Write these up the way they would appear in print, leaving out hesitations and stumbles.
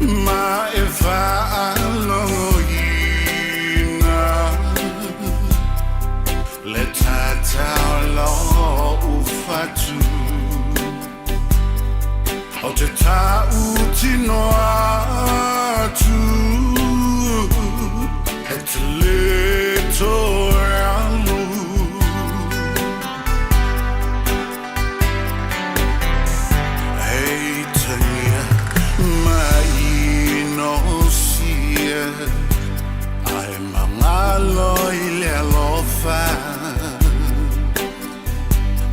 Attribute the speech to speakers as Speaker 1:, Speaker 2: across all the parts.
Speaker 1: Ma e faalogoina le tatao lou fatu O te tautino atu E te le toe alu. Hei tangia mainosia Ae magalo i le alofa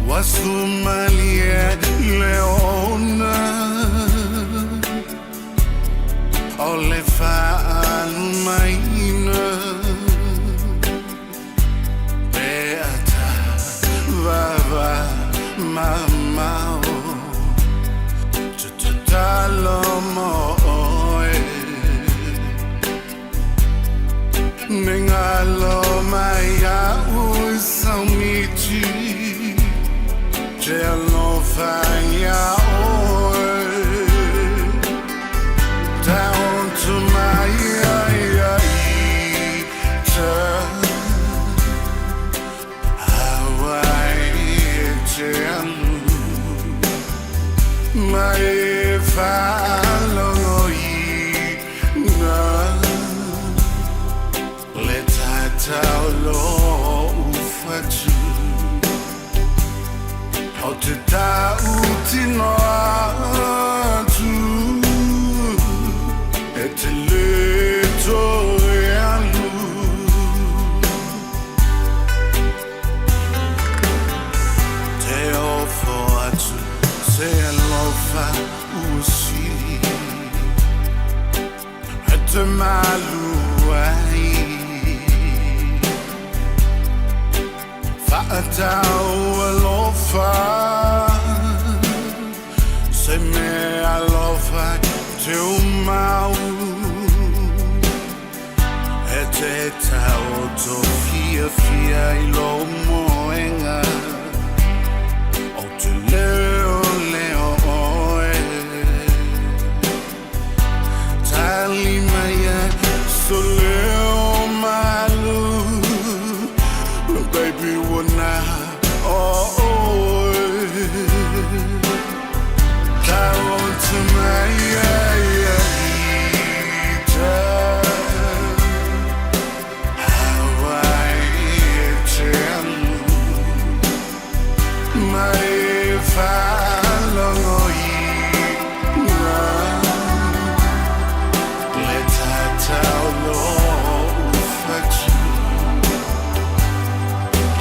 Speaker 1: Ua sumalie le ona O le faalumaina Pe ata vava mamao Te tatalo mo oe Ne galo mai a'u i sau miti Te alofa iā oe Taoto mai ai ai ta Hawaii e te alu Ma e faalogoina Le tatao lou fatu O te tautino atu E te le toe alu Te ofo atu se alofa ua sili E te malu ai Faatau alofa Se mea alofa te umau E te taoto fiafia i lou moega O te leo leo oe Tali maia so leo malu Baby ua na oe Taoto mai ai ai ta Hawaii e te alu Ma e faalogoina Le tatao lou fatu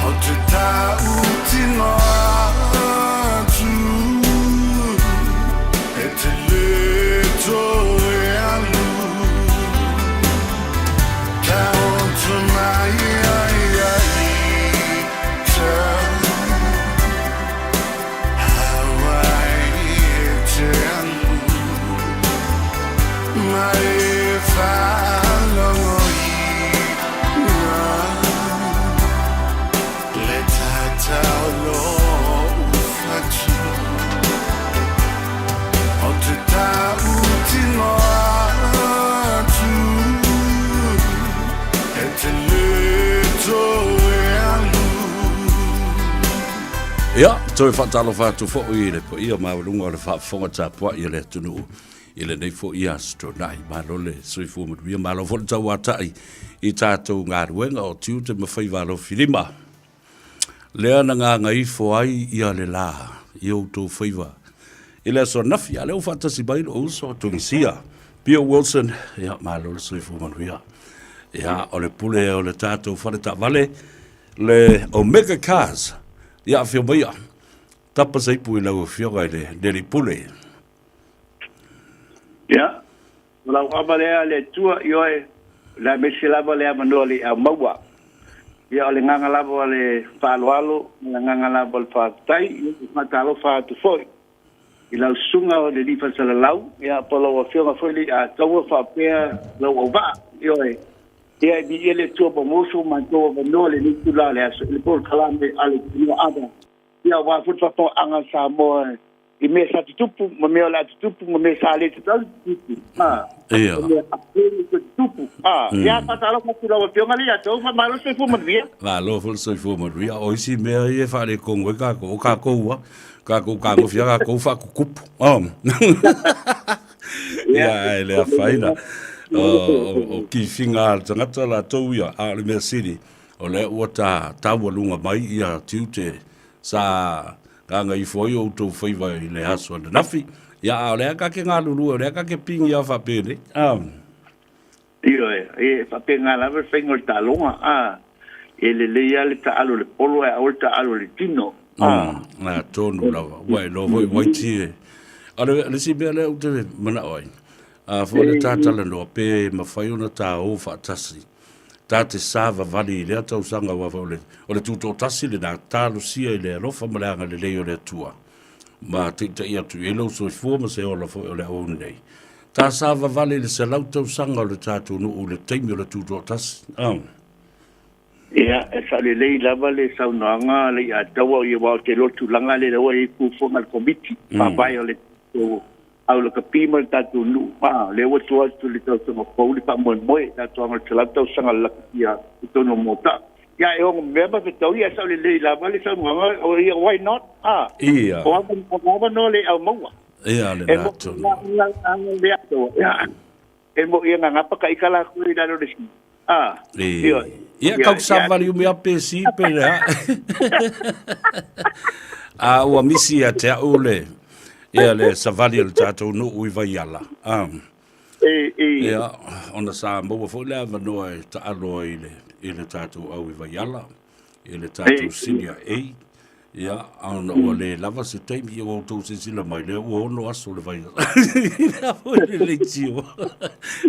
Speaker 1: O te tautino atu E te le toe alu Taoto mai ai ai ta Hawaii e te alu Ma e faalogoina Le tatao lou fatu O te tautino atu E te le toe alu.
Speaker 2: Ia, toe faatalofa atu foi i le paia maualuga o le faafofoga tapuai a le atunuu i lenei foi Aso Toonai. Malo le soifua manuia, malo foi le tauatai i tatou galuega o tiute ma faiva alofilima. Lea na gagaifo ai ia le la i outou faiva i le aso ananafi, a o lea ua faatasi mai lou uso Tunisia, Bill Wilson, ia malo le soifua manuia. Ia, o le pule o le tatou fale taavale, le Omega Cars, ia afio maia, tapa se ipu i lau afioga i le Neli Pule.
Speaker 3: Ia, o lau ava lea le Atua, ioe, le aemaise lava le avanoa le au maua. Ia, o le agaga lava o le faaaloalo, o le agaga lava o le faafetai, ia, e faatalofa atu foi i lau susuga o le alii faasalalau, ia, po o lau Afioga foi le Ataua faapea lau auvaa, ioe, ia, e viia le Atua ua maua so matou avanoa i lenei itula o le aso i le polokalame a le Tanoa Ava, ia, aua foi le faatoaga a Samoa. I mea sa tutupu ma mea o le a tutupu ma mea sa le tatau tutupu.
Speaker 2: Ia.
Speaker 3: Ma mea faapea toe tutupu. Ia, faatalofa atu i lau Afioga le ia outou, faamalo le soifua manuia.
Speaker 2: Malo foi le soifua manuia. O isi mea ia e faaletonu ai tatou, o tatou lava, tatou fetagofi lava tatou faatutupu. Ia, ae le afaina. O kifiga a le tagata latou ia, a o le mea sili, o lea ua ta taualuga mai ia tiute sa gagaifo ai outou faiva i le aso ananafi. Ia, a o lea ta te galulue, o lea ta te pigi lava faapenei.
Speaker 3: Ioe, e faapena lava le faiga o le taaloga, a. E lelei lava le taaalo i le polo ae aua le taaalo i le tino, a.
Speaker 2: Atonu lava, ua iloa foi Uaiti e. O le isi mea lea ou te manao ai, a foi le ta talanoa pe mafai ona ta o faatasi, ta te savavali i lea tausaga aua foi o le tutoatasi lena, talosia i le alofa ma le agalelei o le Atua. Ma taitai atu i ai lou soifua ma se ola foi o le auauna nei. Ta savavali i le 100 tausaga o le tatou nuu i le taimi o le tutoatasi.
Speaker 3: Ia, e sao lelei lava le saunoaga a le Iataua, aua ou te iloa le tulaga lea ua i ai fuafuaga a le Komiti Faavae o le tatou au lakapi ma le tatou nuu. A, lea ua tua atu i le tausaga fou le faamoemoe i le atoaga o le 100 tausaga o le lakapia i totonu o Moataa. Ia, e ono mea ma fetaui, ae sao lelei lava le saunoaga, ia, why not? A, o avanoa le au maua.
Speaker 2: Ia, lena tonu.
Speaker 3: E moʻi e gagapa ka ika lakou i lalo o le si. A,
Speaker 2: ioe. Ia, kau savali umi a pe si pe le a. A ua misi ia te au le, ia le savali o le tatou nuu i Vaiala. Ia, ona sa maua foi le avanoa e taalo ai i le tatou au i Vaiala, i le tatou Senior A. Ia, ona ua le lava se taimi, ia ua outou silasila mai, lea ua 6 aso le vai. Lea foi le leitio.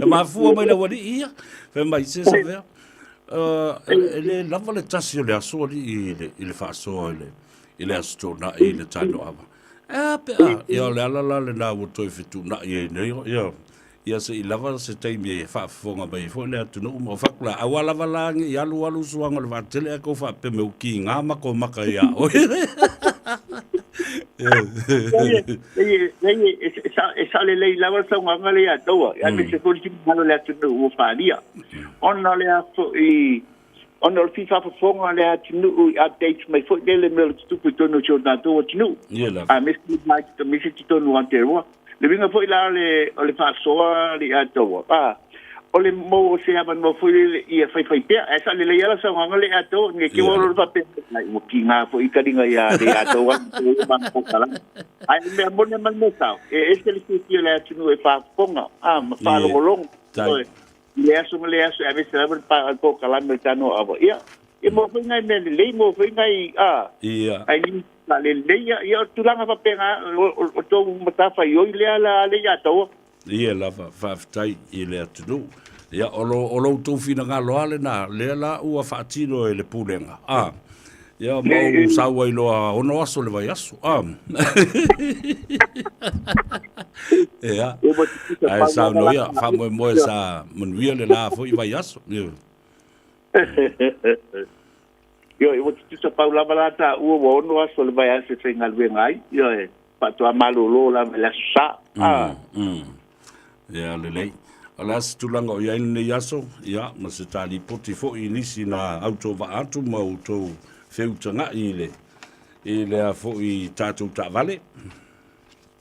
Speaker 2: E mafua mai le aualii ia, fai mai se Savea. E le lava le tasi o le aso alii i le faasoa i le Aso Toonai i le Tanoava. E a pe a, ia o le ala la lena ua toe fetuunai ai nei, ia, ia se i lava se taimi e faafofoga mai ai foi le atunuu ma o fatu la, aua lava la ne i alu alu suaga o le vaatele ae kou faapea mai ua kiga matou maka ia oe.
Speaker 3: Leai, e sao lelei lava le saunoaga lea ia Taua, aemaise foi le finagalo o le atunuu ua faaalia. Ona o le a foi, ona o le fia faafofoga o le atunuu i updates mai foi lele mea o le tutupu i totonu o si o tatou atunuu. Aemaise totonu o Aotearoa. Le uiga foi la o le faasoa le ia Taua, a, o le maua o se avanoa foi lele ia faifai pea. Ae sao lelei lava lau saunoaga le ia Taua, ne i te i ua alu alu faapea, ai, ua kiga foi i taliga ia le ia Taua. Ae o le mea moni ma le mea sao, e ese le fiafia o le atunuu e faafofoga, a, ma faalogologo. I le aso ma le aso, aemaise lava le polokalame o le Tanoa Ava. Ia, ia maua foi nai mea lelei, maua foi nai, a, ai faalelei, ia, o tulaga faapena, o tou matafaioi lea la le ia Taua.
Speaker 2: Ia lava, faafetai i le atunuu. Ia, o lo, o lo outou finagalo lava lena, lea la ua faatino e le Pulega, a. Ia, ma ou sau ai loa 6 aso le vaiaso, a. Ia, ae saunoa ia, faamoemoe sa manuia le la foi vaiaso. Ia.
Speaker 3: Ioe, ua tutusa pau lava la taua ua 6 aso o le vaiaso e faigaluega ai. Ioe, faatoa malolo lava i le Aso Sa.
Speaker 2: Ah. Ia, lelei. O le a se tulaga o i ai lenei aso, ia, ma se ta lipoti foi i nisi na autovaa atu ma outou feutagai i le, i lea foi tatou taavale.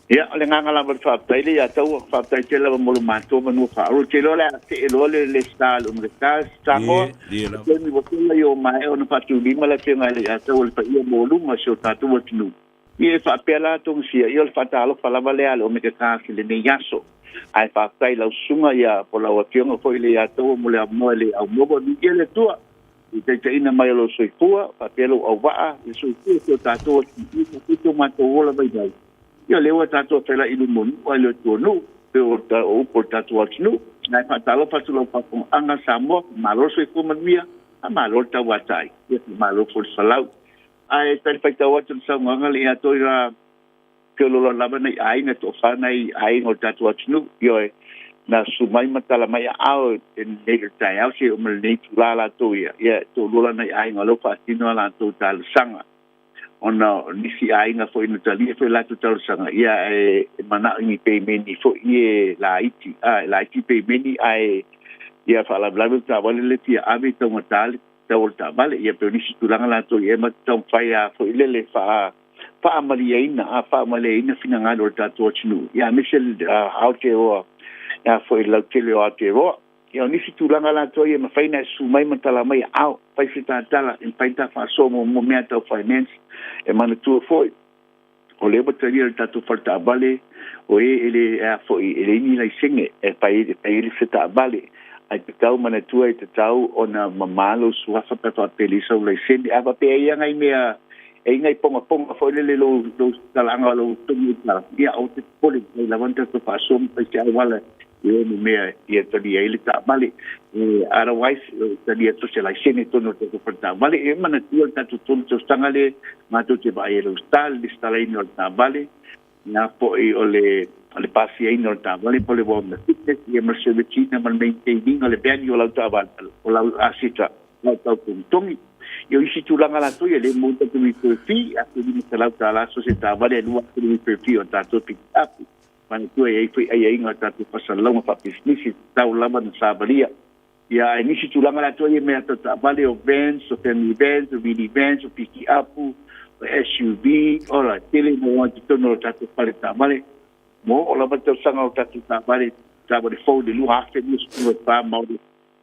Speaker 3: Ia, o le agaga lava o le faafetai lea ia Taua, faafetai tele lava mo lo matou manua faaolo. Ou te iloa o le a see loa le Lesita a le Omega Samoa.
Speaker 2: Ie, ie lava.
Speaker 3: Taimi ua sola ia ua maea ona faatulima le afioga ia Taua i le paia maualuga o si o tatou atunuu. Ia e faapea la Togasia, ia o le faatalofa lava lea a le Omega Cars i lenei aso. Ae faafetai i lau susuga ia po o lau afioga foi lea ia Taua mo le avanoa e le aumaua. Viia le Atua i le taitaiina mai o lou soifua, faapea lou auvaa, le soifua o si o tatou atunuu, faapea so matou ola vaivai. Ia o lea ua tatou feiloai i luma o nuu ae le o tua o nuu, pei o upu o le tatou atunuu. Ae faatalofa atu i lau faafofogaaga Samoa, faamalo le soifua manuia, faamalo le tauatai, ia faamalo foi le folau. Ae talifaitau atu i le saunoaga le ia toi la feoloolo lava nai aiga toafa nai aiga o le tatou atunuu, ioe, na susu mai ma tala mai aao i lenei le taeao seia oo mai lenei itula latou ia, ia toalua la nai aiga o lea ua faatino a latou talosaga. Ona o nisi aiga foi na talia foi latou talosaga, ia ae e manao i ni peimeni foi e laiti, a e laiti peimeni ae ia faalavelave le taavale le fia ave i taugata le tau o le taavale. Ia pei o nisi tulaga latou ia e ma te taumafai a foi lele faa faamalieina, a faamalieina finagalo o le tatou atunuu, ia aemaise Aotearoa, ia foi le lautele o Aotearoa. Ia o nisi tulaga latou ia e mafai ona e susu mai ma tala mai ao, fai se tatala, e mafai ta faasoa muamua mea tau finance. E manatua foi, o lea ua talia le tatou fale taavale, o e e le a foi e leai ni laisene e fai e fai ai se taavale. Ae tatau manatua e tatau ona mamā lou suafa pe a faapea e leai sau laisene. A faapea e i ai nai mea e i ai nai pogapoga foi lele lou lou talaaga o lou togi ia aua te popole, e mafai lava ona tatou faasoa ma fai se auala e ono mea ia talia ai le taavale. Otherwise, talia atu se laisene i totonu o le tatou fale taavale. E manatua le tatou 3 tausaga lea matou te vaai ai i lau star, le lesitalaina o le taavale, na foi o le o le pasiaina o le taavale po o le warrant of fitness, ia ma le service ina ma le maintain ina o le value o lau taavale, o lau aseta, lau tau togitogi. Ia o isi tulaga latou ia lea e maua tatou refer fee, $1,500 so o se taavale e $2,000 le refer fee o tatou pick up. Manatua e i ai foi aiaiga o tatou faasalalauga faapisinisi e tatau lava ona savalia. Ia, ae nisi tulaga latou ia mea tau taavale o vans, o family vans, o mini vans, o pikiapu, o SUV, ola, e tele ina o ai totonu o tatou fale taavale. Ua oo lava le tausaga o tatou taavale, taavale fou i le 2024 ma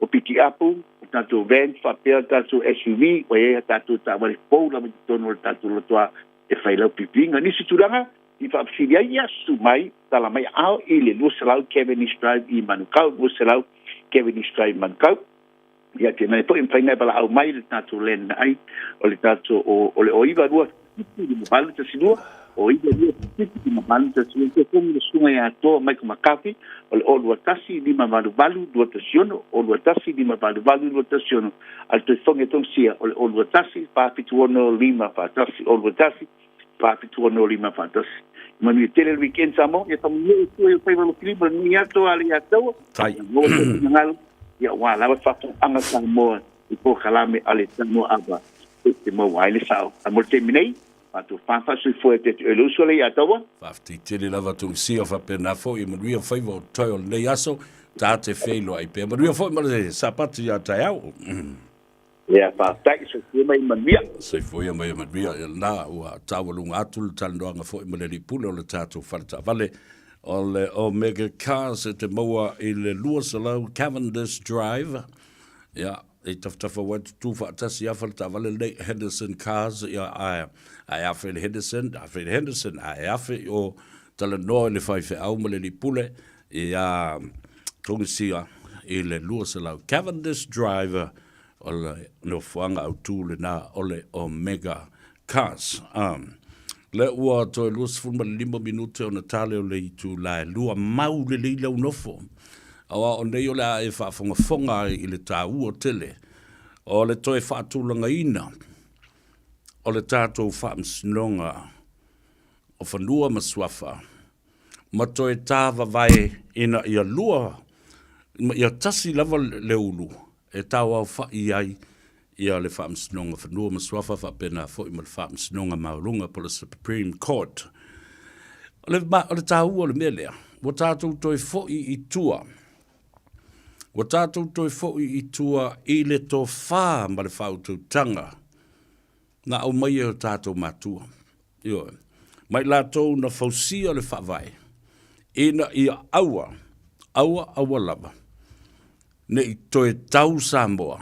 Speaker 3: o pikiapu, o tatou vans faapea tatou SUV, ua i ai a tatou taavale fou lava i totonu o le tatou lotoa e fai lau pipiga. Nisi tulaga i faafesili ai, ia susu mai, tala mai aao i le 200 Cavendish Drive i Manukau, 200 Cavendish Drive Manukau. Ia te mea foi mafai ona e valaau mai le tatou landline o le tatou o le 092 7 5 8 1 2, o 92 7 5 8 1 2. Toe togi le susuga ia Toa Michael McCarthy o le 021 588 216, 021 588 216, a le toe fogi a Tongisia o le 021 476 541, 021 476 541. Manuia tele le weekend Samoa, ia faamanuia le Atua i ou faiva alofilima i lenei aso a le ia taua,
Speaker 2: Tai.
Speaker 3: ia maua lou finagalo, ia aua lava le faafofogaaga Samoa i polokalame a le Samoa Ava e te maua ai le sao. A mo le taimi nei, faatofa faasoifua e te atu e le uso le ia taua.
Speaker 2: Faafetai tele lava Tongisia, faapena foi e manuia faiva o totoe o lenei aso, ta te feiloai pea. Manuia foi ma le Sapati ia taeao.
Speaker 3: Ia, faafetai, soifua ma ia manuia.
Speaker 2: Soifua ia ma ia manuia. Ia lena ua taualuga atu le talanoaga foi ma le alii pule o le tatou fale taavale o le Omega Cars e te maua i le 200 Cavendish Drive. Ia, i tafatafa ua tutū faatasi lava fale taavale lenei Henderson Cars, ia, ae, ae afe i le Henderson, afe i le Henderson, ae afe i o talanoa i le faifeau ma le alii pule, ia Togisia i le 200 Cavendish Drive o le nofoaga autu lena o le Omega Cars. Lea ua toe 25 minute ona tale o le itula e lua, mau lelei lau nofo. Aua o nei o le a e faafogafoga ai i le taua tele o le toe faatulagaina o le tatou Faamasinoga o Fanua ma Suafa ma toe tāvavae ina ia lua, ia tasi lava le ulu e tauaofa'i ai ia le Faamasinoga Fanua ma Suafa faapena foi ma le Faamasinoga Maualuga po o le Supreme Court. O le, o le taua o le mea lea, ua tatou toe fo'i i tua, ua tatou toe fo'i i tua i le tofā ma le faautautaga na aumaia e o tatou matua. Ioe. Ma i latou na fausia le Faavae, ina ia aua, aua, aua lava ne i toe tau Samoa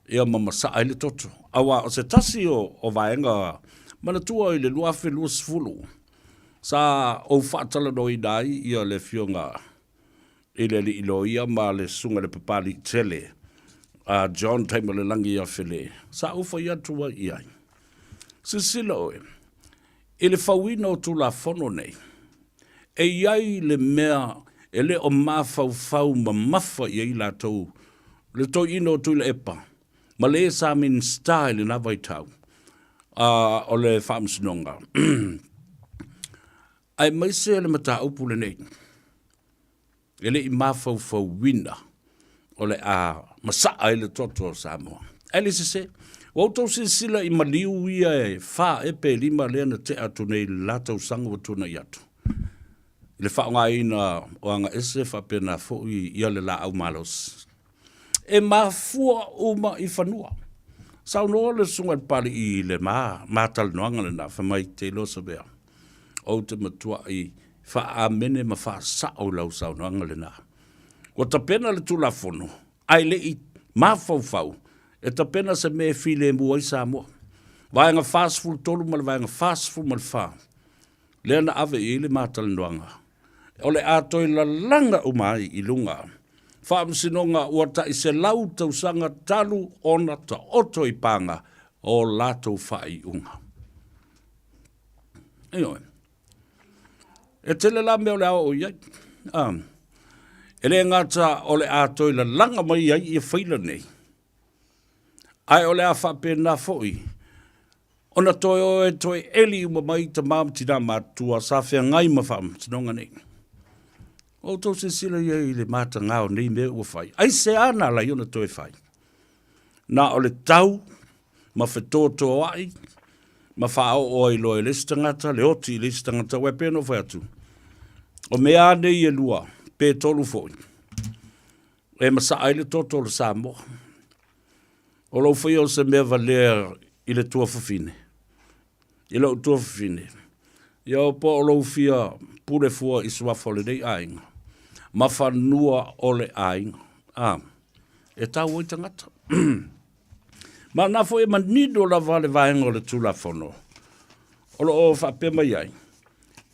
Speaker 2: ia ma masaa ai le toto. Aua o se tasi o, o vaega, manatua i le 2020, sa ou faatalanoaina ai ia le Afioga i le Alii Loia ma le Susuga i le Papaliitele a John Taimalelagi ia Fele, sa ou fai atu ai i ai, Silasila oe, i le fauina o Tulafono nei, e i ai le mea e le o mafaufau mamafa i ai latou, le toeaina o Tuilaepa ma le sa Minisita i lena vaitau o le Faamasinoga, aemaise le mataupu lenei. E le i mafaufauina o le a masaa ai le toto o Samoa. Ae le sese. Ua outou silasila i maliu ia e fa ea pe lima lea na tea atu nei i le la tausaga ua tuanai atu, i le faaaogaina o agaese faapena foi ia le laau malosi. E mafua uma i fanua. Saunoa le Susuga i le Papalii i le ma, ma talanoaga lena, fai mai, te iloa Savea, ou te matuai faa-amene ma faasao i lau saunoaga lena. Ua tapena le Tulafono, ae le i mafaufau e tapena se mea e filemu ai Samoa. Vaega 43 ma le Vaega 44, lea na ave i ai le ma talanoaga, o le a toe lalaga uma ai i luga faamasinoga ua tai 100 tausaga talu ona taoto i paga o latou faaiuga. Ioe. E tele la mea o le a oo i ai. E le gata o le a toe lalaga mai ai ia faila nei, ae o le a faapena foi ona toe o e toe eli uma mai tama ma tina matutua sa feagai ma faamasinoga nei. Ua outou silasila i ai i le mataga o nei mea ua fai. Aisea na ala ai ona toe fai? Na o le tau ma fetotoai ma faaoo ai loa e le isi tagata le oti i le isi tagata. Aua e pei ona ou fai atu, o mea lava nei e lua pe tolu foi, e masaa ai le toto o le Samoa. O lou faia o se mea valea i le tuafafine, i lou tuafafine, ia po o lou fia pule fua i suafa o lenei aiga, ma fanua o le aiga. A, e tau ai tagata. Ma na foi e manino lava le vaega o le Tulafono, o lo o faapea mai ai,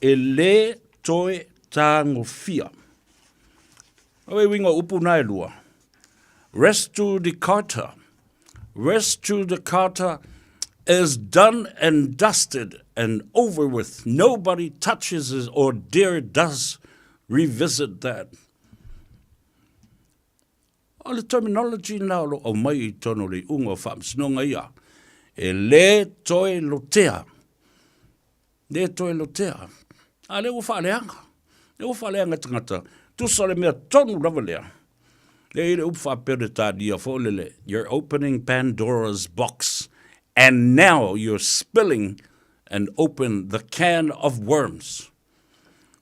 Speaker 2: e lē toe tagofia. O le uiga o upu na e lua, res judicata. Res judicata is done and dusted and over with. Nobody touches it or dare does revisit that. O le terminology na o lo o aumai i totonu o le iuga o faamasinoga ia, e lē toe lotea, lē toe lotea. A lea ua faaleaga, lea ua faaleaga e tagata, tusa o le mea tonu lava lea. E i ai le upu faa-Peretania foi lele, you're opening Pandora's box and now you're spilling and open the can of worms.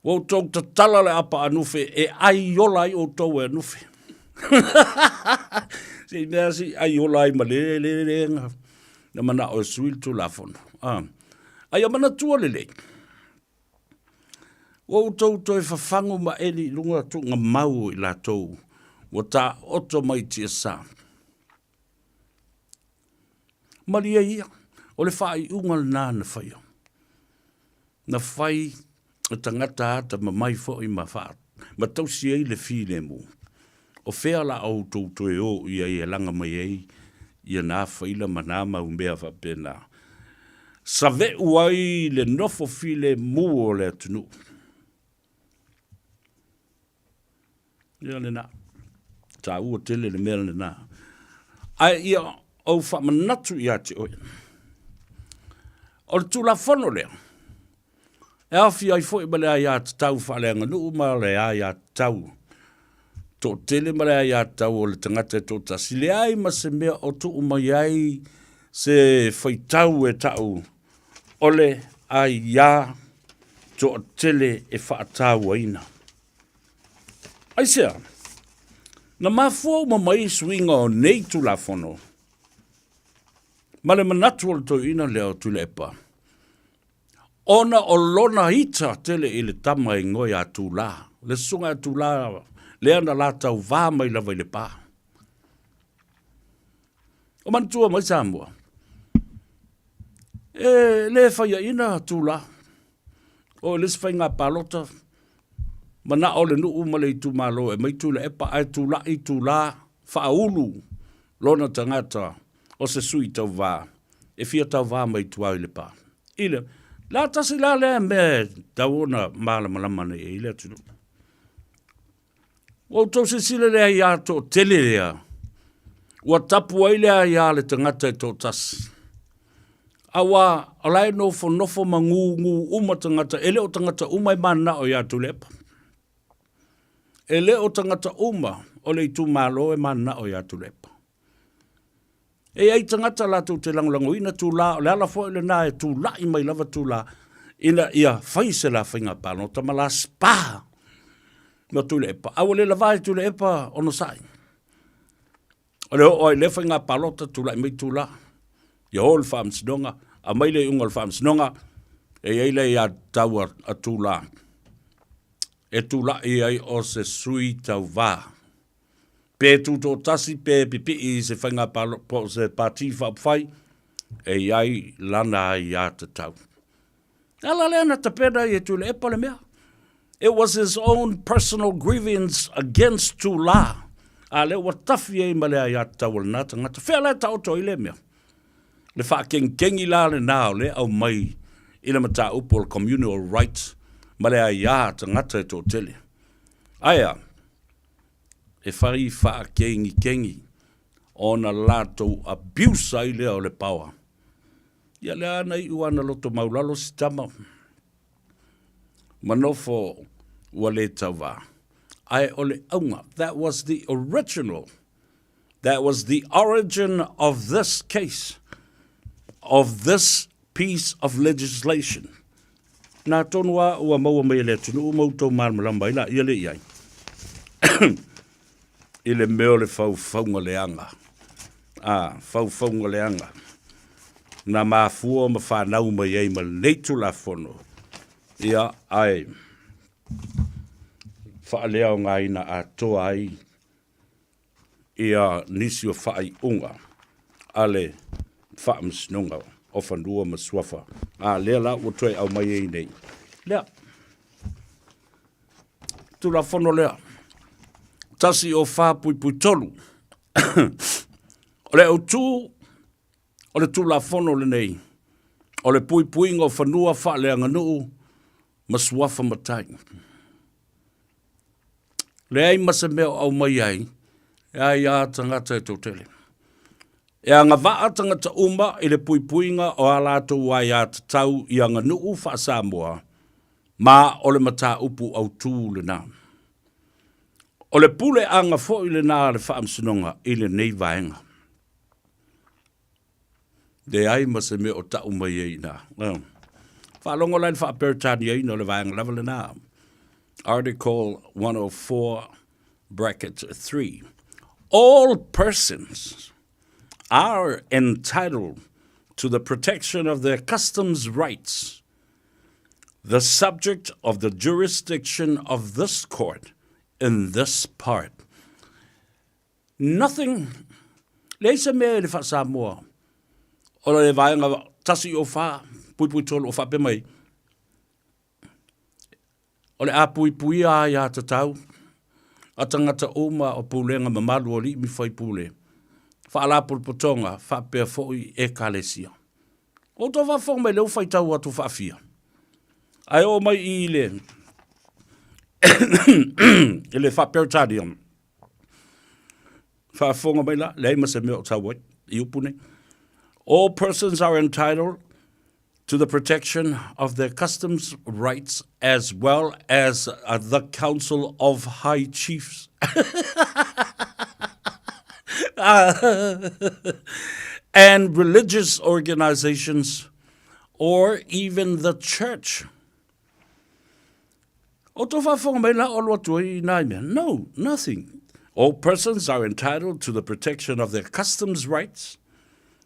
Speaker 2: Ua outou tatala le apa anufe e ai ola ai outou e anufe. Se i mea se i ai ola ai ma le le le na, na manao e sui le Tulafono. Ah. A ia manatua lelei, ua outou toe fafagu ma eli i luga tuugamau o i latou ua taoto mai tiasa. Malie ia, o le faaiuga lena na faia. Na fai e tagata atamamai foi ma faa, ma tausi ai le filemu. O fea la outou toe o i ai e laga mai ai ia na faila ma na mau mea faapena? Save'u ai le nofo filemu o le atunuu. Ia lena. Taua tele le mea lena. Ae ia ou faamanatu ia te oe. O le Tulafono lea, e aofia ai foi ma le aiatatau faaleaganuu ma le aiatatau toatele ma le aiatatau o le tagata e toatasi. Leai ma se mea o tuu mai ai se faitau e ta'u o le aia toatele e faatauaina. Aisea? Na mafua uma mai suiga o nei Tulafono ma le manatu o le toeaina lea o Tuilaepa, ona o lona ita tele i le tama e igoa ia Tula, le susuga ia Tula lea na la tauva mai lava i Lepa. O manatua mai Samoa, e le faiaina Tula. O le isi faiga palota, manao le nuu ma le itumalo e aumai Tuilaepa ae tulai Tula faaulu lona tagata o se sui tauva e fia tauva mai tua i Lepa. I le la tasi la lea mea e tatau ona malamalama nei i ai le atunuu. Ua outou silasila i le aia toatele lea ua tapu ai le aia a le tagata e toatasi. Aua o la e nofonofo ma gūgū uma tagata, e le o tagata uma e mananao ia Tuilaepa. E le o tagata uma o le itumalo e mananao ia Tuilaepa. E i ai tagata latou te lagolagoina Tula, o le ala foi lena e tulai mai lava Tula ina ia fai se la faiga palota ma la spa ma Tuilaepa. A ua le lava e Tuilaepa onosai. O le oo ai i lea faiga palota tulai mai Tula, ia o i le faamasinoga, aumai le iuga o le faamasinoga, e i ai le aiatatau a Tula e tulai ai o se sui tauva. Pe tutoatasi pe pipii i se faiga po o se pati faaupufai, e i ai lana aiatatau. Le ala lea na tapena ai e Tuilaepa le mea. It was his own personal grievance against Tula, a lea ua tafi ai ma le aiatatau a lena tagata. Fea la e taoto ai lea mea? Le faakengikengi la lena o lea e aumai i le mataupu o le communal rights ma le aia a tagata e toatele. Ae a? E fai faakengikengi ona latou abuse ai lea o le power. Ia lea na iu lava na loto maulalo si tama ma nofo ua le tauva. Ae o le auga, that was the original, that was the origin of this case, of this piece of legislation. Nā tonu a ua maua mai e le atunuu ma outou malamalama ai laia lea i ai i le mea o le faufauga leaga. A, faufauga leaga. Na mafua ma fanau mai ai ma lenei Tulafono, ia, ae faaleaogaina atoa ai ia nisi o faaiuga a le Faamasinoga o Fanua ma Suafa, a lea la ua toe aumai ai nei. Lea. Tulafono lea. 104.3. O le autu o le Tulafono lenei, o le puipuiga o fanua faaleaganuu ma suafa matai. Leai ma se mea o aumai ai e aia tagata e toatele. E agavaa tagata uma i le puipuiga o a latou aiatatau i aganuu faa-Samoa, ma o le mataupu autu lena. O le puleaga foi lena a le Faamasinoga i lenei vaega. Leai ma se mea o tau mai ai i ina. Faalogo la i le faa-Peretaniaina o le vaega lava lena. Article 104 bracket 3. All persons are entitled to the protection of their customs rights, the subject of the jurisdiction of this court in this part. Nothing, leai se mea i le faa-Samoa o le vaega 104.3 o faapea mai, o le a puipuia aiatatau a tagata uma o pulega mamalu o alii ma faipule, faalapotopotoga faapea foi Ekalesia. Ua outou faafofoga mai lea ua faitau atu faafia. Ae oo mai i le i le faa-Peretania, Faafofoga mai la, leai ma se mea o tau ai i upu nei. All persons are entitled to the protection of their customs rights as well as uh, the Council of High Chiefs. and religious organizations or even the church. O tō faafofoga mai la o alu atu ai i nā mea. No, nothing. All persons are entitled to the protection of their customs rights,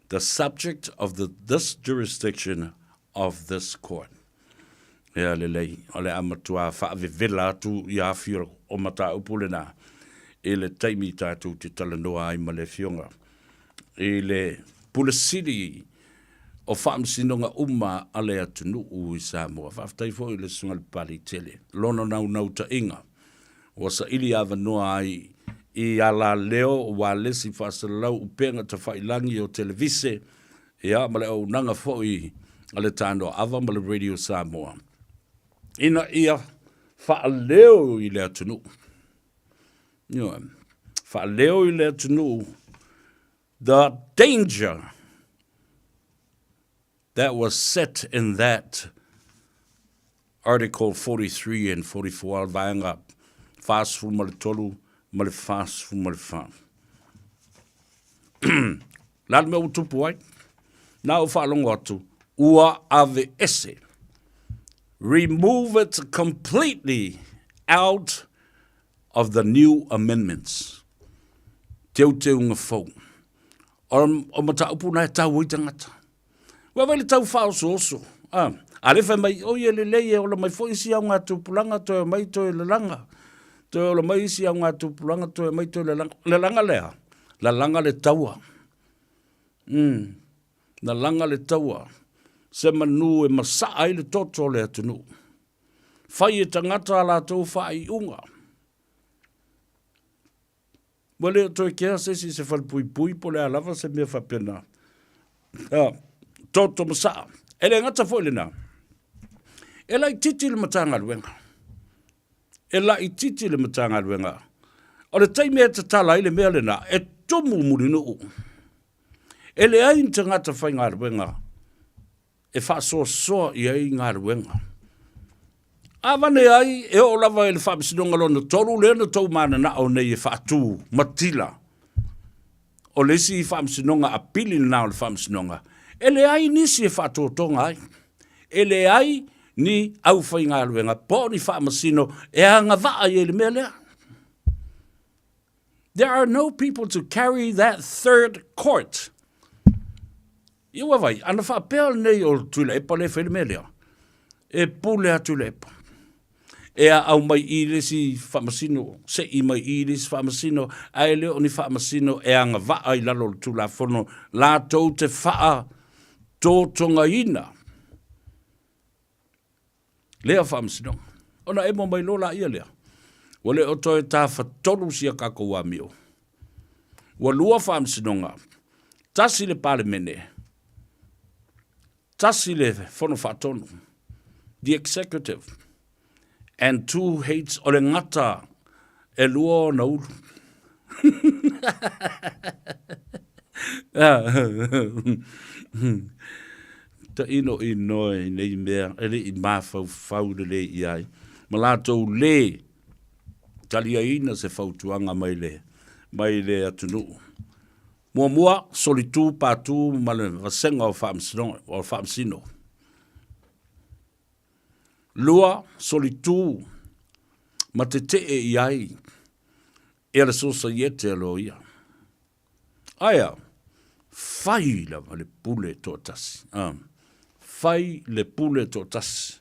Speaker 2: the subject of the, this jurisdiction of this court. Ea lelei, o le a matua faavevela atu i afio o mataupu lena i le taimi tātou te talanoa ai ma le afioga i le Pule Sili o faamasinoga uma a le atunuu i Samoa. Faafetai foi i le Susuga i le Papaliitele, lona naunautaiga ua saili avanoa ai i alaleo ualesi faasalalau upega tafailagi o televise, ia ma le auaunaga foi a le Tanoa-ava ma le Radio Samoa ina ia faaleo i le atunuu. Ioe, faaleo i le atunuu The danger that was set in that Article 43 and 44, vaega 43 ma le 44. Le a le mea ua tupu ai? Na ou faalogo atu, ua aveese. Remove it completely out of the new amendments. Teuteuga fou. O, o mataupu na e tau ai tagata. Ua vai le tau faaosooso. A, a le fai mai, oi e lelei e ola mai foi isi au ngā tupulaga, toe mai toe lalaga. Toe ola mai isi au ngā tupulaga, toe mai toe lalaga. Lalaga lea, lalaga le taua. Mm. Lalaga le taua. Se manu e masaa ai le toto o le atunuu. Fai e tagata a latou faaiuga. Ua le o toe kea se isi i se falepuipui po o le a lava se mea faapena. A, toto masaa. E le gata foi lena, e laitiiti le Matagaluega. E laitiiti le Matagaluega. O le taimi e tatala ai le mea lena, e tumu Mulinuu. E leai ni tagata faigaluega e faasoasoa i ai galuega. A vane ai, e oo lava i le Faamasinoga Lona 3 lea na tou mananao nei e faatu matila, o le isi Faamasinoga Apili lena o le Faamasinoga, e leai nisi e faatotoga ai. E leai ni aufaigaluega po o ni faamasino e agavaa i ai i le mea lea. There are no people to carry that third court. Ia ua vai, ana faapea lenei o Tuilaepa lea e fai le mea lea, e pule a Tuilaepa. E aau mai i le isi faamasino, sei mai i le isi faamasino, ae le o ni faamasino e agavaa i lalo o le Tulafono latou te faatotogaina lea faamasinoga. Ona emo mai loa laia lea, ua le o toe tafatolu sia tatou amio. Ua lua faamasinoga, tasi le Palemene, tasi le Fono Faatonu, the Executive, and two heads, o le gata e lua ona ulu. Taino inoa i nei mea e le i mafaufau lelei i ai, ma latou lē taliaina se fautuaga mai le, mai le atunuu. Muamua, solitū pātū ma le vasega o faamasinoga, o faamasino. Lua, solitū ma tetee i ai ia le sosaiete a loia. Aea, fai lava le pule toatasi. Ah, fai le pule toatasi.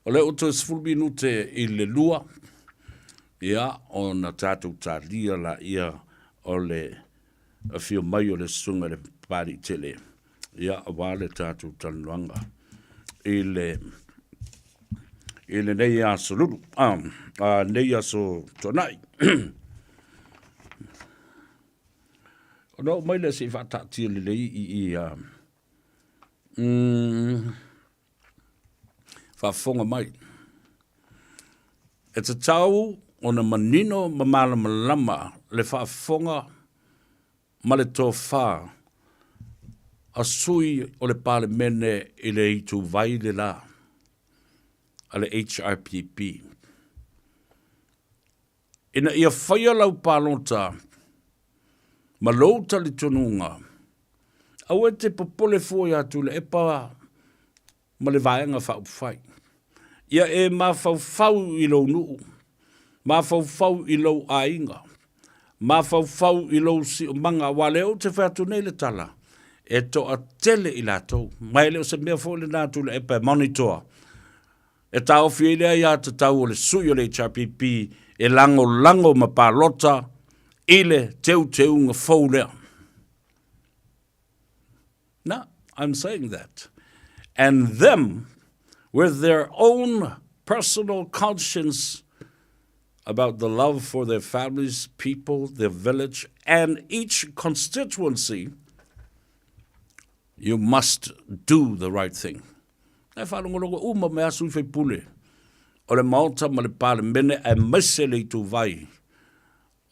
Speaker 2: O lea ua toe 10 minute i le 2, ia, ona tatou talia laia o le afio mai o le susuga i le Papalii tele, ia, aua le tatou talanoaga i le i lenei aso lulu, ah, ah, lenei aso tuanai. Ona oo mai lea se i faataatia lelei i i a faafofoga mai. E tatau ona manino ma malamalama le faafofoga ma le tofa a sui o le Palemene i le ituvai le la a le HRPP. Ina ia faia lau palota ma lou talitonuga, aua e te popole fua iā Tuilaepa ma le Vaega Faaupufai. Ia e mafaufau i lou nuu, mafaufau i lou aiga, mafaufau i lou siomaga, aua o lea ou te fai atu nei le tala, e toatele i latou, ma e le o se mea foi lena Tuilaepa e monitor E taofi ai le aiatatau o le sui o le HRPP e lagolago ma palota i le teuteuga fou lea. Na, I'm saying that. And them with their own personal conscience about the love for their families, people, their village, and each constituency, you must do the right thing. E faalogologo uma mai a sui faipule o le Maota ma le Palemene aemaise le ituvai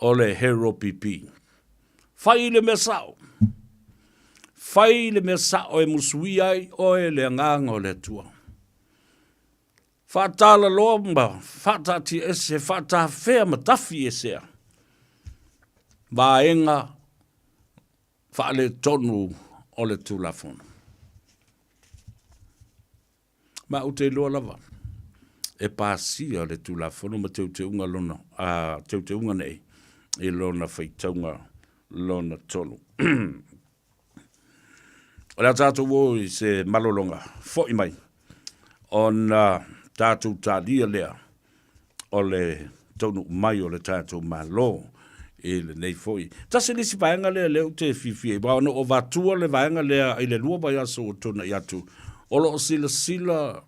Speaker 2: o le HRPP. Fai le mea sao. Fai le mea sao e musuia ai oe le agaga o le Atua. Faatalaloa ma faataatiaese, faatafea ma tafi esea vaega. faaletonu o le Tulafono. Ma ou te iloa lava e pasia le Tulafono ma teuteuga lona, a, teuteuga nei i lona faitauga lona tolu. O le a tatou o i se malologa foi mai ona tatou talia lea o le taunuu mai o le tatou Malo i lenei foi. Tasi le isi vaega lea lea ou te fiafia ai, aua na ou avatua le vaega lea i le 2 vaiaso ua tuanai atu, o lo o silasila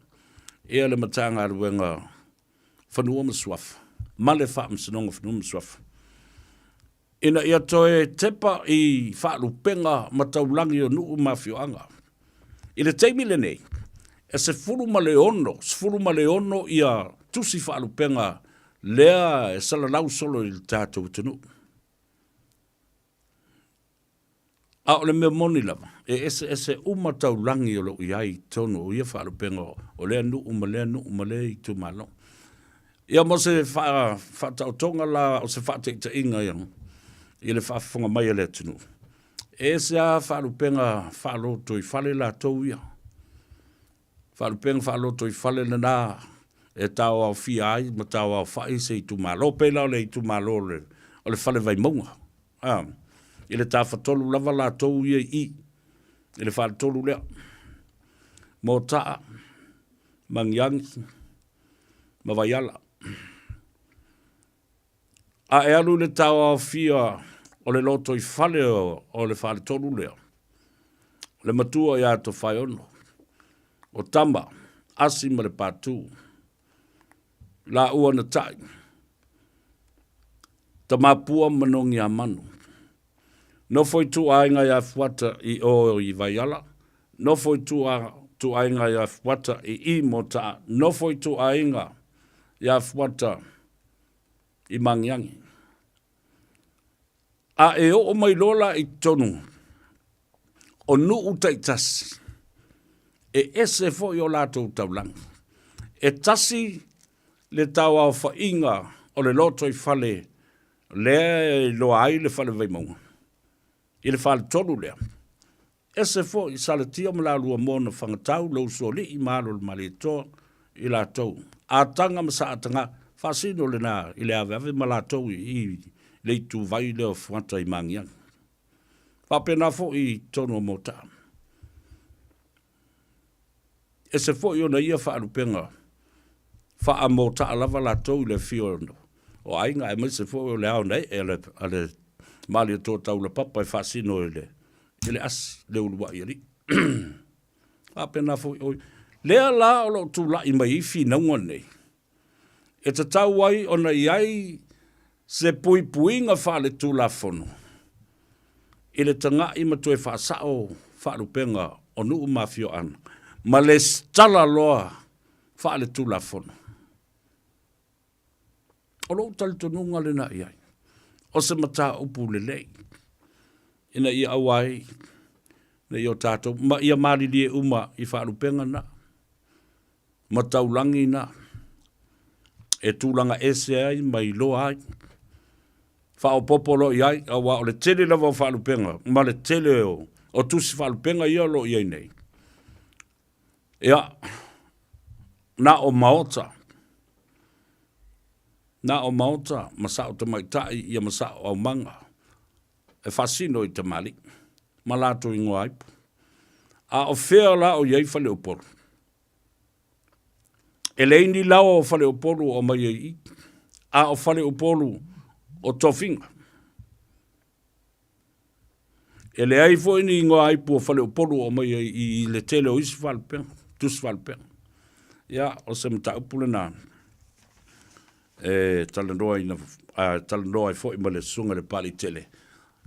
Speaker 2: ia le Matagaluega Fanua ma Suafa ma le Faamasinoga o Fanua ma Suafa ina ia toe tepa i faalupega ma taulagi o nuu ma afioaga. I le taimi lenei, e 16, 16 ia tusi faalupega lea e salalau solo i le tatou atunuu. A o le mea moni lava, e eseese uma taulagi o lo o i ai i totonu o ia faalupega o lea nuu ma lea nuu ma lea itumalo. Ia mo se faataotoga la o se faataitaiga ia i le faafofoga mai a le atunuu, e ese lava faalupega faalotoifale latou ia. Faalupega faalotoifale lena e taoaofia ai ma taoaofai se itumalo. Pei la o le itumalo o le Fale Vaimauga, a, i le Tafatolu lava latou ia i i, i le faletolu lea. Motaa, Magiagi ma Vaiala. A e alu i le taoaofia o le lotoifale o le faletolu lea, o le matua ia Tofaeono, o Tama, Asi ma le Patu, laua na tai, Tamapua ma Nogiamanu. Nofo ituaiga ia Fuata i o i Vaiala, nofo ituaiga ia Fuata i i Motaa, nofo ituaiga ia Fuata i Magiagi. A e oo mai loa la i totonu o nuu taitasi, e ese foi o latou taulaga. E tasi le tauaofaiga o le lotoifale lea e iloa ai le Fale Vaimauga i le faletolu lea. Ese foi Salatia ma lalua moa na Fangatau, Lousoalii ma alo o le Malietoa i latou. Ataga ma Saataga, faasino lena i le aveave ma latou i i le ituvai lea o Fuata i Magiagi. Faapena foi i totonu o Motaa. Ese foi ona ia faalupega faa-Motaa lava latou i le afio o aiga aemaise foi o le ao na ee a le Malietoa Taulapapa e faasino i le i le asi, le uluai alii. Faapena foi oi. Lea la o lo o tulai mai ai finauga nei, e tatau ai ona i ai se puipuiga faaletulafono i le tagai ma toe faasao faalupega o nuu ma afioaga ma lesitala loa faaletulafono. O lou talitonuga lena i ai, o se mataupu lelei ina ia aua ai ne i o tatou, ma ia malilie uma i faalupega na, ma taulagi na, e tulaga ese ai ma iloa ai, faaopoopo loa i ai, aua o le tele lava o faalupega ma le tele o tusi faalupega ia o lo o i ai nei, ia, na o maota, na o maota ma sao tamaitai ia ma sao aumaga e faasino i tamalii ma latou igoa aipu. A o fea la o i ai Faleupolu? E leai ni laoa o Faleupolu o aumai ai i i, a o Faleupolu o tofiga. E leai foi ni igoa aipu o Faleupolu o aumai ai i le tele o isi faalupega, tusi faalupega. Ia, o se mataupu lena e talanoa talanoa ai foi ma le Susuga i le Papalii Tele,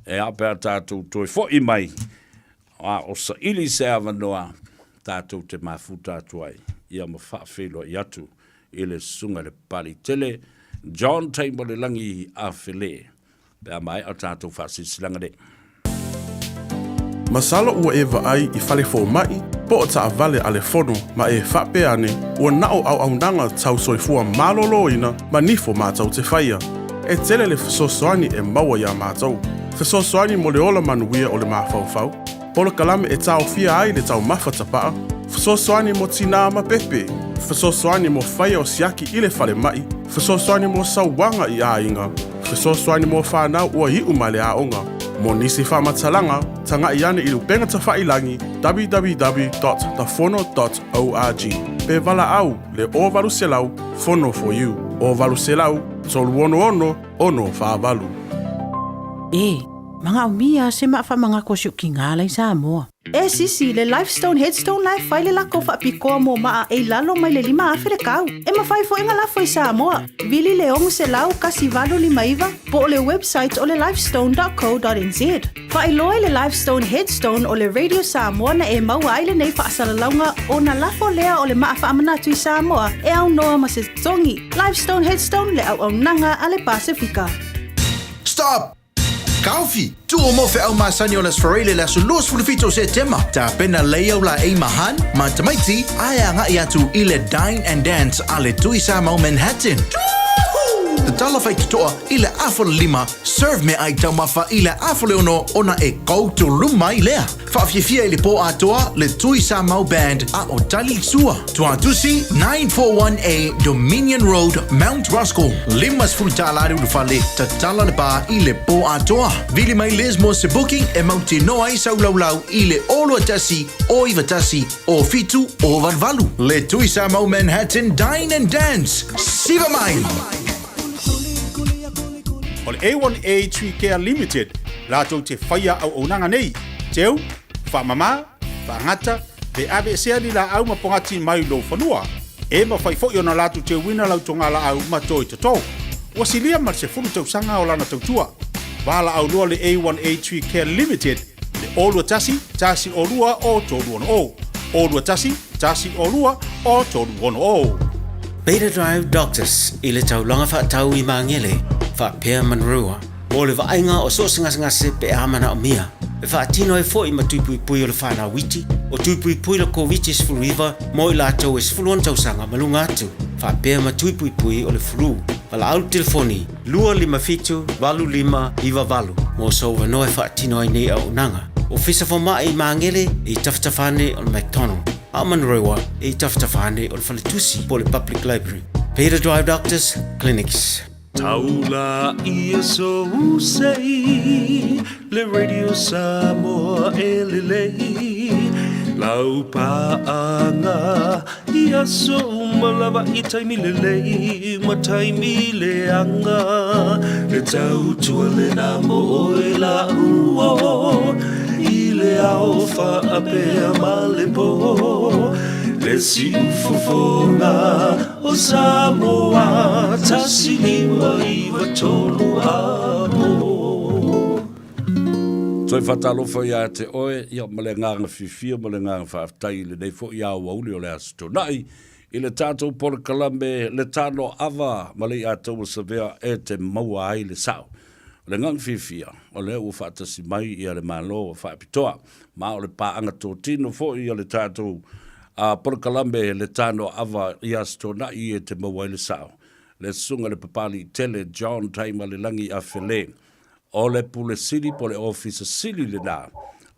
Speaker 2: e a pe a tatou toe foi mai a o saili se avanoa tatou te mafuta atu ai ia ma faafeiloai atu i le Susuga i le Papalii Tele John Taimalelagi Afele pe a maea tatou faasilasilaga nei.
Speaker 1: Masalo ua e vaai i fale fomai po o taavale a le fono ma e faapea ane ua na o auaunaga tau soifua maloloina ma nifo matou te faia. E tele le fesoasoani e maua iā matou. Fesoasoani mo le ola manuia o le mafaufau, polokalame e taofia ai le taumafa tapaa, fesoasoani mo tinā ma pepe, fesoasoani mo faia o siaki i le falemai, fesoasoani mo sauaga i aiga, fesoasoani mo fanau ua iu mai le aoga. Mo nisi faamatalaga, tagai ane i le upega tafailagi www.tafono.org pe valaau le 0800 Fono for you 0800 366 648.
Speaker 4: E, manaomia se maa faamagako o si ou kinā la i Samoa. E sisi, le Lifestone Headstone la e fai le lako faapitoa mo maa e i lalo mai le 5,000 le tau. E mafai foi ona lafo i Samoa. Vili le 600 1859 po o le website o le lifestone.co.nz. Faailoa i le Lifestone Headstone o le Radio Samoa na e maua ai lenei faasalalauga ona lafo lea o le maa faamanatu i Samoa e aunoa ma se totogi. Lifestone Headstone le auaunaga a le Pasefika.
Speaker 5: Stop! Taofi! Tuu mo feau masani o le Aso Faraile le aso 27 o Setema. Tapena lei au laei ma Han ma tamaiti ae agai atu i le Dine and Dance a le Tui Samoa Manhattan. Tatala faitotoa i le afa o le 5, serve meaai taumafa i le afa o le 6 ona e koutou mai lea. Faafiafia i le pō atoa le Tui Samoa Band a o Tali le Sua. Tuatusi 941A Dominion Road, Mount Roskill. $50 le ulufale, tatala le bar i le pō atoa. Vili mai Liz mo se booking e mautinoa ai sau laulau i le 021 091 07 088. Le Tui Samoa Manhattan Dine and Dance. Siva mai!
Speaker 6: O le A1A Tree Care Limited latou te faia auaunaga nei, teu, faamama, faagata, pe aveesea ni laau ma pogati mai lou fanua. E mafai foi ona latou teuina lau togalaau ma toi toto. Ua silia ma le 10 tausaga o lana tautua. Valaau loa le A1A Tree Care Limited i le 021 102 0360, 021 102 0360.
Speaker 7: Beta Drive Doctors i le taulaga faatau i Magele faapea Manurewa mo le vaaiga o so o se gasegase pe a manaomia. E faatino ai foi ma tui puipui o le whanau iti, o tui puipui le Koviti-19 mo i latou e 16 tausaga ma luga atu, faapea ma tui puipui o le flu. Valaau le telefoni 257 8598 mo sou avanoa e faatino ai nei auaunaga. Ofisa Fomai i Magele e i tafatafa ane o le McDonald, a o Manurewa e i tafatafa ane o le Faletusi po o le Public Library. Beta Drive Doctors Clinics.
Speaker 2: Taula ia sou sei le Radio Samoa e lelei lau paaga i aso uma lava i taimi lelei ma taimi leaga e tautua lena mo oe la'u i le ao faapea ma le pō le siufofoga o Samoa 1993 amo. Toe faatalofa ia te oe, ia ma le agaga fiafia ma le agaga faafetai i lenei foi aoauli o le Aso Toonai i le tatou polokalame Le Tano Ava ma le Iataua Savea e te maua ai le sao. O le agaga fiafia, o lea ua faatasi mai ia le Malo faapitoa, ma o le paaga totino foi ia le tatou polokalame Le Tano Ava i Aso Toonai e te maua ai le sao. Le Susuga i le Papaliitele John Taimalelagi Afele, O le Pule Sili po o le Ofisa Sili lena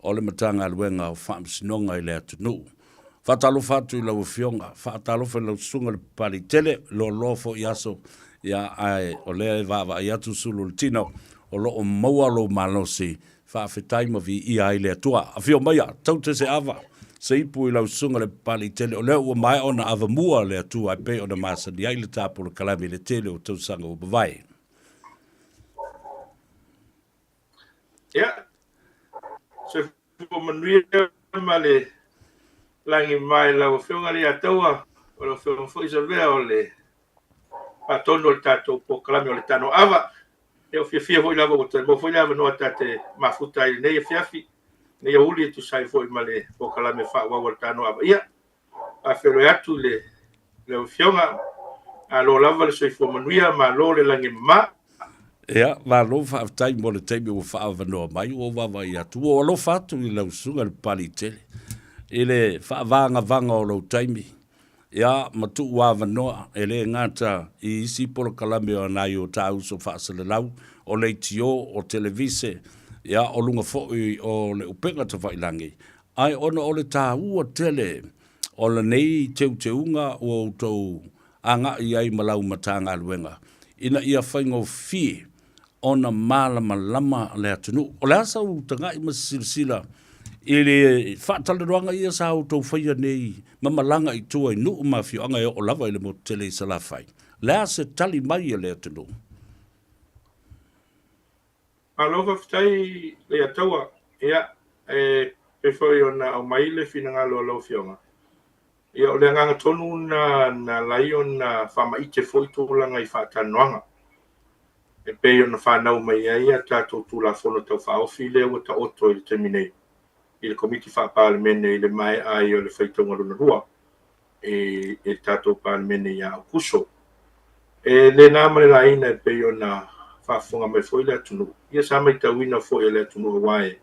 Speaker 2: o le Matagaluega o Faamasinoga i le atunuu. Faatalofa atu i lau Afioga, faatalofa i lau Susuga i le Papaliitele, loaloa foi aso, ia, ae o lea e vaavaai atu sulu o le tino, o lo o maua lou malosi, faafetai ma viia ai le Atua. Afio maia, taute se ava, se ipu i lau Susuga i le Papaliitele, o lea ua maea ona avamua le Atua e pei ona masani ai le ta polokalame i le tele o tausaga ua mavae.
Speaker 8: Ia, soifua manuia ma le lagi mai lau Afioga le Ataua, o lau Afioga foi Savea o le faatonu o le tatou polokalame o le Tano Ava. Ia, ua fiafia foi lava ua toe maua foi le avanoa ta te mafuta ai i lenei afiafi, lenei aoauli e tusa ai foi ma le polokalame faaauau a le Tano Ava. Ia, faafeiloai atu i lau Afioga, malo lava le soifua manuia, malo le lagi e mama.
Speaker 2: Ia, malo faafetai mo le taimi ua faaavanoa mai, ua ou vaavaai atu, ua ou alofa atu i lau susuga i le Papaliitele i le faavagavaga o lou taimi, ia, ma tuu avanoa, e le gata i isi polokalame o nai o ta uso faaselelau, o leitio, o televise, ia, o luga foi o le upega tafailagi, ae ona o le taua tele o lenei teuteuga ua outou agai ai ma lau Matagaluega ina ia faigofie ona malamalama le atunuu. O le a sau tagai ma se silasila i le faatalanoaga ia sa outou faia nei ma malaga i tua i nuu ma afioaga e oo lava i le motu tele i Salafai? O le a se tali mai a le atunuu?
Speaker 8: Malo faafetai Leiataua. Ia, e pei foi ona aumai le finagalo o lau Afioga, ia o le agaga tonu lena na ala ai ona faamaite foi tulaga i faatalanoaga e pei ona fanau mai ai a tatou Tulafono Tau Faaofi lea ua taoto i le taimi nei i le Komiti Faa-Palemene i le maea ai o le faitauga lona lua i le tatou Palemene ia Aokuso. E le na ma le laina e pei ona faafofoga mai foi le atunuu, ia sa matauina foi e le atunuu aua e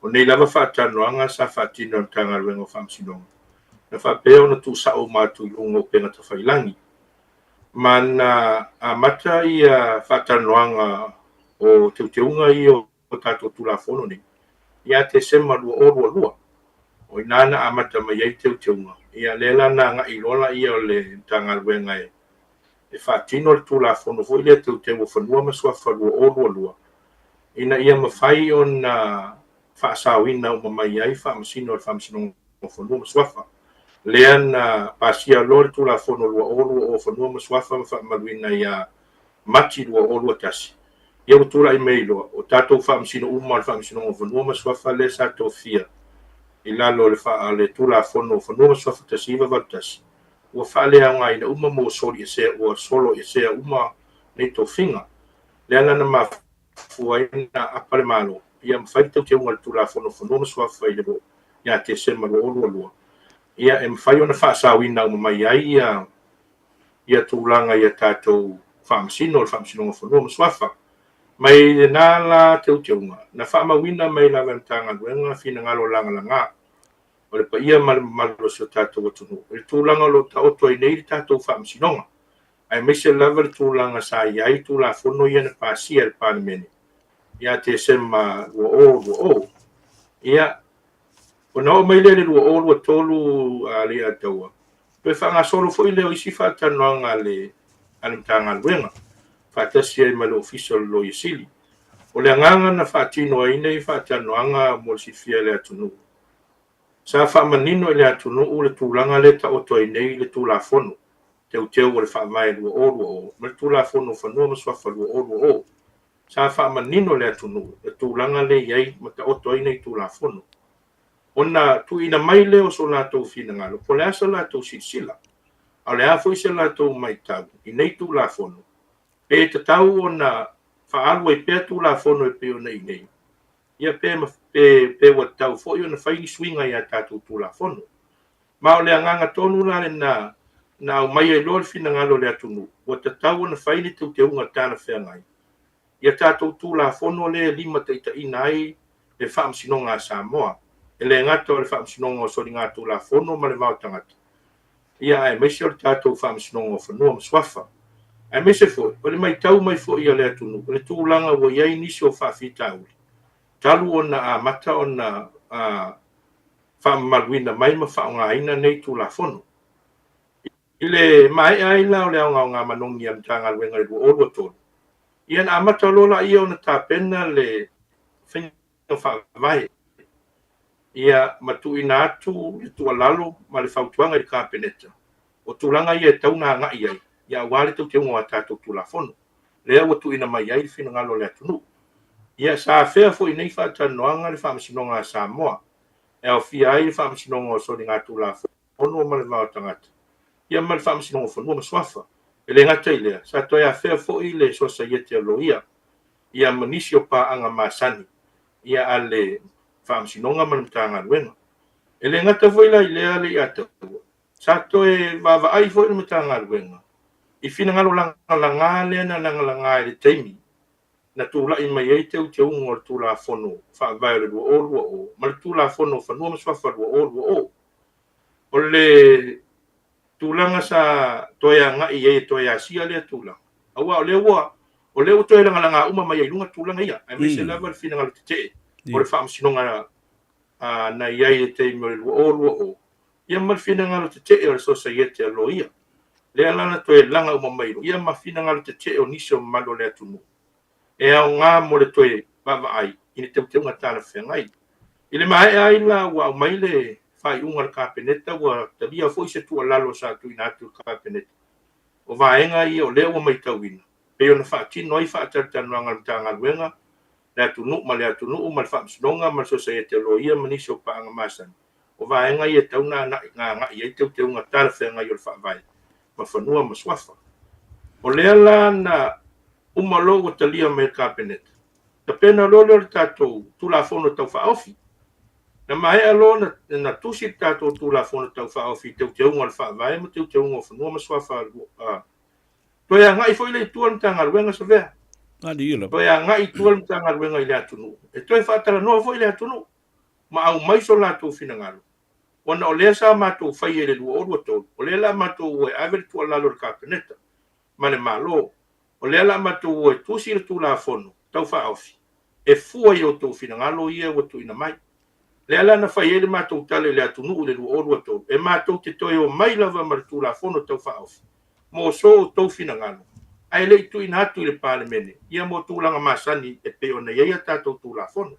Speaker 8: o nei lava faatalanoaga sa faatino e le Matagaluega o Faamasinoga, na faapea ona tuusao uma atu i luga o upega tafailagi. Ma na amata ia faatalanoaga o teuteuga ia o tatou Tulafono nei ia Tesema 2022. O i ina na amata mai ai teuteuga, ia lea la na agai loa laia o le Matagaluega e faatino le Tulafono foi lea Teuteu o Fanua ma Suafa 2022 ina ia mafai ona faasaoina uma mai ai Faamasino o le Faamasinoga o Fanua ma Suafa. Lea na pasia loa le Tulafono 2020 Fanua ma Suafa ma faamamaluina ia Mati 2021, ia ua tulai mai loa, o tatou faamasino uma o le Faamasinoga o Fanua ma Suafa lea sa tofia i lalo o le, le Tulafono o Fanua ma Suafa 1981, ua faaleaogaina uma ma ua soliesea, ua soloesea uma nei tofiga. Lea la na mafua ai na aapa le Malo ia ma fai le teuteuga o le Tulafono o Fanua ma Suafa i le ia Tesema 2022, ia e mafai ona faasaoina uma mai ai ia ia tulaga i a tatou Faamasino o le Faamasinoga o Fanua ma Suafa. Mai lena la teuteuga, na faamauina mai lava e le Matagaluega finagalo lagalaga o le paia ma le mamalu o si o tatou atunuu i le tulaga o lo o taoto ai nei le tatou Faamasinoga, aemaise lava le tulaga sa i ai Tulafono ia na pasia e le Palemene ia Tesema 2020. Ia, Ona oo mai lea i le 2023 a Leiataua, toe faagasolo foi lea o isi faatalanoaga a le a le Matagaluega faatasi ai ma le Ofisa o le Loia Sili. O le agaga na faatino ai nei faatalanoaga mo le silafia e le atunuu, sa faamanino i le atunuu le tulaga lea e taoto ai nei le Tulafono Teuteu o le Faavae 2020 ma le Tulafono o Fanua ma Suafa 2020. Sa faamanino le atunuu le tulaga lea i ai ma taoto ai nei Tulafono. Ona tuuina mai lea o so latou finagalo po o le a sa latou silasila, a o le a foi se latou matau i nei Tulafono, pe tatau ona faaalu ai pea Tulafono e pei ona i nei, ia pe, pe, pe ua tatau foi ona fai ni suiga i a tatou Tulafono. Ma o le agaga tonu la lena na aumai ai loa le finagalo o le atunuu, ua tatau ona fai ni teuteuga talafeagai i a tatou Tulafono lea e limataitaiina ai le Faamasinoga a Samoa, e le gata o le Faamasinoga o Soligatulafono ma le Vao Tagata, ia aemaise o le tatou Faamasinoga o Fanua ma Suafa. Aemaise foi o le matau mai foi a le atunuu i le tulaga ua i ai nisi o faafitauli talu ona amata ona faamamaluina mai ma faaaogaina nei Tulafono. I le maea ai la o le aogaoga manogi a le Matagaluega i le 2023, ia na amata loa laia ona tapena le faiga faavae ia ma tuuina atu le tuualalo ma le fautuaga i le Kapeneta o tulaga ia e tatau ona agai i ai ia aua le teuteuga o a tatou Tulafono lea ua tuuina mai ai le finagalo o le atunuu. Ia sa afea foi i nei faatalanoaga le Faamasinoga a Samoa e aofia ai le Faamasinoga o Soligatulafono ma le Va o Tagata, ia ma le Faamasinoga o Fanua ma Suafa. E le gata i lea, sa toe afea foi le Sosaiete a Loia, ia ma nisi o paaga masani ia a le Faamasinoga ma le Matagaluega. E le gata foi la i lea Leiataua, sa toe vaavaai foi le Matagaluega i finagalo lagalaga lea na lagalaga i le taimi na tulai mai ai teuteuga o le Tulafono Faavae o le 2020 ma le Tulafono o Fanua ma Suafa 2020. O le tulaga sa toe agai i ai e toe asia lea tulaga, aua o lea ua O lea ua toe lagalaga uma mai ai i luga tulaga ia, aemaise lava le finagalo tetee o le Faamasinoga na i ai i le taimi o le 2020, ia ma le finagalo tetee o le Sosaiete a Loia. Lea la na toe laga uma mai ia ma finagalo tetee o nisi o mamalu o le atunuu e aoga mo le toe vaavaai i ni teuteuga talafeagai. I le maea ai la ua aumai le faaiuga a le Kapeneta ua talia foi se tuualalo sa tuuina atu i le Kapeneta, o vaega ia o lea ua matauina pei ona faatino ai faatalatalanoaga a le Matagaluega, le atunuu ma le atunuu ma le Faamasinoga ma le Sosaiete a Loia ma nisi o paaga masani, o vaega ia e tatau ona agai i ai teuteuga talafeagai o le Faavae ma fanua ma suafa. O lea la na uma loa ua talia mai e le Kapeneta, tapena loa lea o le tatou Tulafono Tau Faaofi. Na maea loa ona tusi le tatou Tulafono Tau Faaofi i teuteuga o le Faavae ma teuteuga o fanua ma suafa. Toe agai foi lea i tua le Matagaluega Savea. Toe agai i tua le Matagaluega i le atunuu e toe faatalanoa foi le atunuu ma aumai so latou finagalo, ona o lea sa matou faia i le 2023, o lea la a matou o e ave le tuualalo i le Kapeneta ma le Malo, o lea la a matou o e tusi le Tulafono Tau Faaofi e fua i outou finagalo ia ua tuuina mai. Lea la na fai ai le matou tala i le atunuu i le 2023, e matou te toe omai lava ma le Tulafono Tau Faaofi mo so outou finagalo, ae le i tuuina atu i le Palemene, ia mo tulaga masani e pei ona i ai a tatou Tulafono.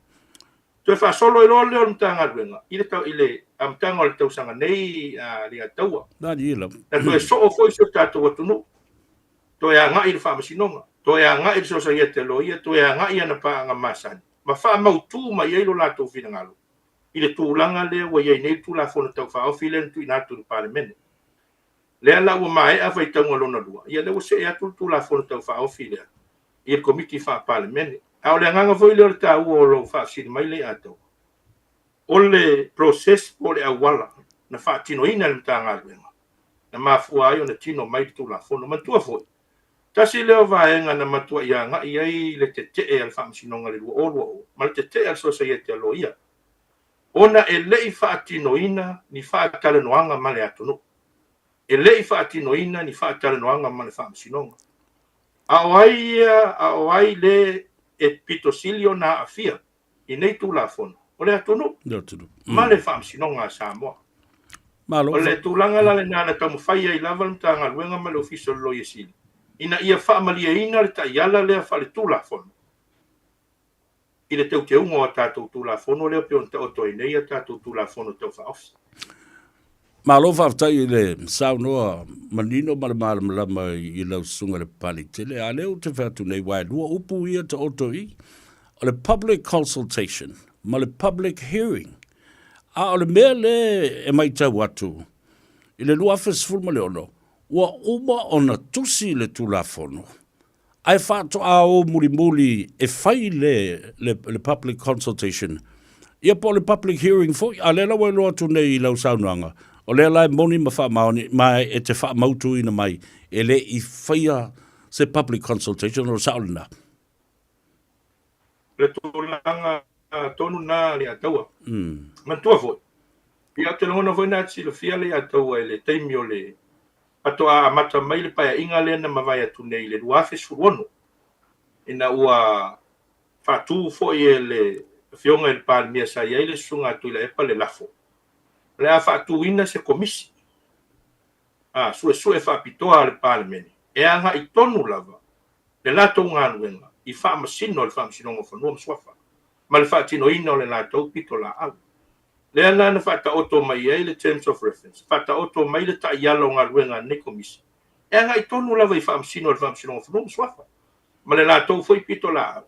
Speaker 8: Toe faasolo ai loa lea o le Matagaluega i le, i le amataga o le tausaga nei a Leiataua. Na toe soo foi si o tatou atunuu, toe agai i le Faamasinoga, toe agai i le Sosaiete a Loia, toe agai i ana paaga masani, ma faamautu mai ai lo latou finagalo i le tulaga lea ua i ai nei le Tulafono Tau Faaofi lea na tuuina atu i le Palemene. Lea la ua maea faitauga lona lua, ia lea ua see atu le Tulafono Tau Faaofi lea i le Komiti Faa-Palemene. A o le agaga foi lea o le taua o lou faafesili mai Leiataua, o le process po o le auala na faatinoina e le Matagaluega na mafua ai ona tino mai le Tulafono. Manatua foi, tasi lea o vaega na matuai agai ai le tetee a le Faamasinoga i le 2020 ma le tetee a le Sosaiete a Loia, ona e le i faatinoina ni faatalanoaga ma le atunuu, e le i faatinoina ni faatalanoaga ma le Faamasinoga. A o ai ia, a o ai le e pito sili ona aafia i nei Tulafono? O le atunuu ma le Faamasinoga a Samoa. O le tulaga la lena na taumafai ai lava le Matagaluega ma le Ofisa o le Loia Sili ina ia faamalieina le taiala lea faaletulafono i le teuteuga o a tatou Tulafono lea pei ona taoto ai nei a tatou Tulafono Tau Faaofi.
Speaker 2: Malo faafetai i le saunoa manino ma le malamalama i lau susuga i le Papaliitele. A lea ou te fai atu nei, aua e lua upu ia taoto i i, o le public consultation ma le public hearing. A o le mea lea e matau atu, i le 2016, ua uma ona tusi le Tulafono, Ae faatoa o mulimuli e fai le, le, le public consultation, ia po o le public hearing foi, a lea la ua iloa atu nei i lau saunoaga, o lea la e moni ma faamaoni, ma e te faamautuina mai, e le i faia se public consultation, o le sao lena.
Speaker 8: Le tulaga tonu lena Leiataua. Manatua foi, ia ou te lagona foi na te silafia Leiataua i le taimi o le faatoa amata mai le paeaiga lea na mavae atu nei i le 2016, ina ua faatu foi e le Afioga i le Palemia sa i ai le Susuga a Tuilaepa le lafo, o le a faatuina se Komisi a Suesue Faapitoa a le Palemene e agai tonu lava le latou galuega i faamasino a le Faamasinoga o Fanua ma Suafa ma le faatinoina o le latou pitolaau. Lea la na faataoto mai ai le Terms of Reference, faataoto mai le taiala o galuega a lenei Komisi, e agai tonu lava i faamasino a le Faamasinoga o Fanua ma Suafa, ma le latou foi pitolaau,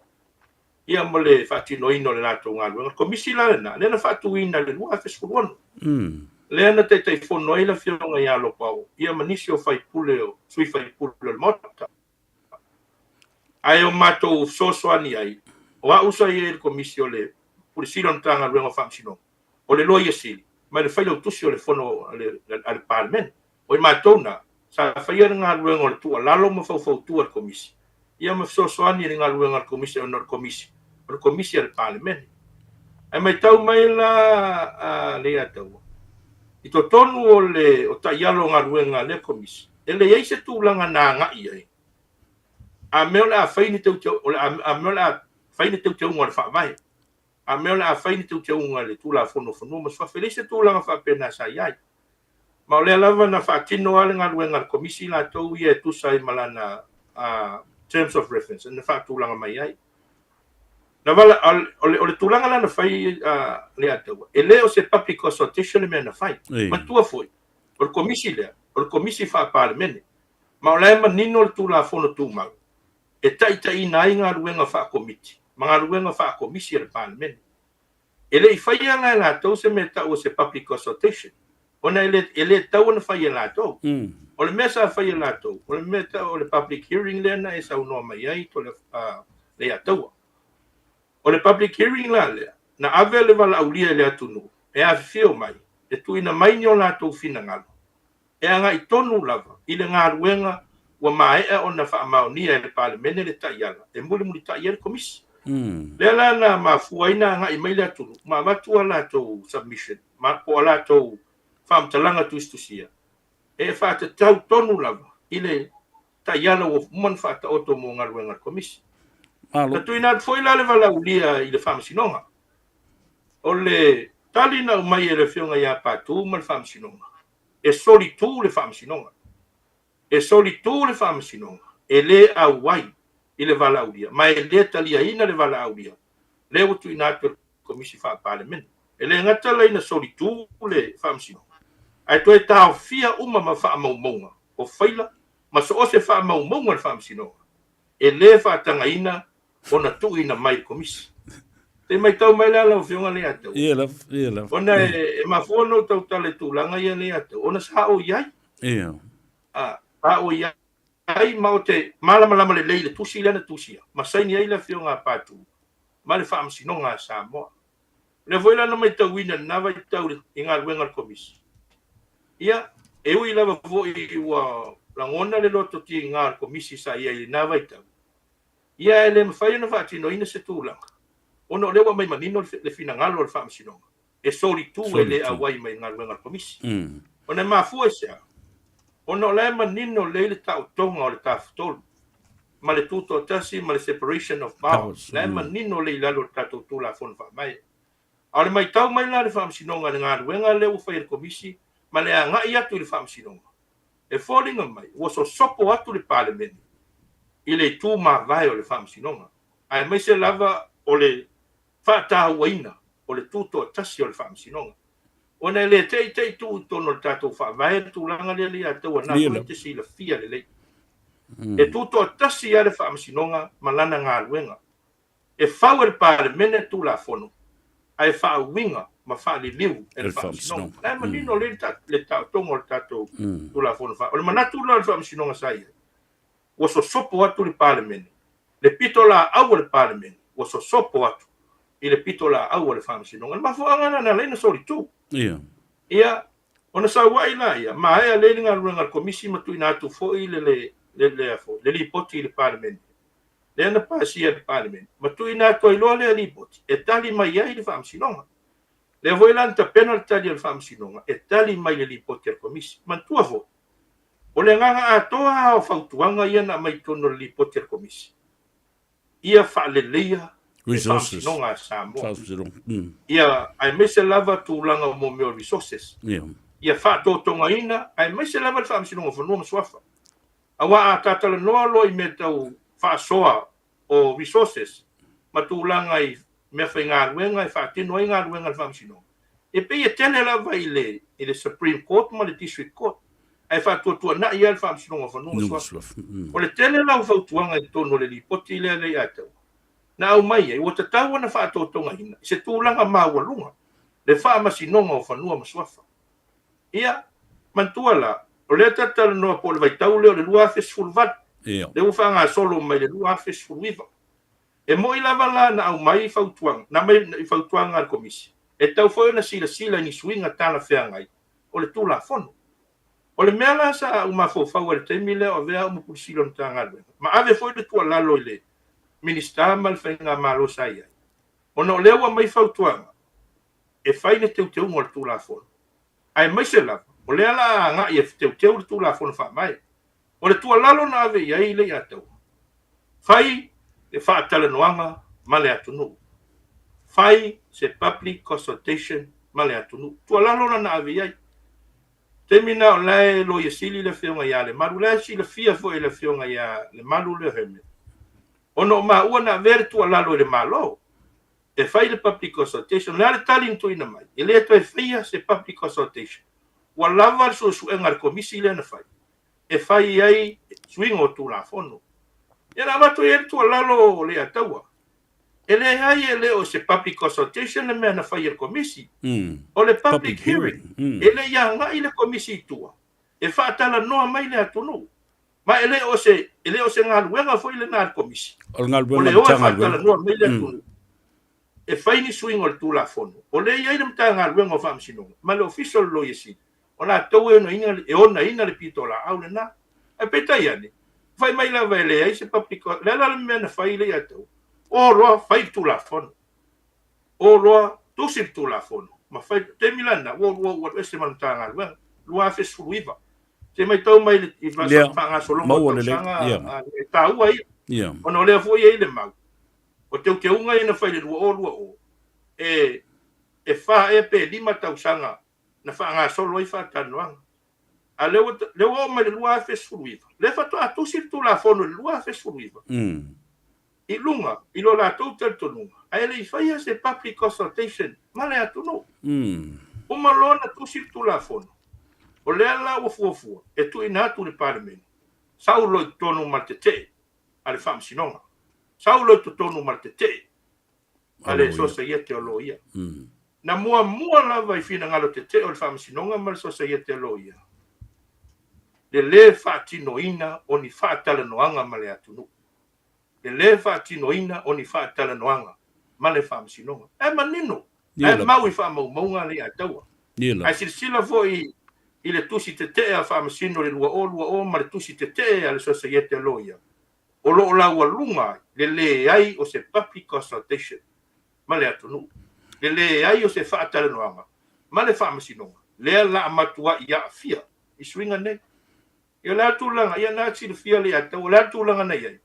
Speaker 8: ia ma le faatinoina o le latou galuega. O le Komisi la lena, lea na faatuina i le 2016, lea na Taitaifono ai le Afioga ia Lopaoo, ia ma nisi o faipule o sui faipule o le Maota. Ae o matou fesoasoani ai, o au sa i ai i le Komisi o le Pule Sili o le Matagaluega o Faamasinoga, o le Loia Sili, ma le Failautusi o le Fono a le Palemene. O i matou na, sa faia le galuega o le tuualalo ma faufautua i le Komisi, ia ma fesoasoani i le galuega a le Komisi ona o le Komisi, o le Komisi a le Palemene. Ae matau mai la a Leiataua, i totonu o le o taiala o galuega a lea Komisi, e leai se tulaga na agai ai. A mea o le a fai ni teuteu, o le a, a mea o le a fai ni teuteuga o le Faavae, a mea o le a fai ni teuteuga i le Tulafono o Fanua ma Suafa. E leai se tulaga faapena sa i ai. Ma o lea lava na faatino lava le galuega a le Komisi latou ia e tusa ai ma lana Terms of Reference na faatulaga mai ai. Na vala, o le, o le tulaga la na fai le Ataua, e le o se public consultation le mea na fai. Matua foi, o le Komisi lea, o le Komisi Faa-Palemene. Ma o la e manino le Tulafono Tumau e taitaiina ai galuega faa-Komiti ma galuega faa-Komisi a le Palemene. E le i faia la e latou se mea e tau o se public consultation, ona e le, e le tatau ona fai e latou. O le mea sa fai e latou, o le mea e tau o le public hearing lea na e saunoa mai ai to le, uh, Leiataua. O le public hearing la lea, na ave le valaaulia i le atunuu e afifio mai, e tuuina mai ni o latou finagalo, e agai tonu lava i le galuega ua maea ona faamaonia e le Palemene le taiala e mulimulitai ai le Komisi. Lea la na mafua ai na agai mai le atunuu ma avatu a latou submission ma po o a latou faamatalaga tusitusia e faatatau tonu lava i le taiala ua uma ona faataoto mo galuega a le Komisi. Na tuuina atu foi la le valaaulia i le Faamasinoga. O le tali na aumai e le Afioga ia Patu ma le Faamasinoga, e solitu le Faamasinoga. E solitu le Faamasinoga, e le auai i le valaaulia, ma e le taliaina le valaaulia lea ua tuuina atu e le Komisi Faa-Palemene. E le gata la ina solitu le Faamasinoga, ae toe taofia uma ma faamaumauga o faila ma so o se faamaumauga a le Faamasinoga e le faatagaina ona tuuina mai i le Komisi. Se matau mai la lau Afioga Leiataua.
Speaker 2: Ia lava, ia lava.
Speaker 8: Ona e mafua ona ou tautala i tulaga ia Leiataua, ona sa ou i ai.
Speaker 2: Ia.
Speaker 8: A, sa ou i ai ma ou te malamalama lelei i le tusi lea na tusia, ma saini ai le Afioga a Patu ma le Faamasinoga a Samoa. O lea foi la na matauina i lena vaitau i galuega a le Komisi. Ia, e ui lava foi ua lagona le loto tiga o le Komisi sa i ai i lena vaitau, ia e le mafai ona faatinoina se tulaga ona o lea ua aumai manino le finagalo o le Faamasinoga e solitu e le auai mai i galuega a le Komisi. Ona e mafua i se a? Ona o la e manino lelei le taotoga o le Tafatolu ma le Tutoatasi ma le Separation of Powers, la e manino lelei i lalo o le tatou Tulafono Faavae. A o le matau mai la a le Faamasinoga i le galuega lea ua fai e le Komisi ma le agai atu i le Faamasinoga, e foliga mai ua sosopo atu le Palemene i le itu mavae o le Faamasinoga, aemaise lava o le faatauaina o le tutoatasi o le Faamasinoga. Ona e le teitei tuu i totonu o le tatou Faavae le tulaga lea Leiataua na foi te silafia lelei. E tutoatasi lava le Faamasinoga ma lana galuega. E fau e le Palemene Tulafono ae faauiga ma faaliliu e le Faamasinoga. La e manino lelei le taotoga o le tatou Tulafono Faavae. O le manatu la o le Faamasinoga sa i ai, ua sosopo atu le Palemene, le pitolaau a le Palemene ua sosopo atu i le pitolaau a le Faamasinoga. O le mafuaaga lena na ala ai ona solitu. Ia, ona sau ai laia, maea lelei le galuega a le Komisi ma tuuina atu foi le Lipoti i le Palemene. Lea na pasia e le Palemene, ma tuuina atu ai loa lea Lipoti e tali mai ai le Faamasinoga. Lea foi la na tapena le tali a le Faamasinoga e tali mai i le Lipoti a le Komisi. Manatua foi, o le agaga atoa lava o fautuaga ia na aumai i totonu o le Lipoti a le Komisi, ia faaleleia le Faamasinoga a Samoa, ia aemaise lava tulaga o mea o resources, ia faatotogaina aemaise lava le Faamasinoga o Fanua ma Suafa. Aua a ta talanoa loa i mea tau faasoa o resources ma tulaga i meafaigaluega e faatino ai galuega a le Faamasinoga, e pei e tele lava i le i le Supreme Court ma le District Court, ae faatuatuanai lava le Faamasinoga o Fanua ma Suafa. O le tele la o fautuaga i totonu o le Lipoti lea Leiataua na aumai ai, ua tatau ona faatotogaina i se tulaga maualuga le Faamasinoga o Fanua ma Suafa. Ia, manatua la, o lea ta te talanoa po o le vaitau lea o le 2018, lea ua faagasolo mai le 2019. E moni lava la na aumai fautuaga, na aumai i fautuaga a le Komisi, e tatau foi ona silasila i ni suiga talafeagai o le Tulafono. O le mea la sa ou mafaufau ai i le taimi lea o avea au ma Pule Sili o le Matagaluega, ma ave foi le tuualalo i le Minisita ma le Faigamalo sa i ai, ona o lea ua aumai fautuaga, e fai le teuteuga o le Tulafono, aemaise lava o lea la a agai e teuteu le Tulafono Faavae. O le tuualalo na ave i ai Leiataua, Fai le faatalanoaga ma le atunuu. Fai se public consultation ma le atunuu. Tuualalo la na ave i ai. Taimi na o la e Loia Sili le Afioga ia Lemalu, la e silafia foi e le Afioga ia Lemalu lea Herman, ona o maua na avea le tuualalo i le Malo e fai le public consultation. O le a le tali na tuuina mai? E le toe faia se public consultation. Ua lava le suesuega a le Komisi lea na fai e fai ai suiga o Tulafono. Ia na avatu ai le tuualalo o Leiataua. E leai e le o se public consultation le mea na fai e le Komisi. O le public hearing. E le i agai le Komisi i tua e faatalanoa mai le atunuu. Ma e le o se, e le o se galuega foi lena a le Komisi.
Speaker 2: O le galuega
Speaker 8: o le o e faatalanoa mai le atunuu. E fai ni suiga o le Tulafono. O lea e i ai le Matagaluega o Faamasinoga ma le Ofisa o le Loia Sili, o latou e onaina le pitolaau lena. Ae peitai ane, fai mai lava e leai se public, o le a la le mea na fai Leiataua? O loa fai le Tulafono. O loa tusi le Tulafono ma fai le taimi la lena ua ou alu ese ma le Matagaluega, 2019. Se matau mai i le faagasologa o tausaga e taua ia. Ona o lea foi e i ai le mau, o teuteuga ia na fai i le 2020, e e fa ea pe lima tausaga na faagasolo ai faatalanoaga. A lea ua, lea ua oo mai le 2019, lea faatoa tusi le Tulafono i le 2019 i luga i lo latou talitonuga, ae le i faia se public consultation ma le atunuu. Uma loa ona tusi le Tulafono, o lea la ua fuafua e tuuina atu i le Palemene, sau loa i totonu ma le tetee a le Faamasinoga, sau loa i totonu ma le tetee a le Sosaiete o Loia. Na muamua lava i finagalo tetee o le Faamasinoga ma le Sosaiete a Loia le lē faatinoina o ni faatalanoaga ma le atunuu, le lē faatinoina o ni faatalanoaga ma le Faamasinoga. E manino, e mau i faamaumauga Leiataua. Ae silasila foi i le tusi tetee a Faamasino i le 2020 ma le tusi tetee a le Sosaiete a Loia, o lo o laualuga ai le leai o se public consultation ma le atunuu, le leai o se faatalanoaga ma le Faamasinoga, lea la a matuai aafia i suiga nei. Ia o le a le tulaga, ia na silafia le ia tau, o le a le tulaga na i ai?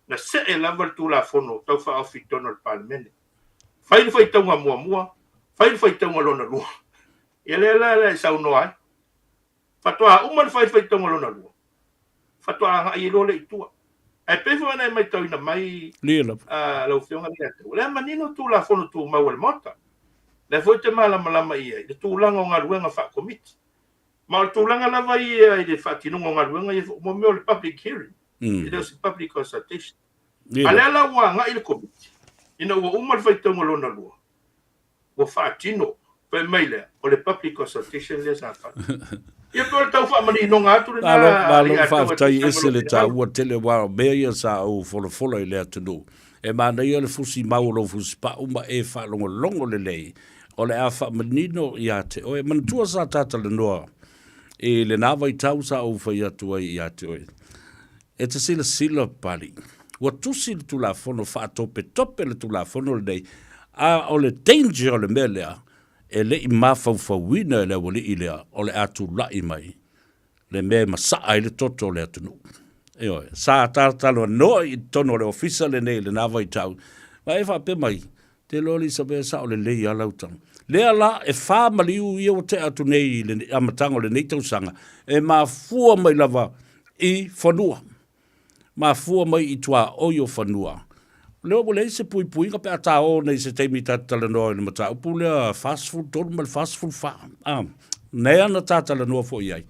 Speaker 8: Na see lava le Tulafono Tau Faaofi i totonu o le Palemene. Fai le faitauga muamua, fai le faitauga lona lua. Ia lea la e saunoa ai. Faatoa uma ona fai le faitauga lona lua, faatoa agai ai loa lea i tua. Ae pei foi ona e matauina mai lau Afioga Leiataua, o lea e manino Tulafono Tumau a le Maota. O lea foi e te malamalama i ai i le tulaga o galuega faa-Komiti. Ma o le tulaga lava ia i le faatinoga o galuega ia, mo mea o le public hearing, e le o se public consultation. A lea la ua agai le Komiti, ina ua uma le faitauga lona lua, ua faatino, fai mai lea, o le public consultation lea sa fai. Ia pe o le tau faamaninoga atu lena.
Speaker 2: Malo, malo, faafetai ese le taua tele aua o mea ia sa ou folafola i le atunuu. E manaia le fusi mau o lou fusipau ma e faalogologo lelei, o le a faamanino ia te oe. Manatua sa ta talanoa i lena vaitau sa ou fai atu ai ia te oe. E te silasila Pali, ua tusi le Tulafono faatopetope le Tulafono lenei, a o le danger o le mea lea, e le i mafaufauina e le aualii lea o le a tulai mai le mea e masaa ai le toto o le atunuu. Ioe, sa talatalanoa i totonu o le ofisa lenei i lena vaitau, ma e faapea mai, Te iloa le Isabea sao lelei lava lau tala. Lea la e fa maliu ia ua tea atu nei i le amataga o lenei tausaga, e mafua mai lava i fanua. Mafua mai i tuaoi o fanua. Lea ua leai se puipuiga pe a ta o nei i se taimi ta te talanoa i le mataupu lea 43 ma le 44. A, lea na ta talanoa foi i ai,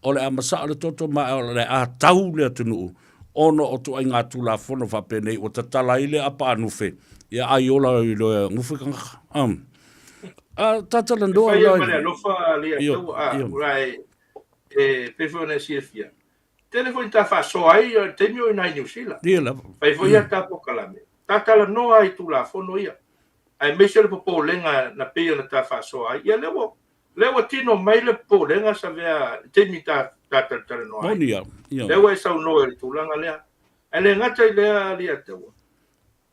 Speaker 2: o le a masaa le toto ma o le a tau le atunuu ona o ituaiga Tulafono faapenei ua tatala ai le apaanufe, ia ai ola i le gufe tagata. A ta talanoa
Speaker 8: E fai ai ma le alofa Leiataua, a, ua e, e pei foi ona e silafia, tele foi ni ta faasoa ai i le taimi o i ina i Niu Sila.
Speaker 2: Ia lava.
Speaker 8: Fai foi a ta polokalame, ta talanoa i Tulafono ia, aemaise o le popolega na pei ona ta faasoa ai. Ia lea ua Lea ua tino mai le popolega Savea i le taimi ta talatalanoa ai.
Speaker 2: Moni lava,
Speaker 8: ia. Lea ua e saunoa i le tulaga lea. Ae le gata i lea Leiataua,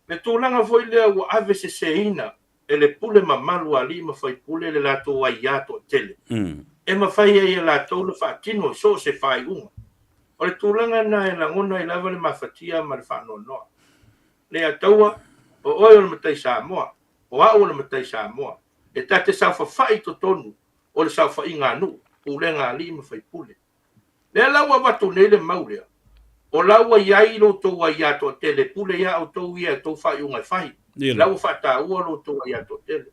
Speaker 8: le tulaga foi lea ua aveseseina e le pule mamalu a alii ma faipule le latou aia toatele, e mafai ai e latou ona faatino i so o se faaiuga. O le tulaga lena e lagona ai lava le mafatia ma le faanoanoa. Leiataua, o oe o le matai Samoa, o au o le matai Samoa. E ta te saofafai i totonu o le saofaiga a nuu, pulega a alii ma faipule. Lea la ua avatu nei le mau lea, o la ua i ai lo outou aia toatele e pule ia outou ia i a outou faaiuga e fai. La ua faataua lo outou aia toatele.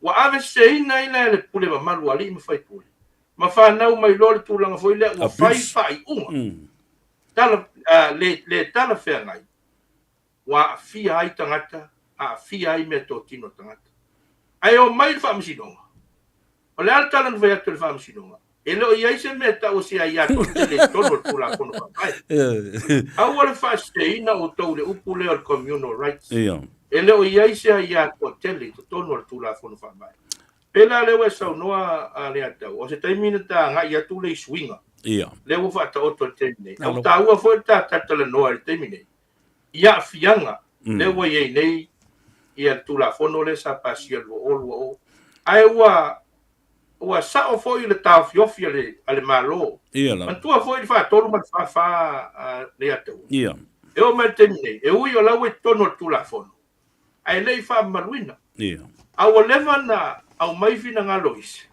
Speaker 8: Ua aveseseina ai la e le pule mamalu a alii ma faipule, ma fanau mai loa le tulaga foi lea ua fai faaiuga tala, le, le talafeagai, ua aafia ai tagata, aafia ai meatotino a tagata. Ae omai i le Faamasinoga, o le a le tala na fai atu e le Faamasinoga? E le o i ai se mea e tau o se aia toatele i totonu o le Tulafono Faavae. Aua le faaseseina outou i le upu lea o le communal rights. E le o i ai se aia toatele i totonu o le Tulafono Faavae. Pei la lea ua e saunoa a Leatau, o se taimi na ta agai atu lea i suiga. Lea ua faataoto i le taimi nei. A ua taua foi le ta talatalanoa i le taimi nei i aafiaga lea ua i ai nei ia le Tulafono lea sa pasia i le 2020. Ae ua ua sao foi le taofiofi a le, a le Malo.
Speaker 2: Ia lava.
Speaker 8: Manatua foi le 43 ma le 44 a Leatau.
Speaker 2: Ia.
Speaker 8: E oo mai i le taimi nei, e ui o la ua i totonu o le Tulafono, ae le i faamamaluina.
Speaker 2: Ia.
Speaker 8: A ua leva na aumai finagalo o isi,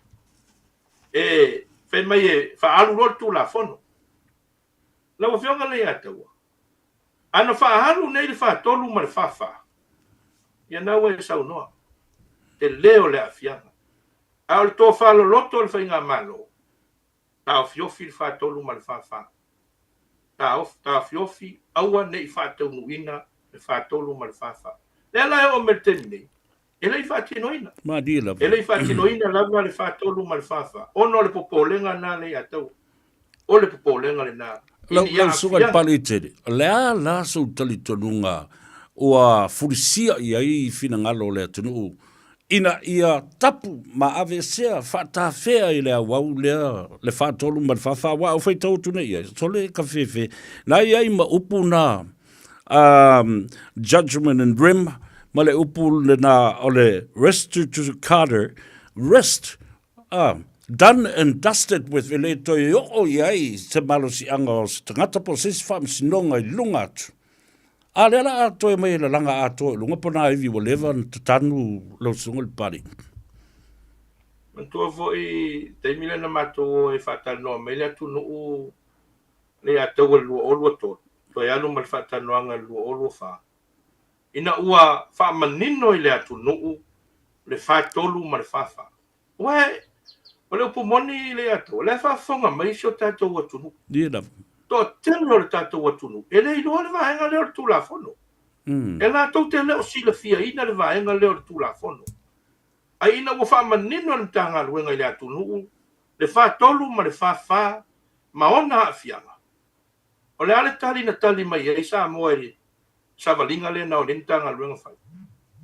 Speaker 8: e fai mai e faaalu loa le Tulafono. Lau Afioga Leiataua, a na faaalu nei le 43 ma le 44, ia na ua e saunoa, tele o le aafiaga. A o le tofa loloto o le Faigamalo, taofiofi le 43 ma le 44. Taofiofi, aua ne i faataunuuina le 43 ma le 44. Lea la e oo mai i le taimi nei, e le i faatinoina.
Speaker 2: Malie lava.
Speaker 8: E le i faatinoina lava le 43 ma le 44, ona o le popolega lena Leiataua. O le popolega lena.
Speaker 2: Lau, lau susuga i le Paletele, o le a la sou talitonuga ua fulisia i ai finagalo o le atunuu ina ia tapu ma aveesea faatafea i le auau lea le 43 ma le 44, aua a ou faitau atu nei i ai, sole ka fefe, na i ai ma upu na judgment and rim, ma le upu lena o le restitution carter, rest, done and dusted with, e le toe oo i ai se malosiaga o se tagata po o se isi faamasinoga i luga atu. A lea la a toe mai e lalaga atoa i luga po na ivi ua leva na tatanu lau susuga i le Papalii.
Speaker 8: Manatua foi taimi lea na matou o e faatalanoa mai le atunuu Leiataua i le 2023, toe alu ma le faatalanoaga i le 2024, ina ua faamanino i le atunuu le 43 ma le 44. Aua o le upu moni Leiataua, o la e faafofoga mai si o tatou atunuu.
Speaker 2: Ia lava.
Speaker 8: Toatele o le tatou atunuu e le iloa le vaega lea o le Tulafono. E latou te le o silafiaina le vaega lea o le Tulafono. Ae ina ua faamanino e le Matagaluega i le atunuu le 43 ma le 44 ma ona aafiaga, o le a le tali na tali mai ai Samoa i le savaliga lea na o nei Matagaluega fai?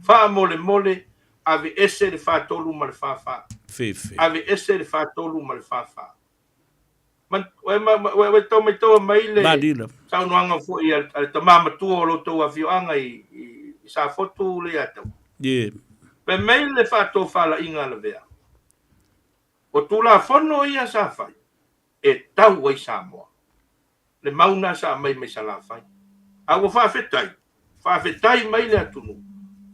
Speaker 8: Faamolemole, aveese le 43 ma le 44.
Speaker 2: Fefe.
Speaker 8: Aveese le 43 ma le 44. Ua tau maitaua mai le saunoaga foi a le tama matua o lo outou afioaga i Safotu Leiataua.
Speaker 2: Yeah.
Speaker 8: Fai mai le faatofalaiga a Lavea, o Tulafono ia sa fai e tau ai Samoa. Le mau lena sa aumai mai Salafai. A ua faafetai, faafetai mai le atunuu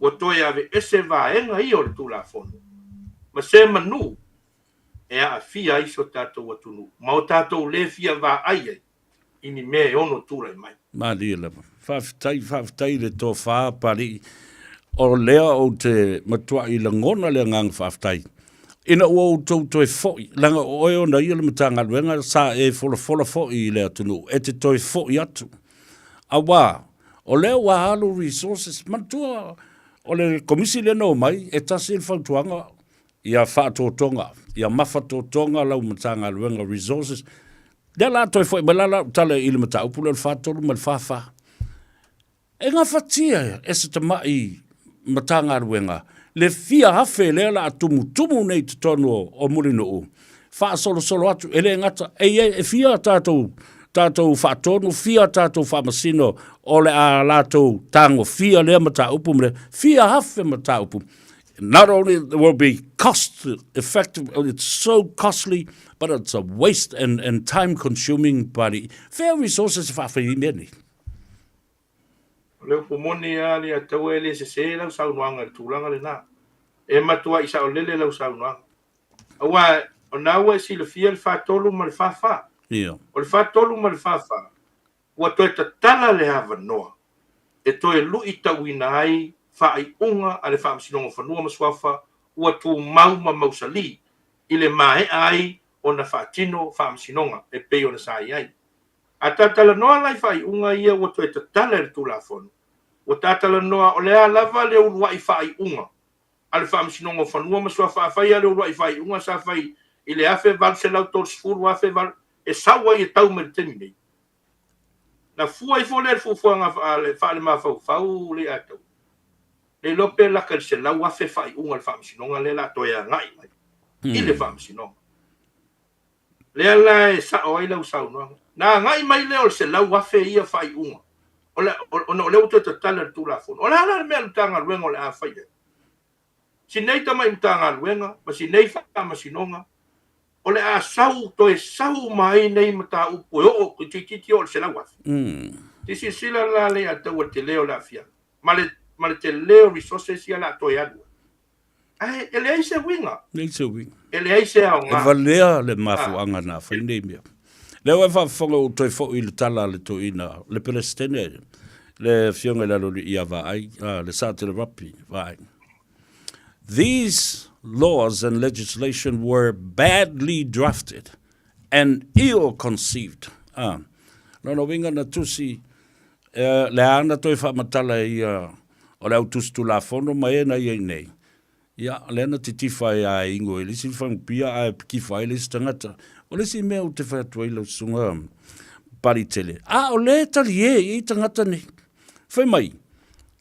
Speaker 8: ua toe aveese vaega ia o le Tulafono ma se manu e aafia ai si o tatou atunuu ma o tatou le fia vaai ai i ni mea e ono tulai mai.
Speaker 2: Malie lava. Faafetai, faafetai i le tofa Papalii. O lea ou te matuai lagona le agaga faafetai ina ua outou toe foi, leaga o oe ona ia le Matagaluega sa e folafola foi i le atunuu e te toe foi atu. Aua, o lea ua alu resources, manatua o le Komisi lea na omai, e tasi le fautuaga, ia faatotoga, ia mafatotoga lau Matagaluega resources. Lea la toe foi mai la lau tala i le mataupu lea o le 43 ma le 44. E gafatia e se tamai Matagaluega le fia afe lea la a tumutumu nei i totonu o Mulinuu, faasolosolo atu, e le gata, e i ai, e fia tatou, tatou faatonu, fia tatou faamasino o le a latou tagofia lea mataupu ma le fia afe mataupu. Not only it will be cost effective, it's so costly, but it's a waste and, and time consuming pali. Fair resources e whaawhai i mea nei.
Speaker 8: O le upu moni a le ataua e le sese lau saunoaga i le tulaga lena. E matuai saolele lau saunoaga. Aua o na ua e silafia le 43 ma le 44.
Speaker 2: Ia.
Speaker 8: O le 43 ma le 44, ua toe tatala le avanoa e toe luitauina ai faaiuga a le Faamasinoga o Fanua ma Suafa ua tumau ma mausali i le maea ai ona faatino faamasinoga e pei ona sa i ai. A ta talanoa la i faaiuga ia ua toe tatala e le Tulafono, ua ta talanoa o le a lava le uluai faaiuga a le Faamasinoga o Fanua ma Suafa afai lava le uluai faaiuga sa fai i le 1830, 1800 e sau ai e tau mai i le taimi nei. Na fua ifo lea i le fuafuaga faalemafaufau Leiataua, le iloa pe laka i le 100,000 faaiuga a le Faamasinoga lea o le a toe agai mai i le Faamasinoga. Lea la e sao ai lau saunoaga. Na agai mai lea o le 100,000 ia faaiuga, ona o lea ua toe tatala i le Tulafono. O le a la le mea a le Matagaluega o le a fai ai? Si nei tamai Matagaluega ma si nei Faamasinoga, o le a sau, toe sau uma ai nei mataupu e oo, toeitiiti oo i le 100,000. Se i silasila la Leiataua i le tele o le aafiaga ma le, ma le tele o resources ia o le a toe alu ai. Ae e leai se uiga.
Speaker 2: Leai se uiga.
Speaker 8: E leai se aoga.
Speaker 2: E valea le mafuaaga na fai nei mea. Lea ua e faafofoga ua toe foi le tala a le toeaina, le Peresetene, le Afioga i le Aloalii ia Vaai, le Saatelevapi Vaai. These laws and legislation were badly drafted and ill-conceived. Ah, lona uiga na tusi, le a na toe faamatala e ia o le au tusi tulafono ma e na i ai nei. Ia, lea na titifa ai a e ingo i le isi fagupia ae pikifa ai le isi tagata. O le isi mea ou te fai atu ai lau susuga Paritele, a o lea e talie i ai tagata nei. Fai mai,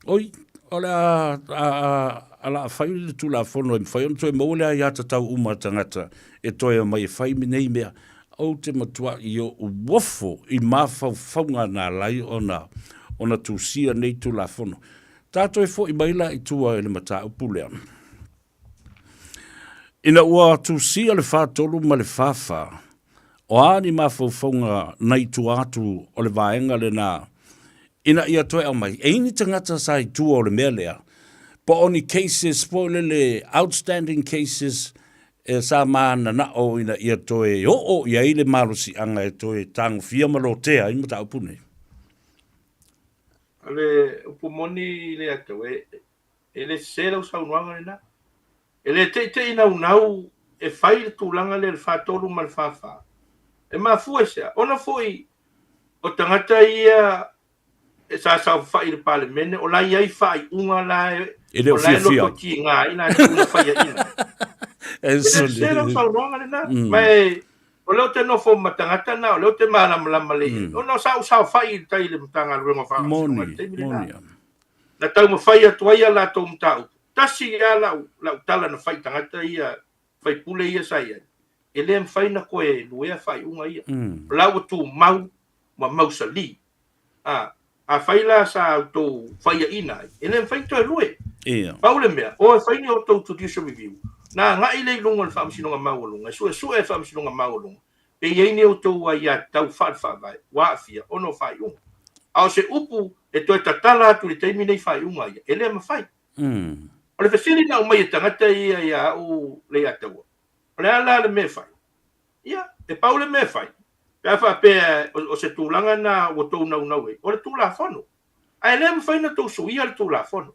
Speaker 2: oi, o le a, a, a, a la fai le Tulafono e mafai ona toe maua le aiatatau uma a tagata e toe omai e fai nei mea. Ou te matuai ou ofo i mafaufauga na ala ai ona, ona tusia nei Tulafono. Ta toe foi mai la i tua i le mataupu lea. Ina ua tusia le 43 ma le 44, o a ni mafaufauga nai tua atu o le vaega lena ina ia toe aumai, e i ni tagata sa i tua o le mea lea, po o ni cases foi lele, outstanding cases, e sa mananao ina ia toe oo i ai le malosiaga e toe tagofia ma lotea ai mataupu nei.
Speaker 8: O le upu moni Leiataua, e le sese lau saunoaga lena. E le teitei naunau e fai le tulaga lea i le 43 ma le 44. E mafua i se a? Ona foi o tagata ia e sa saofafai i le Palemene, o la e i ai faaiuga la e,
Speaker 2: E le o
Speaker 8: o la e
Speaker 2: fiafia
Speaker 8: loto
Speaker 2: ai.
Speaker 8: tiga ai latou na faiaina.
Speaker 2: E
Speaker 8: E le
Speaker 2: sole.
Speaker 8: sese lau saunoaga lena. Ma e, o lea ou te nofo ma tagata na, o lea ou te malamalama lelei i ai. Ona sa ou saofai i tai i le Matagaluega o Faamasinoga i le
Speaker 2: Moni,
Speaker 8: taimi lena.
Speaker 2: moni a.
Speaker 8: Na taumafai atu ai a latou mataupu. Tasi lava lau, lau tala na fai i tagata ia, faipule ia sa i ai, e le mafai ona toe luea faaiuga ia. O la ua tumau ma mausali. A, afai la sa outou faiaina ai, e le mafai ona toe lue.
Speaker 2: Ia.
Speaker 8: Pau le mea, o e fai ni outou judicial review, na agai lea i luga o le Faamasinoga Maualuga, e suesue e le Faamasinoga Maualuga, pe i ai ni outou aiatatau faale-faavae ua aafia ona o faaiuga. A o se upu e toe tatala atu i le taimi nei faaiuga ia, e le mafai. O le fesili na aumai e tagata ia ia au Leiataua, o le a la le mea e fai? Ia, e pau le mea e fai, pe a faapea o se tulaga lena ua tou naunau ai, o le Tulafono. Ae le mafai ona tou suia le Tulafono.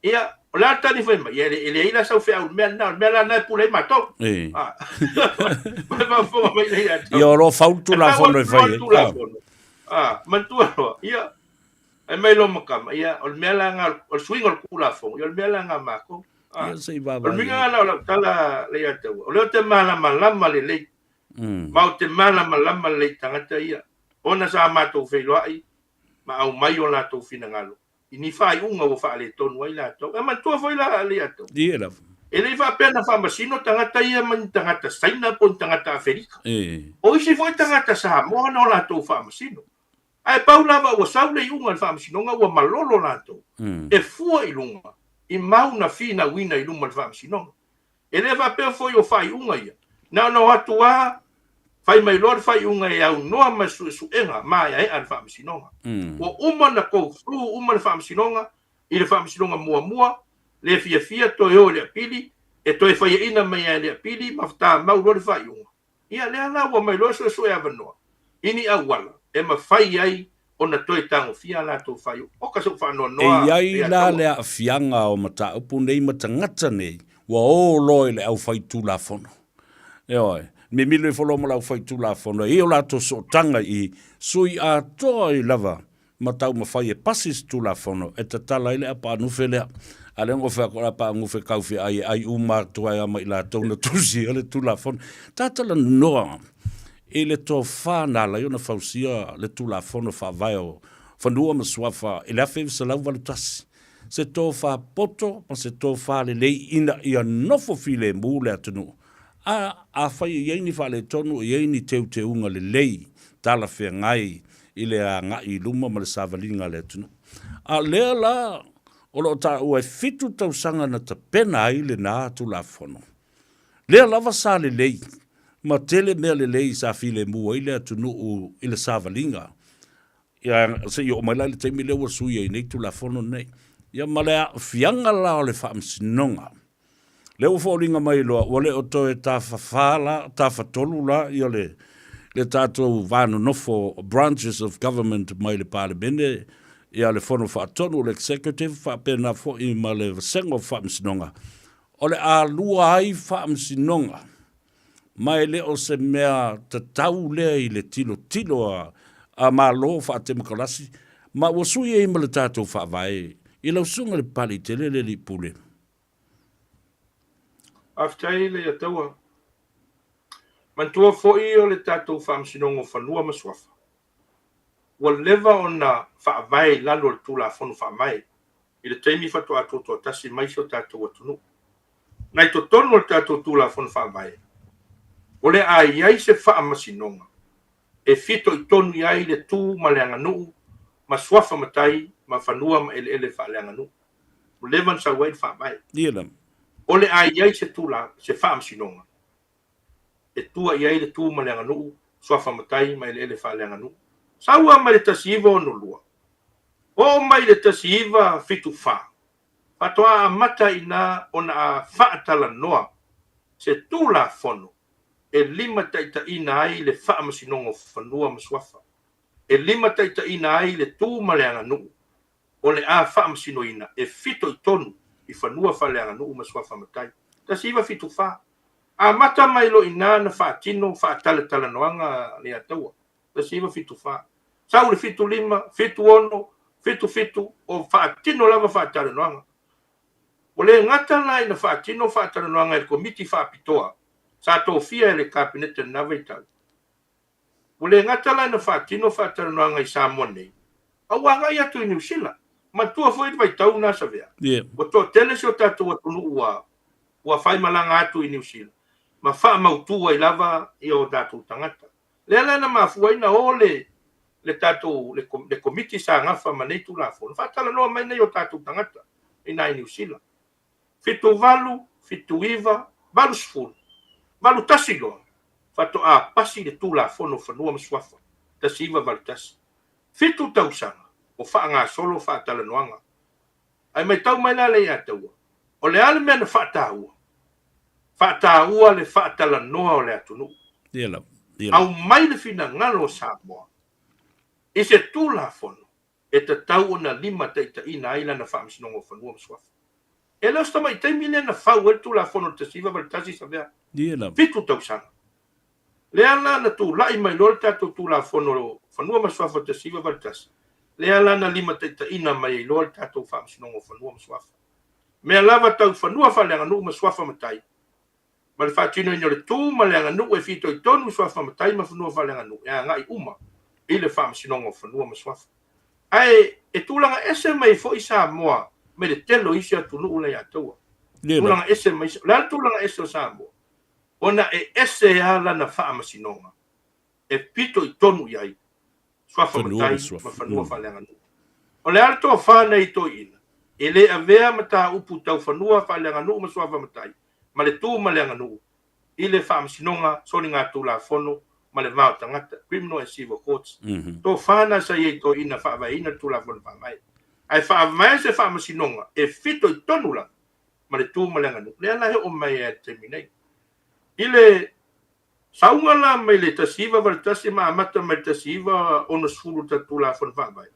Speaker 8: Ia, o le a le tali fai mai? Ia, e leai la sau feau i le mea lena, o le mea la lena e pule ai matou.
Speaker 2: E.
Speaker 8: Ah. Mai faafofoga mai lea ia te
Speaker 2: Ia, o lo o fau le Tulafono e fai ai.
Speaker 8: Tulafono. Ah, manatua loa, ia, fai mai lo makama, ia, o le mea la lena, o le suiga o le Tulafono, ia, o le mea la lena a matou. Ah.
Speaker 2: Ia, se i
Speaker 8: O le
Speaker 2: vaavaai
Speaker 8: uiga
Speaker 2: ai.
Speaker 8: lena o lau tala lea ia te au, o lea ou te malamalama lelei, ma ou te malamalama lelei i tagata ia, ona sa matou feiloai ma aumai o latou finagalo i ni faaiuga ua faaletonu ai latou. E manatua foi la Leiataua,
Speaker 2: Ie lava.
Speaker 8: e le i faapea na faamasino tagata ia mai ni tagata Saina po o ni tagata Aferika.
Speaker 2: E.
Speaker 8: O isi foi tagata Samoa na o latou faamasino. Ae pau lava ua sau le iuga i le faamasinoga ua malolo latou e fua i luga. i mau na finauina i luma o le Faamasinoga. E le faapea foi o faaiuga ia, na ona o atu lava fai mai loa le faaiuga e aunoa ma suesuega maeaea a le Faamasinoga. Ua uma ona go through uma le Faamasinoga i le Faamasinoga muamua, le fiafia toe o i le apili, e toe faiaina mai lava e le apili ma tamau loa le faaiuga. Ia lea la ua mai loa suesue avanoa i ni auala e mafai ai ona toe tagofia a latou faaiuga. Oka se
Speaker 2: E
Speaker 8: ufaanoanoa
Speaker 2: i ai
Speaker 8: ia
Speaker 2: la
Speaker 8: taua.
Speaker 2: le aafiaga o mataupu nei ma tagata nei ua o loa i le aufaitulafono. Ioe, mimilo ifo loa ma le aufaitulafono e i ai o latou sootaga i sui atoa ai lava ma taumafai e pasi se Tulafono e tatala ai le apaanufe lea. A lea na ou fai atu o le apaanufe taufeaai e ai uma atu ai lava ma i latou na tusia le Tulafono. Tatalanoa i le tofa na ala ai ona fausia le Tulafono Faavae o Fanua ma Suafa i le 1981, se tofa poto ma se tofa lelei ina ia nofo filemu le atunuu. A, afai e i ai ni faaletonu, e i ai ni teuteuga lelei talafeagai i le agai i luma ma le savaliga a le atunuu. A o lea la o lo o taua e fitu tausaga na tapena ai lena Tulafono, lea lava sa lelei ma tele mea lelei sa filemu ai le atunuu i le savaliga, ia se i oo mai la i le taimi lea ua sui ai nei Tulafono nei. Ia ma le aafiaga la o le Faamasinoga, Lea ua foliga mai loa ua le o toe tafafa la, tafatolu la ia le le tatou va nonofo branches of government mai le Palemene, ia le Fono Faatonu, le Executive, faapena foi ma le Vasega o Faamasinoga, o le a lua ai Faamasinoga, ma e le o se mea tatau lea i le tilotilo a a Malo faatemokarasi, ma ua sui ai ma le tatou Faavae i lau Susuga i le Papalii tele le Alii Pule.
Speaker 8: Faafetai le Ataua. Manatua foi o le tatou Faamasinoga o Fanua ma Suafa, ua leva ona faavae i lalo o le Tulafono Faavae i le taimi faatoa tutoatasi mai si o tatou atunuu. Na i totonu o le tatou Tulafono Faavae, o le a i ai se faamasinoga e fitoitonu i ai le tu ma le aganuu ma suafa matai ma fanua ma eleele faaleaganuu. Ua leva ona sau ai le faavae. O le a i ai se tula, se faamasinoga e tua i ai le tu ma le aganuu, suafa matai ma eleele faaleaganuu. Sau lava mai le 1962, oo mai i le 1974, faatoa amata ai i ina ona a faatalanoa se Tulafono e limataitaiina ai le Faamasinoga o Fanua ma Suafa, e limataitaiina ai le tu ma le aganuu o le a faamasinoina e fitoitonu i fanua faaleaganuu ma suafa matai. 1974. Amata mai loa i ina na faatino faatalatalanoaga le Ataua. 1974. Sau le 75, 76, 77 o faatino lava faatalanoaga. Ua le gata la ina faatino faatalanoaga e le Komiti Faapitoa sa tofia e le Kapeneta i lena vaitau, Ua le gata la ina faatino faatalanoaga i Samoa nei, a ua agai atu i Niu Sila. Manatua foi le vaitau lena Savea, ua toatele si o tatou atunuu ua ua faimalaga atu i Niu Sila ma faamautu ai lava ia o tatou tagata. Lea la na mafua ai na o le le tatou le le Komiti sa gafa ma nei Tulafono faatalanoa mai nai o tatou tagata i ina i Niu Sila. 78, 79, 80, 81 loa, faatoa pasi le Tulafono o Fanua ma Suafa 1981. Fitu tausaga o faagasolo faatalanoaga. Ae matau mai la Leiataua, o le a le mea na faataua? Faataua le faatalanoa o le atunuu. Aumai le finagalo o Samoa i se Tulafono e tatau ona limataitaiina ai lana Faamasinoga o Fanua ma Suafa. E le o se tamai taimi lea na fau ai le Tulafono i le 1981 Savea, fitu tausaga. Lea la na tulai mai loa le tatou Tulafono o Fanua ma Suafa 1981, lea la na limataitaiina mai ai loa le tatou Faamasinoga o Fanua ma Suafa. Mea lava tau fanua faaleaganuu ma suafa matai, ma le faatinoina o le tu ma le aganuu e fitoitonu i suafa matai ma fanua faaleaganuu e agai uma i le Faamasinoga o Fanua ma Suafa. Ae e tulaga ese mai ai foi Samoa mai le tele o isi atunuu la ia taua. Tulaga ese mai, o le a le tulaga ese o Samoa? Ona e ese lava lana faamasinoga e pitoitonu i ai suafa matai ma fanua faaleaganuu. O le a le tofa nei toeaiina? E le avea mataupu tau fanua faaleaganuu ma suafa matai ma le tu ma le aganuu i le Faamasinoga Soligatulafono ma le Va o Tagata, Criminal and Civil Courts. Tofa na sa i ai toeaiina faavaeina le Tulafono Faavae. Ae faavae se Faamasinoga e fitoitonu lava ma le tu ma le aganuu, lea la e oo mai ai i le taimi nei. I le sauga la mai le 1981 ma amata mai le 1960 le tatou Tulafono Faavae,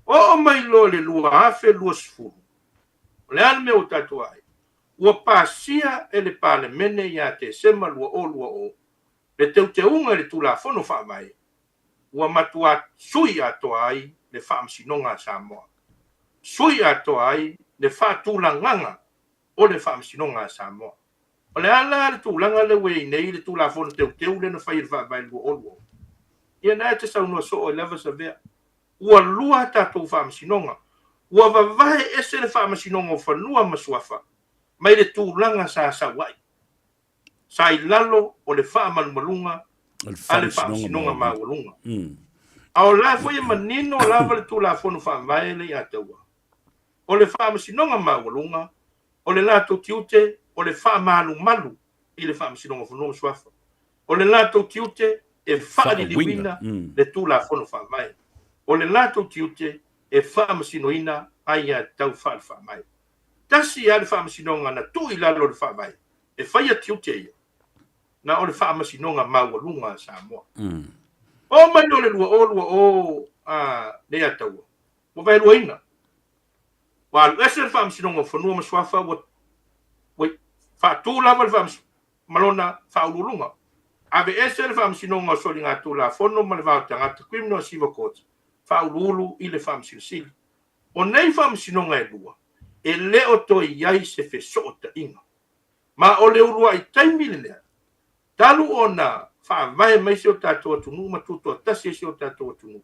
Speaker 8: oo mai loa i le 2020, o le a le mea ua tatou aai? Ua pasia e le Palemene ia Tesema 2020 le teuteuga i le Tulafono Faavae ua matuā sui atoa ai le Faamasinoga a Samoa, sui atoa ai le faatulagaga o le Faamasinoga a Samoa. O le a la le tulaga lea ua i ai nei le Tulafono Teuteu lea na fai e le Faavae i le 2020? Ia na e te saunoa soo ai lava Savea. Ua lua a tatou Faamasinoga. Ua vavae ese le Faamasinoga o Fanua ma Suafa mai le tulaga sa sau ai. Sa i lalo o le faamalumaluga a le Faamasinoga Maualuga. A o la foi e manino lava le Tulafono Faavae lea ia taua. O le Faamasinoga Maualuga, o le latou tiute o le faamalumalu i le Faamasinoga o Fanua ma Suafa. O le latou tiute e faaliliuina le Tulafono Faavae. O le latou tiute e faamasinoina aiatatau faale-faavae. Tasi lava le Faamasinoga na tuu i lalo o le Faavae e faia tiute ia, na o le Faamasinoga Maualuga a Samoa. Oo mai loa le 2020 a Leiataua, ua vaeluaina. Ua alu ese le Faamasinoga o Fanua ma Suafa ua faatu lava le Faamasinoga ma lona Faauluuluga. Aveese le Faamasinoga o Soligatulafono ma le Va o Tagata, Criminal and Civil Courts, Faauluulu i le Faamasino Sili. O nei faamasinoga e lua, e le o toe i ai se fesootaiga. Ma o le uluai taimi lenea, talu ona faavae mai si o tatou atunuu ma tutoatasi ai si o tatou atunuu,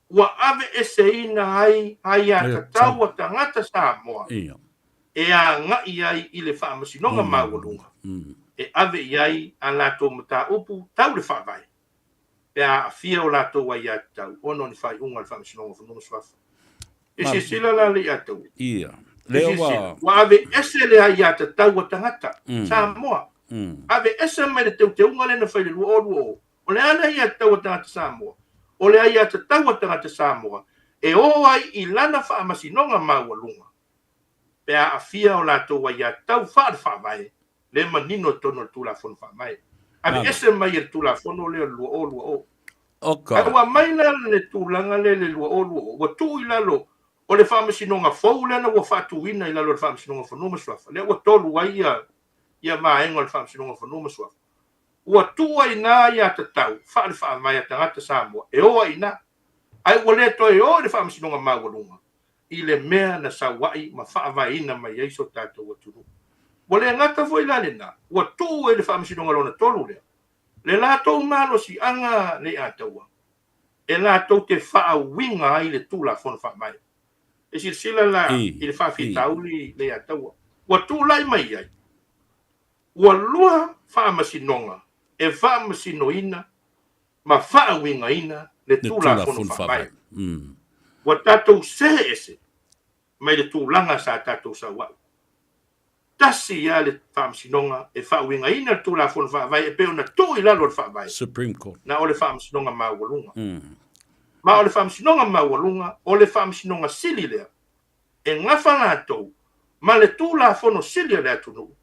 Speaker 8: ua aveeseina ai aiatatau a tagata Samoa e agai ai i le Faamasinoga Maualuga e ave i ai a latou mataupu tau le Faavae pe a aafia o latou aiatatau ona o ni faaiuga a le Faamasinoga o Fanua ma Suafa. E silasila la le Iataua.
Speaker 2: Ia.
Speaker 8: Lea ua... Ua aveese le aiatatau a tagata Samoa. Aveese mai le teuteuga lea na fai i le 2020. O le a le aiatatau a tagata Samoa? O le aiatatau a tagata Samoa e o ai i lana faamasinoga maualuga pe a aafia o latou aiatatau faale-faavae lea e manino i totonu o le Tulafono Faavae. Aveese mai e le Tulafono lea o le 2020.
Speaker 2: Oka.
Speaker 8: Ae ua aumai la le tulaga lea i le 2020, ua tuu i lalo o le Faamasinoga fou lea na ua faatuina i lalo o le Faamasinoga o Fanua ma Suafa, lea ua tolu ai ia ia vaega o le Faamasinoga o Fanua ma Suafa. Ua tuu ai i ina aiatatau faale-faavae a tagata Samoa e o ai i ina, ae ua le toe o i le Faamasinoga Maualuga i le mea na sau ai ma faavaeina mai ai so tatou atunuu. Ua le gata foi la lena, ua tuu e le Faamasinoga lona tolu lea le latou malosiaga le Ataua e latou te faauiga ai le Tulafono Faavae. E silasila la i le faafitauli le Ataua ua tulai mai ai, ua lua faamasinoga e faamasinoina ma faauigaina le Tulafono Faavae. Ua tatou see ese mai le tulaga sa tatou sau ai. Tasi lava le Faamasinoga e faauigaina le Tulafono Faavae e pei ona tuu i lalo o le Faavae,
Speaker 2: Supreme Court.
Speaker 8: na o le Faamasinoga Maualuga. Ma o le Faamasinoga Maualuga, o le Faamasinoga Sili lea e gafa latou ma le Tulafono Sili a le atunuu,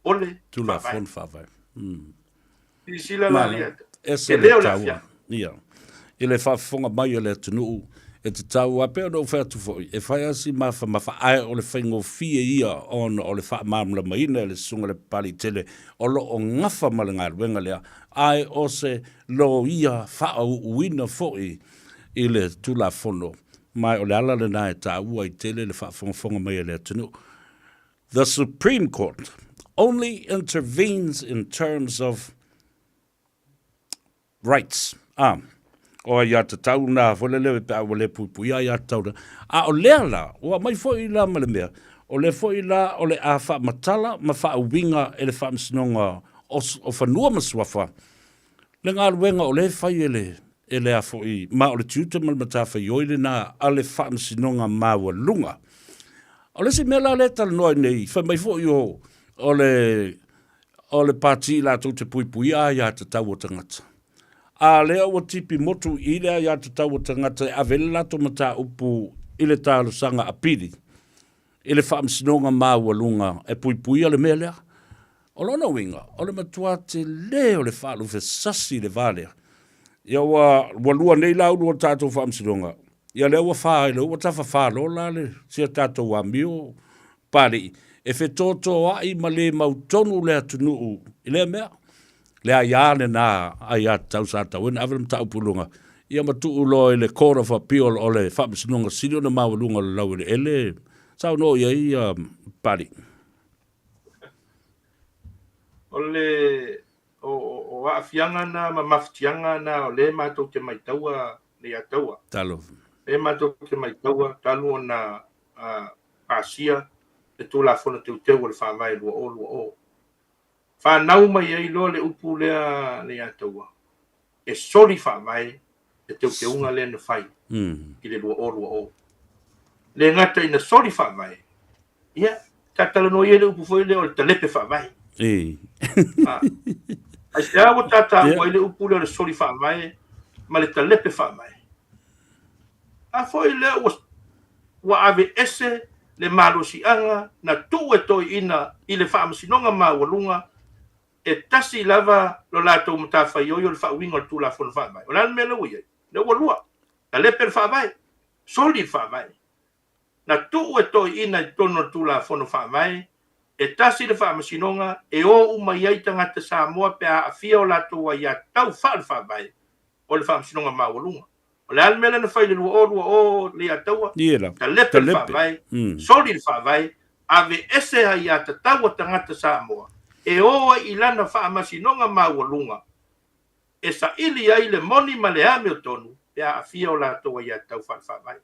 Speaker 8: o le Faavae.
Speaker 2: Tulafono Faavae.
Speaker 8: Silasila la
Speaker 2: Malo.
Speaker 8: ia,
Speaker 2: Ese
Speaker 8: tele
Speaker 2: le
Speaker 8: o le
Speaker 2: taua.
Speaker 8: afiafi.
Speaker 2: Ia. I le faafofoga mai a le atunuu, e tatau a pei ona ou fai atu foi, e fai lava si mafamafa, ae o le faigofie ia ona o le faamalamalamaina e le Susuga i le Papaliitele o lo o gafa ma le galuega lea, ae o se loia faaauuina foi i le Tulafono, ma o le ala lena e taua ai tele le faafogafoga mai a le atunuu. The Supreme Court only intervenes in terms of rights. A, o aiatatau na foi lele pe a ua le puipuia aiatatau na. A o lea la, ua aumai foi la ma le mea, o lea foi la o le a faamatala ma faauiga e le Faamasinoga o, o Fanua ma Suafa le galuega o lea e fai e le, e le a foi, ma o le tiute ma le matafaioi lena a le Faamasinoga Maualuga. O le isi mea la lea e talanoa ai nei, fai mai foi o, o le, o le pati latou te puipuia aiatatau a tagata. A lea ua tipi motu i le aiatatau a tagata e ave ai le latou mataupu i le talosaga apili i le Faamasinoga Maualuga e puipuia le mea lea. O lona uiga, o le matua tele o le faalufesasi i le va lea. Ia ua, ua lua nei la ulu o le tatou Faamasinoga, ia lea ua fa ai loa, ua tafa-fa loa la le, si a tatou amio Papalii, e fetotoai ma le mautonu le atunuu i lea mea. Le aia lena aiatatau sa tatau ai ona ave le mataupu i luga, ia ma tuu loa i le Court of Appeal o le Faamasinoga Sili ona maualuga o le laueleele, saunoa i ai Papalii.
Speaker 8: O le o, o aafiaga na ma mafatiaga na o lea matou te maitaua Leiataua.
Speaker 2: Talofa.
Speaker 8: Lea matou te maitaua talu ona pasia le Tulafono Teuteu o le Faavae 2020. Fanau mai ai loa le upu lea Leiataua, e soli faavae le teuteuga lea na fai i le 2020. Le gata ina soli faavae, ia, ta talanoa ia i le upu foi lea o le talepe faavae. Aisea ua ta taua ai le upu lea o le soli faavae ma le talepe faavae? A foi lea ua, ua aveese le malosiaga na tuu e toeaiina i le Faamasinoga Maualuga, e tasi lava lo latou matafaioi o le faauiga o le Tulafono Faavae. O le a le mea lea ua i ai? Lea ua lua, talepe le Faavae, soli le Faavae. Na tuu e toeaiina i totonu o le Tulafono Faavae, e tasi le Faamasinoga e o uma i ai tagata Samoa pe a aafia o latou aiatatau faale-Faavae o le Faamasinoga Maualuga. O le a le mea lea na fai i le 2020 Leiataua? Talepe le Faavae, soli le Faavae, aveese aiatatau a tagata Samoa e o ai i lana Faamasinoga Maualuga e saili ai le moni ma le amiotonu pe a aafia o latou aiatatau faale-Faavae.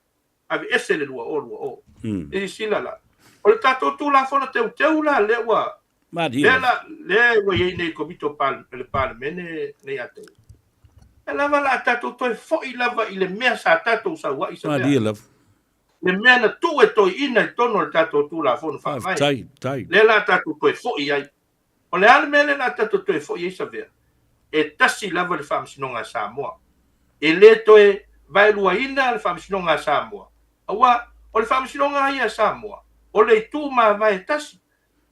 Speaker 8: Aveese le 2020. Silasila la, o le tatou Tulafono Teuteu la lea ua lea la lea ua i ai nei i le Komiti o le Palemene Leiataua, e lava la a tatou toe foi lava i le mea sa tatou sau ai sa mea. Le mea na tuu e toeaiina i totonu o le tatou Tulafono Faavae. Lea la a tatou toe foi ai. O le a le mea lea la a tatou toe foi ai Savea? E tasi lava le Faamasinoga a Samoa. E le toe vaeluaina le Faamasinoga a Samoa, aua o le Faamasinoga lava ia a Samoa, o le itu mavae e tasi,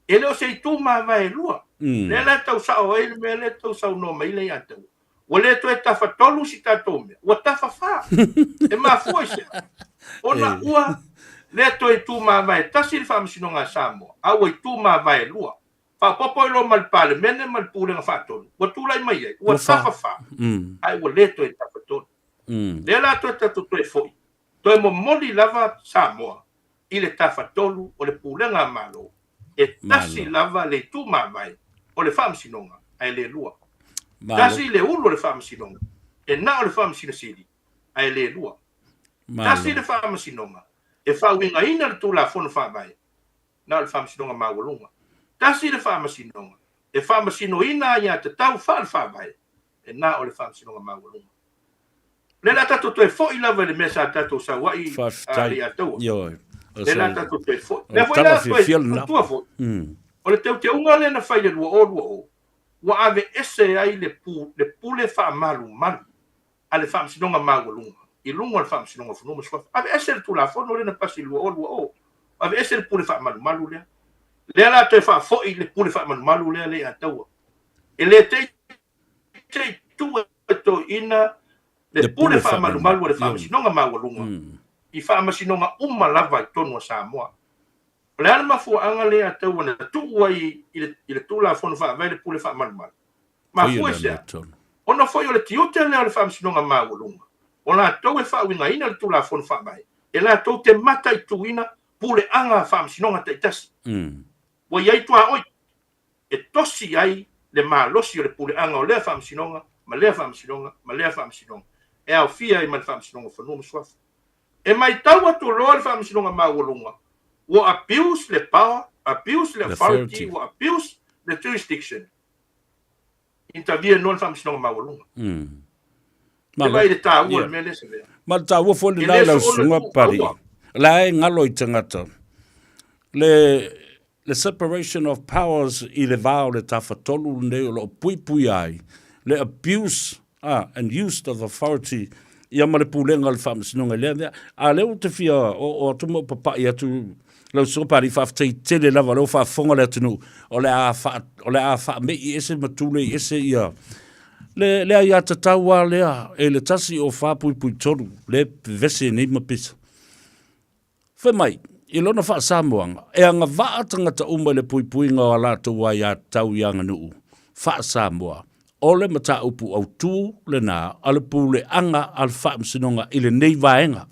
Speaker 8: e le o se itu mavae e lua. Lea la e tau sao ai le mea lea e tau saunoa mai ai Leiataua. Ua le toe tafatolu si tatou mea, ua tafafā. E mafua i se a? Ona ua le toe itu mavae tasi le Faamasinoga a Samoa, a ua itu mavae lua. Faaopoopo ai loa ma le Palemene ma le Pulega Faatonu, ua tulai mai ai, ua tafafā, ae ua le toe tafatolu. Lea la toe tatou toe foi, toe momoli lava Samoa i le tafatolu o le Pulega a Malo, e tasi lava le itu mavae o le Faamasinoga, ae le lua. Tasi le ulu o le Faamasinoga, e na o le Faamasino Sili, ae le lua. Tasi le Faamasinoga e faauigaina le Tulafono Faavae, na o le Faamasinoga Maualuga. Tasi le Faamasinoga e faamasinoina aiatatau faale-Faavae, e na o le Faamasinoga Maualuga. O lea la tatou toe foi lava i le mea sa tatou sau ai Leiataua. O lea la tatou toe foi. O lea foi la toe manatua foi, o le teuteuga lea na fai i le 2020, ua aveese ai le pule faamalumalu a le Faamasinoga Maualuga i luga o le Faamasinoga o Fanua ma Suafa. Aveese le Tulafono lea na pasi i le 2020, aveese le pule faamalumalu lea. Lea la toe faafoi le pule faamalumalu lea Leiataua. E le te i tuu e toeaiina le pule faamalumalu a le Faamasinoga Maualuga i faamasinoga uma lava i totonu o Samoa. O le a le mafuaaga lea Ataua na tuu ai i le Tulafono Faavae le pule faamalumalu? Mafua i se a? Ona foi o le tiute lea o le Faamasinoga Maualuga, o latou e faauigaina le Tulafono Faavae, e latou te mataituina puleaga a faamasinoga taitasi. Ua i ai tuaoi e tosi ai le malosi o le puleaga o lea faamasinoga ma lea faamasinoga ma lea faamasinoga, e aofia ai ma le Faamasinoga o Fanua ma Suafa. E matau atu loa le Faamasinoga Maualuga ua abuse le power, abuse le authority, ua abuse le jurisdiction. Intervene loa le Faamasinoga Maualuga. E vaai i le taua o le mea lea Savea.
Speaker 2: Ma le taua foi lena i lau susuga Papalii, o la e galo i tagata. Le le separation of powers i le va o le Tafatolu lenei o lo o puipuia ai le abuse ah, and use of authority ia ma le pulega o le Faamasinoga i lea mea. A lea ou te fia oo atu ma ou papai atu lau Susuga Papalii, faafetai tele lava o lea ua faafofoga le atunuu o le a faa, o le a faamei ese ma tulei ese ia le, le aiatatau lava lea e le 104.3 lea e vevesi ai nei ma pisa. Fai mai, i lona faa-Samoaga, e agavaa tagata uma i le puipuiga o a latou aiatatau i aganuu faa-Samoa. O le mataupu autu lena a le puleaga a le Faamasinoga i lenei vaega.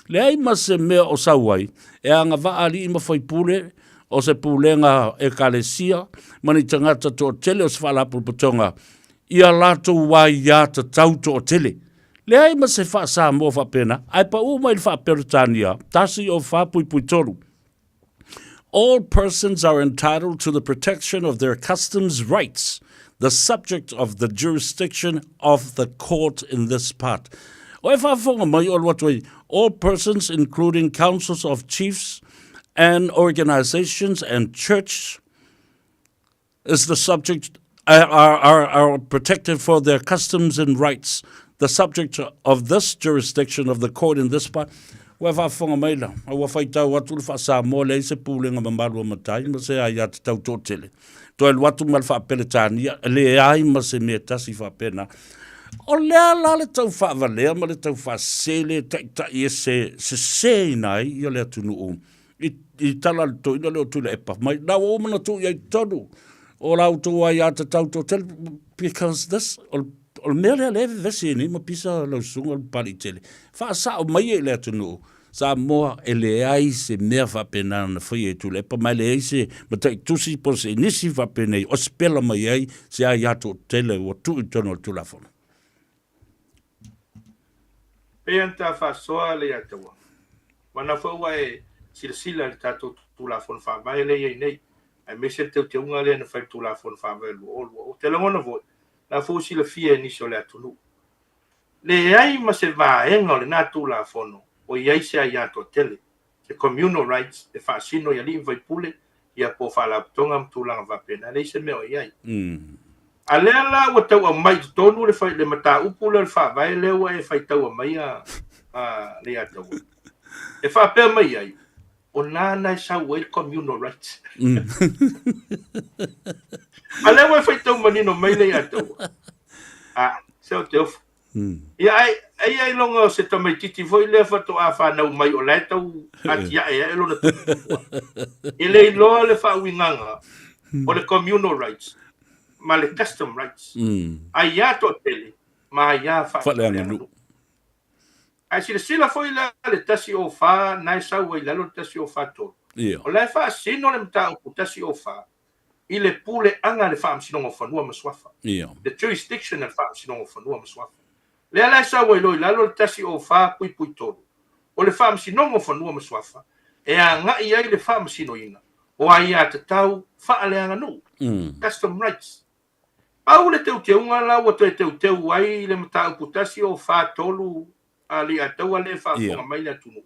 Speaker 2: Leai ma se mea o sau ai e agavaa alii ma faipule o se pulega Ekalesia ma ni tagata toatele o se faalapotopotoga i a latou aiatatau toatele. Leai ma se faa-Samoa faapena, ae pau mai le faa-Peretania, 104.3. All persons are entitled to the protection of their customs rights, the subject of the jurisdiction of the court in this part. O e faafofoga mai o alu atu ai, all persons including councils of chiefs and organizations and church is the subject are, are, are protected for their customs and rights, the subject of this jurisdiction of the court in this part. Ua faafofoga mai la, a ua faitau atu le faa-Samoa leai se pulega mamalu a matai ma se aiatatau toatele. Toe alu atu ma le faa-Peretania, e leai ma se mea tasi faapena. O lea la le tau faavalea ma le tau faasese le taitai e se seseina ai ia le atunuu I, i tala le toeaina lea o Tuilaepa mai, na ua uma ona tuu i ai i totonu o la outou aiatatau toatele, because this, o, o le mea lea lea e vevesi ai nei ma pisa lau susuga le Papaliitele, faasao mai e le atunuu, Samoa e leai se mea faapena na faia e Tuilaepa, ma e leai se mataitusi po o se nisi faapenei o sipela mai ai se aia toatele ua tuu i totonu o le Tulafono.
Speaker 8: Pei ona ta faasoa Leiataua, mana foi ua e silasila i le tatou Tulafono Faavae lea e i ai nei, aemaise le teuteuga lea na fai i le Tulafono Faavae 2020. Ou te lagona foi, o la foi ua silafia e nisi o le atunuu. Leai ma se vaega o lena Tulafono o i ai se aia toatele, se communal rights e faasino i alii ma faipule ia po o faalapotopotoga ma tulaga faapena, e leai se mea o i ai. A lea la ua tau aumai i totonu le, le mataupu lea o le faavae lea ua e faitaua maia a Leiataua, e faapea mai ai, o na na e sau ai le communal rights. A lea ua e faitau manino mai Leiataua, a, se o te ofo. Ia, ai, ai ailoga o se tamaitiiti foi lea faatoa fanau mai o la e tau atiae ae lona tuputupuae. E le iloa le faauigaga o le communal rights ma le custom rights. Aiā toatele ma aiā faaleaganuu. Ae silasila foi la le 104 na e sau ai i lalo le 143. O la e faasino le mataupu 104 i le puleaga a le Faamasinoga o Fanua ma Suafa. The jurisdiction a le Faamasinoga o Fanua ma Suafa. Lea la e sau ai loa i lalo le 104.3, o le Faamasinoga o Fanua ma Suafa e agai ai le faamasinoina o aiatatau faaleaganuu, custom rights. Pau le teuteuga la ua toe teuteu ai le mataupu 143 a Leiataua lea e faafofoga mai le atunuu,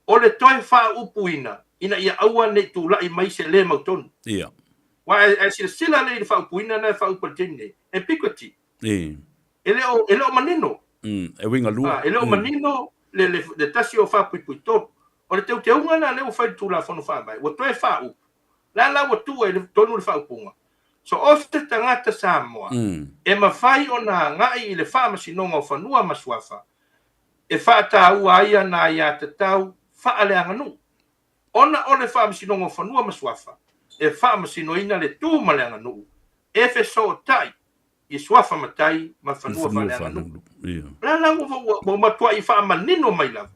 Speaker 8: o le toe faaupuina ina ia aua ne i tulai mai se le mautonu.
Speaker 2: Ia.
Speaker 8: Aua a e silasila lelei i le faaupuina lena e faaupu i le taimi nei, ambiguity.
Speaker 2: E.
Speaker 8: E le o, e le o manino.
Speaker 2: E uiga lua.
Speaker 8: E le o manino le, le, le 104.3. O le teuteuga lena lea ua fai i le Tulafono Faavae, ua toe faaupu. La la ua tuu ai i totonu le faaupuga, So o se tagata Samoa e mafai ona agai i le Faamasinoga o Fanua ma Suafa e faataua ai ana aiatatau faaleaganuu, ona o le Faamasinoga o Fanua ma Suafa e faamasinoina le tu ma le aganuu e fesootai i suafa matai ma fanua faaleaganuu. O le a la ua matuai faamanino mai lava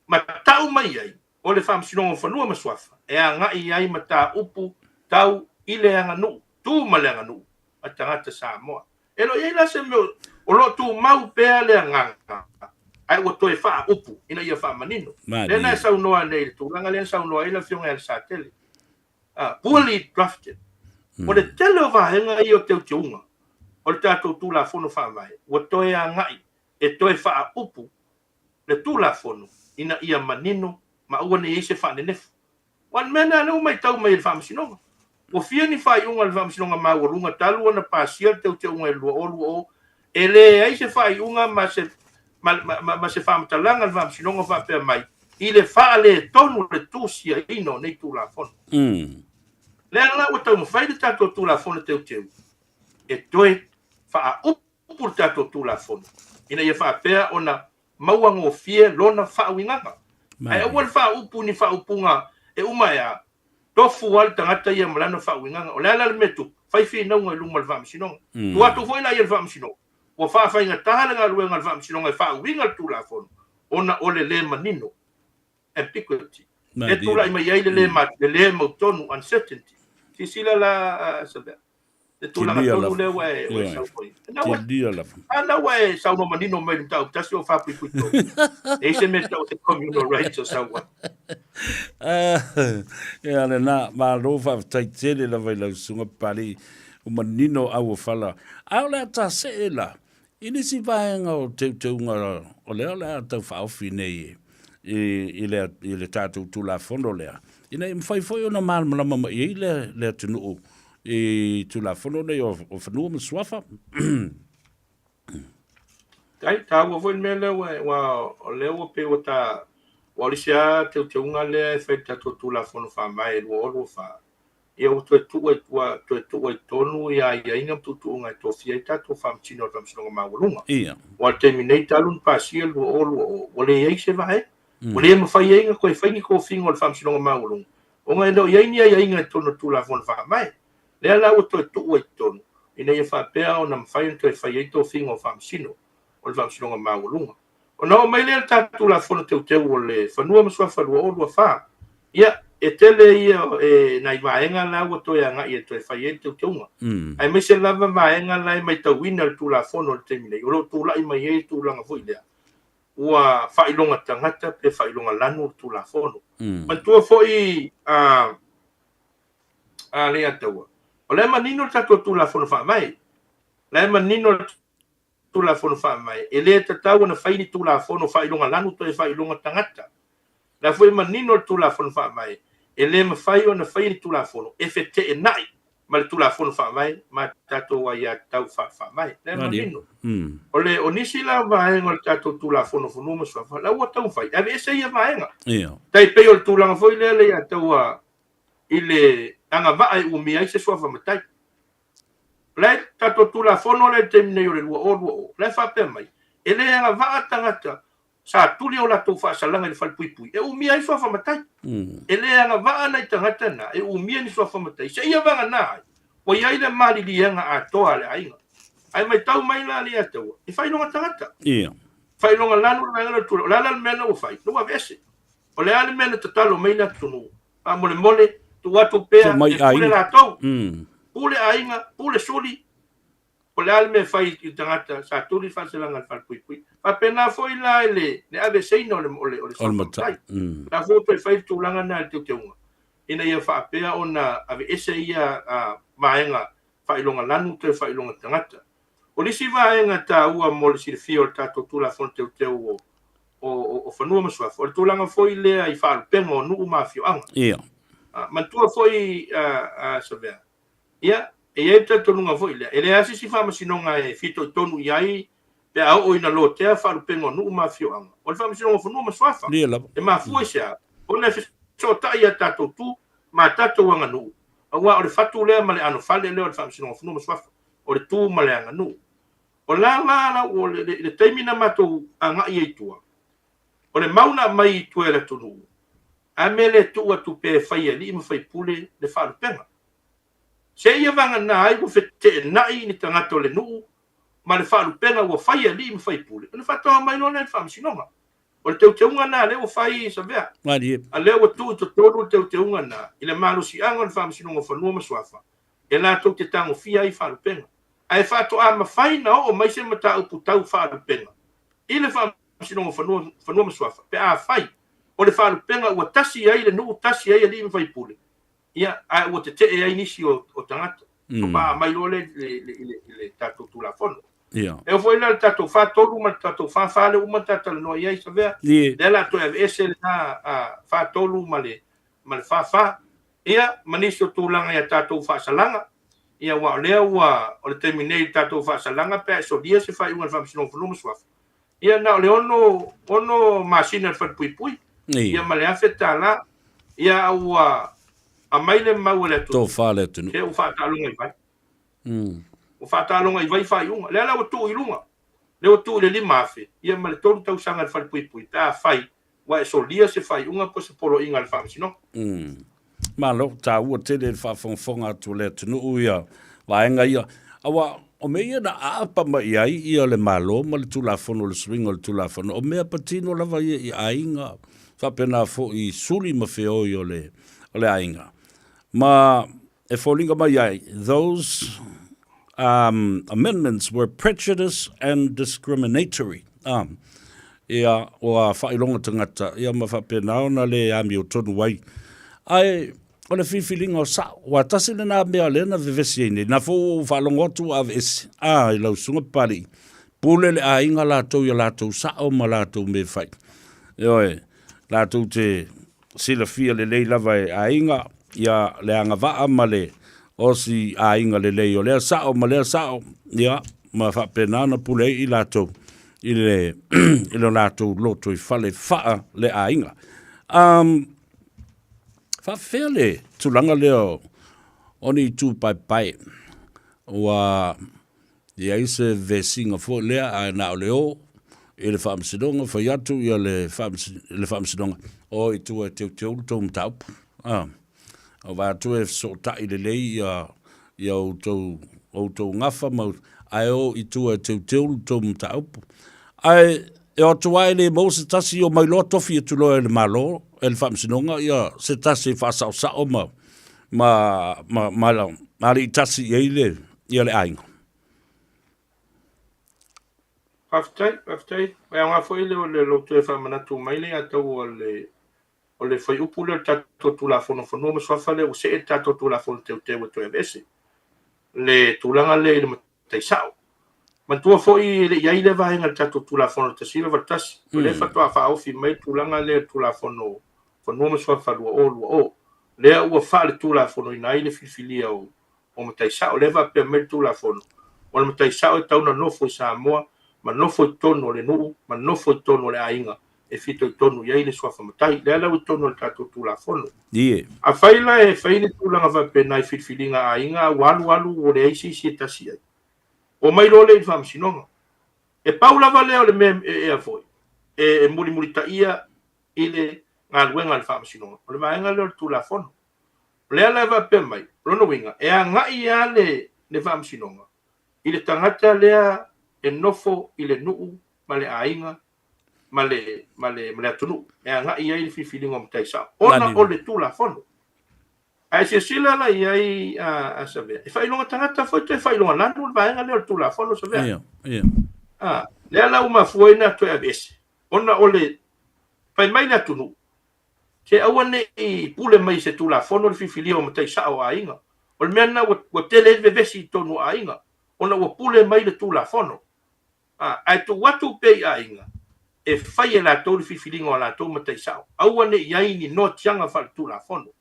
Speaker 8: ma tau mai ai o le Faamasinoga o Fanua ma Suafa e agai i ai mataupu tau i le aganuu, tu ma le aganuu a tagata Samoa. E le o i ai la se mea o lo o tumau pea le agaga ae ua toe faaupu ina ia faamanino. Lea na e saunoa nei i le tulaga lea na saunoa ai le Afioga ia Lesatele, poorly drafted. O le tele o vaega ia o teuteuga o le tatou Tulafono Faavae ua toe agai e toe faaupu le Tulafono ina ia manino ma aua ne i i ai se faanenefu. Aua o le mea lena lea ua matau mai e le Faamasinoga. Ua fia ni faaiuga a le Faamasinoga Maualuga talu ona pasia le teuteuga i le 2020, e leai se faaiuga ma se, ma, ma, ma se faamatalaga a le Faamasinoga faapea mai i le faaletonu o le tusiaina o nei Tulafono. Lea la ua taumafai le tatou Tulafono Teuteu e toe faaupu le tatou Tulafono ina ia faapea ona maua gofie lona faauigaga. Ae aua le faaupu i ni faaupuga e uma e a, tofu lava le tagata ia ma lana faauigaga. O le a la le mea e tupu? Fai finauga i luma o le Faamasinoga. Tuu atu foi la ia i le Faamasinoga, ua faafaigata le galuega a le Faamasinoga e faauiga le Tulafono ona o le le manino, ambiguity, lea e tulai mai ai le le mautonu, uncertainty. Silasila la Savea, le tulaga tonu lea ua e ua e saunoa i ai.
Speaker 2: Kilia lava.
Speaker 8: A na ua e saunoa manino mai i le mataupu tasi o faapuipui E i se mea tau te communal rights o sau ai.
Speaker 2: Ia lena, malo faafetai tele lava i lau susuga Papalii, ua manino au o fala. A o le a ta see la, I nisi vaega o teuteuga o lea o le a tau faaofi nei i le, i le tatou Tulafono lea, ina ia mafai foi ona malamalama mai ai le, le atunuu i Tulafono nei o, o Fanua ma Suafa.
Speaker 8: Tai, taua foi le mea lea ua, ua, o lea ua pei ua ta, ua o le isi lava teuteuga lea e fai i le tatou Tulafono Faavae 2024, Ia ua toe tuu ai, ua toe tuu ai tonu ia aiaiga ma tuutuuga e tofia ai tatou Faamasino o le Faamasinoga Maualuga.
Speaker 2: Ia.
Speaker 8: Aua o le taimi nei talu ona pasia le 2020, ua leai se vaega. Ua le mafai ai ona toe fai ni tofiga o le Faamasinoga Maualuga, ona e le o i ai ni aiaiga i totonu o le Tulafono Faavae. Lea la ua toe tuu ai totonu, ina ia faapea ona mafai ona toe fai ai tofiga o Faamasino o le Faamasinoga Maualuga. Ona oo mai lea i le tatou Tulafono Teuteu o le Fanua ma Suafa 2024, ia, e tele ia e nai vaega la ua toe agai e toe fai ai le teuteuga, aemaise lava vaega la e matauina i le Tulafono i le taimi nei, o lo o tulai mai ai le tulaga foi lea, ua faailoga tagata pe faailoga lanu le Tulafono. Manatua foi a a Leiataua, o la e manino le tatou Tulafono Faavae, la e manino le Tulafono Faavae, e le tatau ona fai ni Tulafono faailoga lanu toe faailoga tagata. O la foi e manino le Tulafono Faavae, e le mafai ona faia ni Tulafono e feteenai ma le Tulafono Faavae ma tatou aiatatau faale-Faavae. La e manino. O le, o nisi la vaega o le tatou Tulafono o Fanua ma Suafa, la ua taumafai e aveese ia vaega. Tai pei o le tulaga foi lea Leiataua i le agavaa e umia ai se suafa matai. O la e tatou Tulafono lea i le taimi nei o le 2020, o la e faapea mai, e le agavaa tagata sa tuli o latou faasalaga i le falepuipui e umia ai suafa matai. E le agavaa nai tagata na e umia ni suafa matai seia vagana ai ua i ai le maliliega atoa a le aiga. Ae matau mai la Leiataua, e faailoga tagata.
Speaker 2: Ia.
Speaker 8: Faailoga lanu le vaega lea o le Tulafono. O le a la le mea na ua fai? Na ua aveese. O le a le mea na tatalo mai le atunuu? Faamolemole, tuu atu pea e pule latou. Pule aiga, pule suli, po o le a le mea e fai i le tagata sa tuli le faasalaga i le falepuipui. Faapena foi la i le aveeseina o le o le matai. O la foi ua toe fai le tulaga lena i le teuteuga, ina ia faapea ona aveese ia vaega faailoga lanu toe faailoga tagata. O le isi vaega taua mo le silafia o le tatou Tulafono Teuteu o, o, o, o Fanua ma Suafa, o le tulaga foi lea i faalupega o nuu ma afioaga.
Speaker 2: Ia.
Speaker 8: Manatua foi a, Savea, ia, e i ai le talitonuga foi lea, e leai se isi faamasinoga e fitoitonu i ai pe a oo ina lotea faalupega o nuu ma afioaga, o le Faamasinoga o Fanua ma Suafa.
Speaker 2: Ia lava.
Speaker 8: E mafua i se a? Ona e fesootai i a tatou tu ma a tatou aganuu, aua o le fatu lea ma le anofale lea o le Faamasinoga o Fanua ma Suafa. o le tu ma le aganuu. O la la la o le, le, le taimi na matou agai ai i tua, o le mau na aumai i tua e le atunuu, a mea le tuu atu pea e fai e alii ma faipule le faalupega. Seia vagana ai ua feteenai ni tagata o le nuu ma le faalupega ua fai e alii ma faipule, ona faatoa omai loa lea i le faamasinoga. O le teuteuga lena lea ua fai Savea.
Speaker 2: Malie.
Speaker 8: A lea ua tuu i totonu le teuteuga lena i le malosiaga o le Faamasinoga o Fanua ma Suafa e latou te tagofia ai faalupega. Ae faatoa mafai na oo mai se mataupu tau faalupega i le Faamasinoga o Fanua, Fanua ma Suafa pe afai o le faalupega ua tasi ai le nuu, tasi ai alii ma faipule, ia, ae ua tetee ai nisi o, o tagata. Faatoa aumai loa lea i le, i le, i le tatou Tulafono.
Speaker 2: Ia.
Speaker 8: E oo foi la i le tatou 43 ma le tatou 44 lea ua uma ona ta talanoa i ai Savea,
Speaker 2: Ie.
Speaker 8: lea o le a toe aveese lena 43 ma le ma le 44. Ia, ma nisi o tulaga i a tatou faasalaga, ia aua o lea ua, o le taimi nei i le tatou faasalaga pe a e solia se faaiuga a le Faamasinoga o Fanua ma Suafa, ia na o le ono, ono masina i le falepuipui, ia ma le $1,000, ia a ua aumai le mau a le atunuu,
Speaker 2: Tofa le atunuu.
Speaker 8: se ua faataaloga i vai. Ua faataaloga i vai faaiuga. Lea la ua tuu i luga, lea ua tuu i le $5,000, ia ma le tolu tausaga i le falepuipui pe afai ua e solia se faaiuga po o se poloaiga a le Faamasinoga.
Speaker 2: Malo, taua tele le faafogafoga atu a le atunuu ia vaega ia. Aua o mea ia na aapa mai i ai ia le Malo ma le Tulafono, le suiga o le Tulafono, o mea patino lava ia i aiga, faapena foi i suli ma feoi o le, o le aiga. Ma e foliga mai ai, those um, amendments were prejudice and discriminatory. Um, ia, o a faailoga tagata, ia ma faapena ona le amio tonu ai. Ae, o le filifiliga o sao, ua tasi lena mea lea na vevesi ai nei. Na fo ua faalogo atu ua aveese. A, i lau susuga Papalii, pule le aiga latou ia latou sao ma latou mea fai. Ioe, latou te silafia lelei lava e aiga ia le agavaa ma le osi aiga lelei o lea sao ma lea sao, ia, ma faapena ona pule ai i latou i le, i lo latou lotoifale faa le aiga. Um, faafefea le tulaga lea o, o ni itu paepae ua I ai se vesiga foi lea ae na o le o i le Faamasinoga fai atu ia le le Faamasinoga, o i tua e teuteu le tou mataupu. A, o vaai atu e fesootai lelei ia ia outou outou gafa ma ae o i tua e teuteu le tou mataupu. Ae e o atu lava e le maua se tasi, omai loa tofi atu loa e le Malo, e le Faamasinoga ia se tasi e faasaosao ma ma ma ma ma alii tasi i ai le ia le aiga.
Speaker 8: Faafetai, faafetai. E aoga foi le o le lou toe faamanatu mai le atau o le o le fuaiupu lea o le tatou Tulafono Fanua ma Suafa lea ua see le tatou Tulafono Teuteu e toe aveese le tulaga lea i le matai sao. Manatua foi e le i ai lea vaega i le tatou Tulafono 1981, o lea faatoa faaofi mai le tulaga lea i le Tulafono Fanua ma Suafa 2020, lea ua faaletulafonoina ai le filifilia o o matai sao. Lea e faapea mai le Tulafono, o le matai sao e tatau ona nofo i Samoa ma nofo i totonu o le nuu ma nofo i totonu o le aiga e fitoitonu i ai le suafa matai. Lea la ua i totonu o le tatou Tulafono. Afai la e fai le tulaga faapena i filifiliga a aiga a ua alu alu ua leai se isi e tasi i ai, omai loa lea i le Faamasinoga. E pau lava lea o le mea e foi e mulimulitaia i le galuega a le Faamasinoga, o le vaega lea o le Tulafono. O lea la e faapea mai, o lona uiga, e agai lava le, le Faamasinoga i le tagata lea e nofo i le nuu ma le aiga ma le, ma le, ma le atunuu, e agai i ai le filifiliga o matai sao, ona o le Tulafono. Ae silasila la i ai a, a Savea, e faailoga tagata foi toe faailoga lanu le vaega lea o le Tulafono Savea.
Speaker 2: Ia, ia.
Speaker 8: A, lea la ua mafua ai ona toe aveese, ona o le fai mai le atunuu, Se aua ne i pule mai i se Tulafono le filifilia o matai sao o aiga. O le mea lena ua tele ai le vevesi i totonu o aiga, ona ua pule mai le Tulafono. A, ae tuu atu pea i aiga e fai e latou le filifiliga o a latou matai sao. Aua ne i i ai ni noatiaga faaletulafono.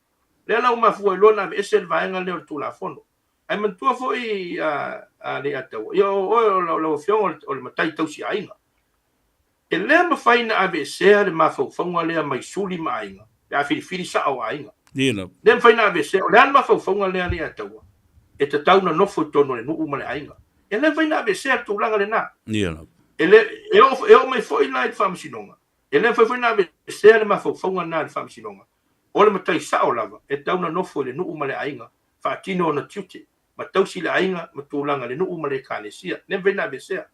Speaker 8: Lea la ua mafua ai loa ona aveese le vaega lea o le Tulafono. Ae manatua foi a, a Leiataua, ia o oe o lau Afioga o le matai tausi aiga. E le mafai ona aveesea le mafaufauga lea mai suli ma aiga pe a filifili sao aiga.
Speaker 2: Ia lava.
Speaker 8: Le mafai ona aveesea, o le a le mafaufauga lea Leiataua e tatau ona nofo i totonu o le nuu ma le aiga. E le mafai ona aveesea le tulaga lena.
Speaker 2: Ia lava.
Speaker 8: E le, e oo, e oo mai foi la i le Faamasinoga, e le mafai foi ona aveesea le mafaufauga lena e le Faamasinoga. O le matai sao lava e tatau ona nofo i le nuu ma le aiga, faatino ona tiute. ma tausi le aiga ma tulaga le nuu ma le ekalesia. Le mafai ona aveesea.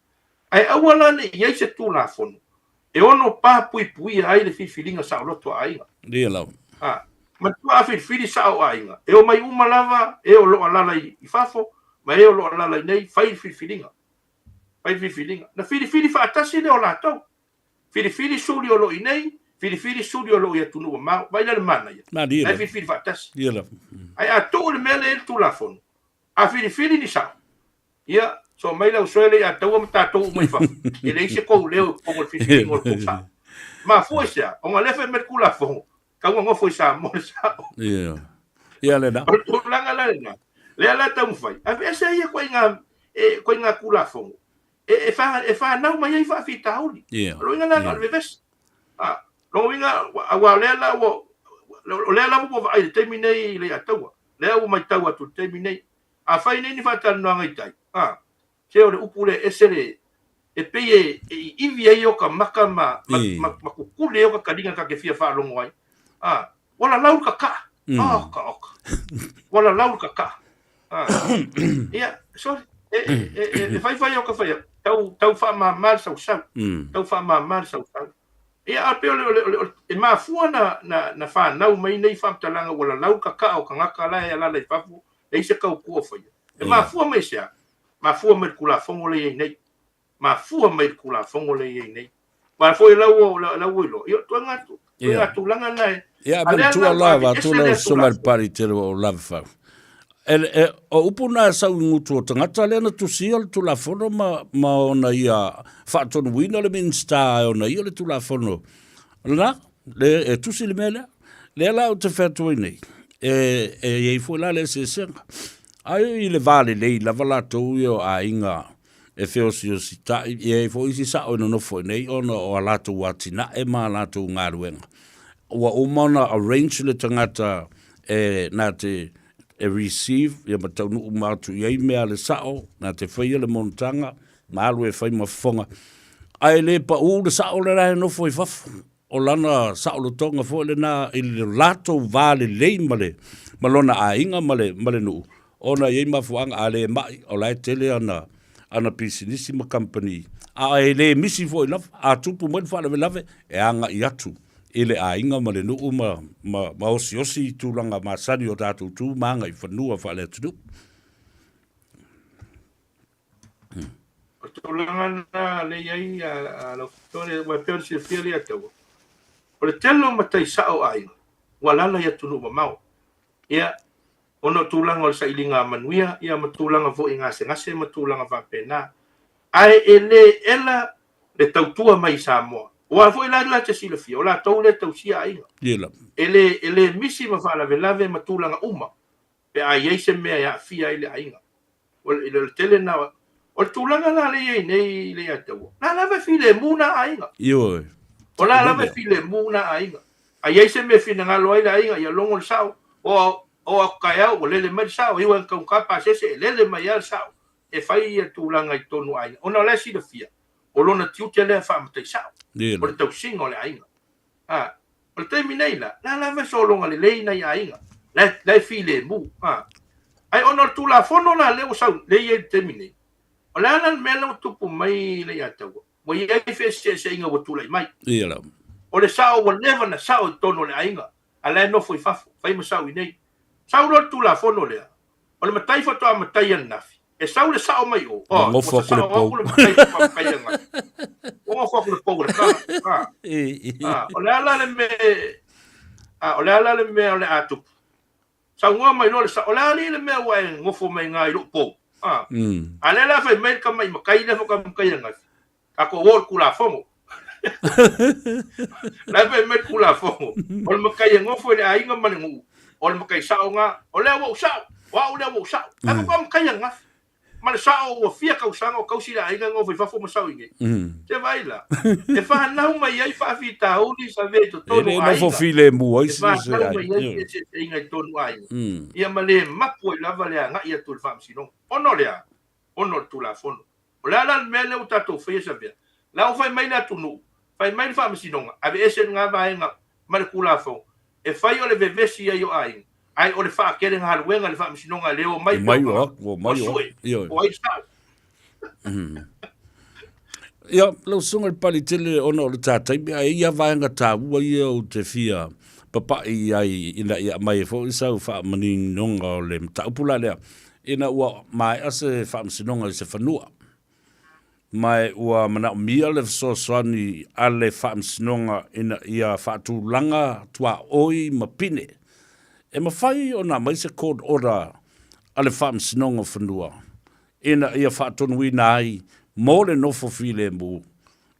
Speaker 8: Ae aua la ne i i ai se Tulafono e ono pa puipuia ai le filifiliga saoloto a aiga.
Speaker 2: Ia lava.
Speaker 8: A, manatua a filifili sao aiga, e omai uma lava e o lo o alaala i fafo ma e o lo o alaala i nei, fai le filifiliga. Fai le filifiliga. Na filifili faatasi lea o latou. Filifili suli o lo o i nei, filifili suli o lo o i atunuu mamao. Vaai la le manaia.
Speaker 2: Malie
Speaker 8: La e
Speaker 2: lava.
Speaker 8: filifili faatasi.
Speaker 2: Ia lava.
Speaker 8: Ae a tuu le mea lea i le Tulafono, a filifili ni sao, ia, so mai le ausoe lea ia taua ma tatou uma i fafo, e leai se kou leo i totonu o le filifiliga o le tou sao. Mafua i se a? Ona o lea e fai mai le Tulafono, Tau na nofo i Samoa le sao.
Speaker 2: Ia. Ia lena.
Speaker 8: O le tulaga la lena. Lea la taumafai. Aveese ia koiga e koiga Tulafono e e fa e fanau mai ai faafitauli.
Speaker 2: Ia.
Speaker 8: O lona uiga la o le vevesi. A, lona uiga aua o lea la ua o lea lava ua vaai i le taimi nei i Leiataua. Lea ua matau atu i le taimi nei. Afai nei ni faatalanoaga i tai, a, se o le upu lea e ese le e pei e e iivi ai oka maka ma ma ma, ma kukuli ai oka taliga ta te fia faalogo ai. A, ua lalau le kaka'a. Oka oka. Ua lalau le kaka'a. A, ia, sorry. E, e, e, e faifai oka fai atu. Tau, tau faamama le sausau. Tau faamama le sausau. Ia, a pei o le, o le, o le, o le, e mafua na, na, na fanau mai nei faamatalaga ua lalau le kaka'a o tagata la e alaala i fafo, leai se tautua o faia. E mafua mai i se a? Mafua mai i le Tulafono lea e i ai nei. Mafua mai i le Tulafono lea e i ai nei. Aua foi o la ua, la ua iloa, ia o ituaiga, ituaiga tulaga na e.
Speaker 2: Ia, manatua la, avatu lau susuga i le Pali tele o Lavafau. E, e, o upu na e sau i gutu o tagata lea na tusia le Tulafono ma, ma ona ia faatonuina le Minisita e ona ia le Tulafono. Lena, le, e tusi le mea lea. Lea la ou te fai atu ai nei, e, e i ai foi la le eseesega. Ai i le va lelei lava latou ia o aiga e feosiositai, e i ai foi isi sao e nonofo i nei ona o a latou atinae ma a latou galuega. Ua uma ona arrange le tagata e na te e receive ia ma taunuu uma atu i ai mea a le sao, na te faia le monotaga, ma alu e fai ma fofoga. Ae le pau le sao lena e nofo i fafo. O lana saolotoga foi lena i le latou va lelei ma le ma lona aiga ma le ma le nuu, ona e i ai mafuaaga a le mai, o la e tele ana ana pisinisi ma kamupani, a e le misi foi lava, a tupu mai le faalavelave, e agai atu i le aiga ma le nuu ma ma ma osiosi i tulaga masani o tatou tu ma agaifanua faale-atunuu.
Speaker 8: O tulaga na lea i ai a lau Afioga, aua e pei ona silafia Leiataua, o le tele o matai sao o aiga ua alaala i atunuu mamao. Ia, ona o tulaga o le sailiga manuia, ia ma tulaga foi i gasegase ma tulaga faapena. Ae e le ela le tautua mai i Samoa. Aua foi la la te silafia, o latou lea e tausia aiga. E le, e le misi ma faalavelave ma tulaga uma pe a i ai se mea e aafia ai le aiga. O le, o le tele na, o le tulaga la lea i ai nei Leiataua, la lava e filemu na aiga.
Speaker 2: Ioe.
Speaker 8: O la lava e filemu na aiga. A i ai se mea e finagalo ai le aiga, ia logo le sao, o, o aku taeao ua lele mai le sao, iu ai taugata pasese e lele mai lava le sao e fai ia tulaga i totonu o aiga. Ona o la e silafia, o lona tiute lea faamatai sao, o le tausiga o le aiga. A, o le taimi nei la, la lava e sologa lelei nai aiga, la, la e filemu. A, ae ona o le Tulafono la lea ua sau, lea e i ai i le taimi nei, o le a la le mea lea ua tupu mai Leiataua? Ua i ai feeseeseaiga ua tulai mai.
Speaker 2: Ia lava.
Speaker 8: O le sao ua leva na sao i totonu o le aiga, a la e nofo i fafo, fai ma sau i nei. Sau loa le Tulafono lea, o le matai faatoa matai ananafi, E sau le sao mai o.
Speaker 2: Ua nofo atu le pou.
Speaker 8: Ua nofo atu le pou le tala. Ah, o le ala le mea, ah, o le ala le mea o le a tupu. Saunoa mai loa le sao, o le a alii le mea ua e nofo mai ngā i lou pou. Ah. A lea la fai mai le tama i matai lea faatoa matai ananafi. Tatou o i le Tulafono. La e fai mai le Tulafono, o le matai e nofo i le aiga ma le nuu, o le matai sao na, o lea ua ou sao, o au lea ua ou sao. Ae faatoa matai ananafi. Ma le sao ua fia tausaga o tausi le aiga e nofo i fafo ma sao i inei. Se vaai la, e fanau mai ai faafitauli sa avea i totonu o aiga.
Speaker 2: E le nofo filemu ai
Speaker 8: se aiga. E fanau mai ai feeseeseaiga i totonu o aiga. Ia ma le mapu ai lava le agai atu i le Faamasinoga. Ona o le a? Ona o le Tulafono. O le a la le mea lea ua tatou faia Savea? La ua fai mai le atunuu, fai mai le Faamasinoga, aveese lena vaega ma le Tulafono, e fai o le vevesi ai o aiga, ae o le faatele galuega i le Faamasinoga e le omai pea o tagata, ua sue, o ai le sao?
Speaker 2: Ia, lau Susuga i le Pali tele ona o le ta taimi, ae i ai vaega taua ia ou te fia papai i ai ina ia aumai ai foi sau faamaninoga o le mataupu la lea, ina ua maea se faamasinoga i se fanua, ma ua manaomia le fesoasoani a le faamasinoga ina ia faatulaga tuaoi ma pine, e mafai ona aumai se court order a le Faamasinoga o Fanua ina ia faatonuina ai mo le nofo filemu.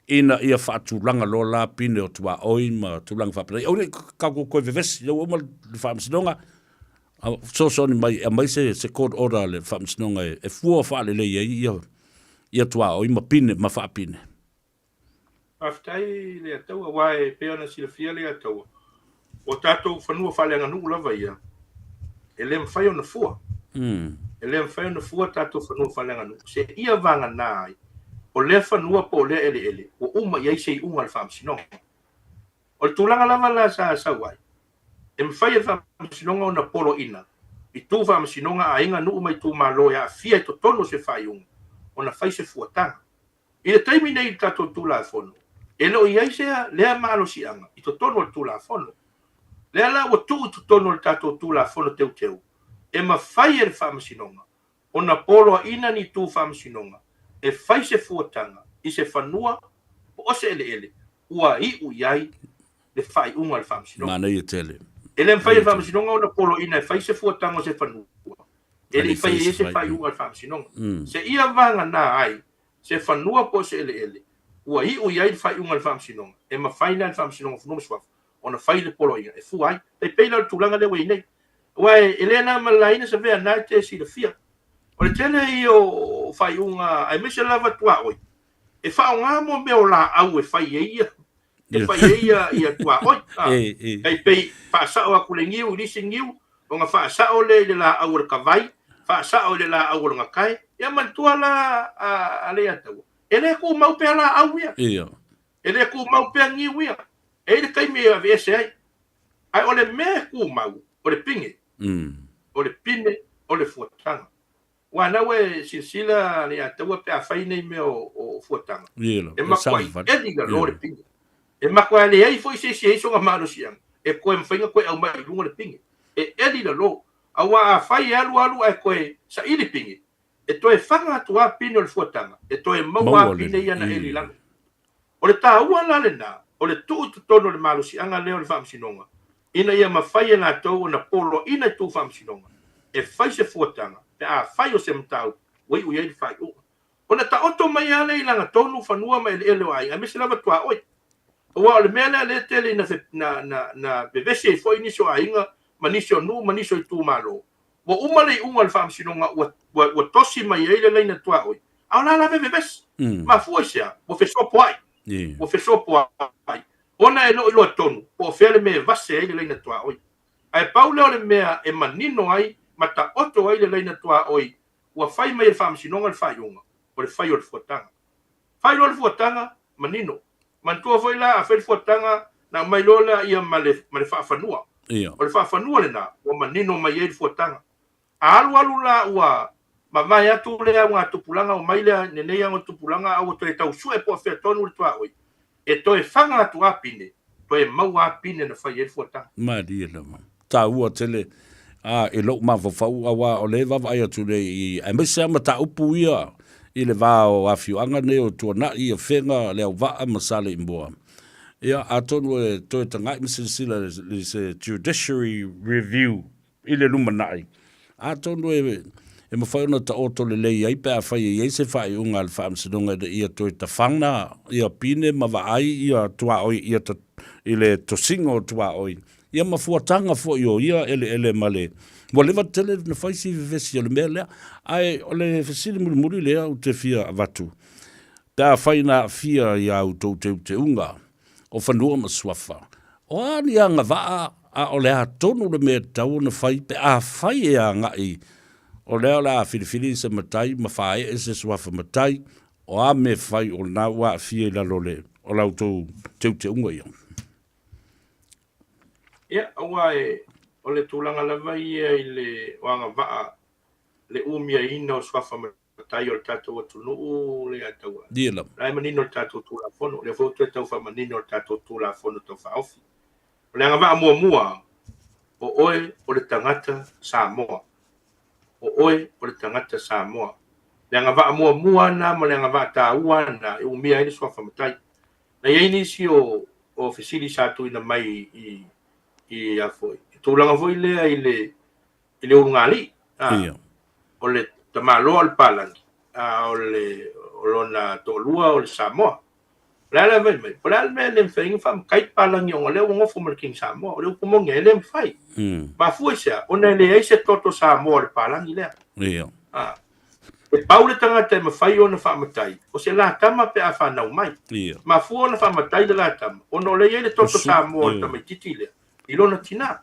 Speaker 2: ina ia faatulaga loa la pine o tuaoi ma tulaga faapena. Aua ne i tatou toe vevesi, lea ua uma le Faamasinoga, fesoasoani mai e aumai se, se court order a le Faamasinoga e, e fua faalelei ai ia, ia tuaoi ma pine ma faapine.
Speaker 8: Faafetai i le Ataua, aua e pei ona silafia le Ataua, o tatou fanua faaleaganuu lava ia, e le mafai ona fua. E le mafai ona fua tatou fanua faaleaganuu, seia vagana ai o lea fanua po o lea eleele ua uma i ai se iuga a le Faamasinoga. O le tulaga lava la sa sau ai, e mafai e le Faamasinoga ona poloaiina i tu faamasinoga a aiga, nuu ma itumalo e aafia i totonu o se faaiuga ona fai se fuataga. I le taimi nei i le tatou Tulafono, e le o i ai se lea malosiaga i totonu o le Tulafono. Lea la ua tuu i totonu o le tatou Tulafono Teuteu, e mafai e le Faamasinoga ona poloaiina ni tu faamasinoga e fai se fuataga i se fanua po o se eleele ua iu i ai le faaiuga a le Faamasinoga.
Speaker 2: Manaia tele.
Speaker 8: E le mafai e le Faamasinoga ona poloaiina e fai se fuataga o se fanua e le i faia i ai se faaiuga a le Faamasinoga. Seia vagana ai se fanua po o se eleele ua iu i ai le faaiuga a le Faamasinoga, e mafai la e le Faamasinoga o Fanua ma Suafa ona fai le poloaiga e fua ai. E pei la o le tulaga lea ua i ai nei. Aua e le na ma le laina se mea na e te silafia. O le tele ia o faaiuga aemaise lava tuaoi e faaaoga mo mea o laau e fai ai ia e fai ai ia, ia tuaoi. E pei faasao atu le niu i le isi niu, ona faasao lea i le laau o le kavai, faasao i le laau o le gatae. Ia manatua la a Leiataua, e le tumau pea laau ia. E le tumau pea niu ia. E i ai le taimi e aveese ai. Ae o le mea e tumau, o le pine. O le pine o le fuataga. Aua na ua e silasila Leiataua pe a fai nei mea o fuataga, e matuai eli i lalo le pine. E matuai leai foi se isi e i ai sona malosiaga e toe mafai ona toe aumai i luga le pine. E eli i lalo. Aua afai e alu alu ae toe saili pine, e toe faga atu lava pine o le fuataga, e toe maua lava pine ia na eli i lalo. O le taua la lena, o le tuu i totonu o le malosiaga lea o le Faamasinoga, ina ia mafai e latou ona poloaiina i tou Faamasinoga e fai se fuataga pe afai o se mataupu ua iu i ai le faaiuga. Ona taoto mai lava lea i lagatonu fanua ma eleele o aiga, aemaise lava tuaoi. Aua o le mea lea lea e tele ina na vevesi ai foi nisi o aiga ma nisi o nuu ma nisi o itumalo, Ua uma le iuga o le faamasinoga ua, ua, ua tosi mai ai le laina tuaoi, a o la la vevevesi. Mafua i se a? Ua fesopoai. Ua fesopoai. Ona e le o iloa tonu po o fea le mea e vase ai le laina tuaoi. Ae pau lea o le mea e manino ai ma taoto ai le laina tuaoi ua fai mai e le faamasinoga le faaiuga, o le fai o le fuataga. Fai loa le fuataga, manino. Manatua foi la a fai le fuataga, na aumai loa lea ia ma le, ma le faafanua. O le faafanua lena, ua manino mai ai le fuataga. A alu alu la ua mavae atu lea augatupulaga, omai lea lenei augatupulaga a ua toe tau sue po o fea tonu le tuaoi, e toe faga atu a pine, toe maua a pine na fai ai le fuataga.
Speaker 2: Malie lava. Taua tele a i lou mafaufau aua o lea e vaavaai atu nei i aemaise lava mataupu ia i le va o afioaga nei o Tuanai, Afega, Leauvaa ma Saleimoa. Ia, atonu e toe tagai ma silasila i se judiciary review i le lumanai, atonu e e mafai ona taoto lelei ai pe afai e i ai se faaiuga a le Faamasinoga ina ia toe tafana ia pine ma vaai ia tuaoi ia i le tosiga o tuaoi ia ma fuataga foi o ia eleele ma le ua leva tele na fai si vevesi o le mea lea. Ae o le fesili mulimuli lea ou te fia avatu, pe afai na aafia i a outou teuteuga o fanua ma suafa, o a ni agavaa a o le a tonu le mea e tatau ona fai pe afai e agai o lea o le a filifili se matai ma faaee se suafa matai, o a mea e fai o lena ua aafia i lalo o la outou teuteuga ia?
Speaker 8: Ia, aua e, o le tulaga lava ia i le o agavaa le umiaina o suafa matai o le tatou atunuu le Ataua.
Speaker 2: Ia lava.
Speaker 8: La e manino le tatou Tulafono, o lea foi ua toe tau faamanino le tatou Tulafono Tau Faaofi. O le agavaa muamua, o oe o le tagata Samoa. O oe o le tagata Samoa. Le agavaa muamua lena ma le agavaa taua lena e umia ai le suafa matai. Na i ai nisi o, o fesili sa tuuina mai i, i, a foi, i tulaga foi lea i le, i le ulugalii, a,
Speaker 2: Ia.
Speaker 8: o le tamaloa o le palagi, a o le, o lona toalua o le Samoa. O le a le fai mai? Po o le a le mea e le mafai ai ona faamatai le palagi ona o lea ua nofo ma le King Samoa. O le upu moni e le mafai. Mafua i se a? Ona e leai se toto Samoa o le palagi lea.
Speaker 2: Ia.
Speaker 8: A. E pau le tagata e mafai ona faamatai, o se latama pe a fanau mai.
Speaker 2: Ia.
Speaker 8: Mafua ona faamatai le latama, ona o lea e i ai le toto Samoa o le tamaitiiti lea i lona tina.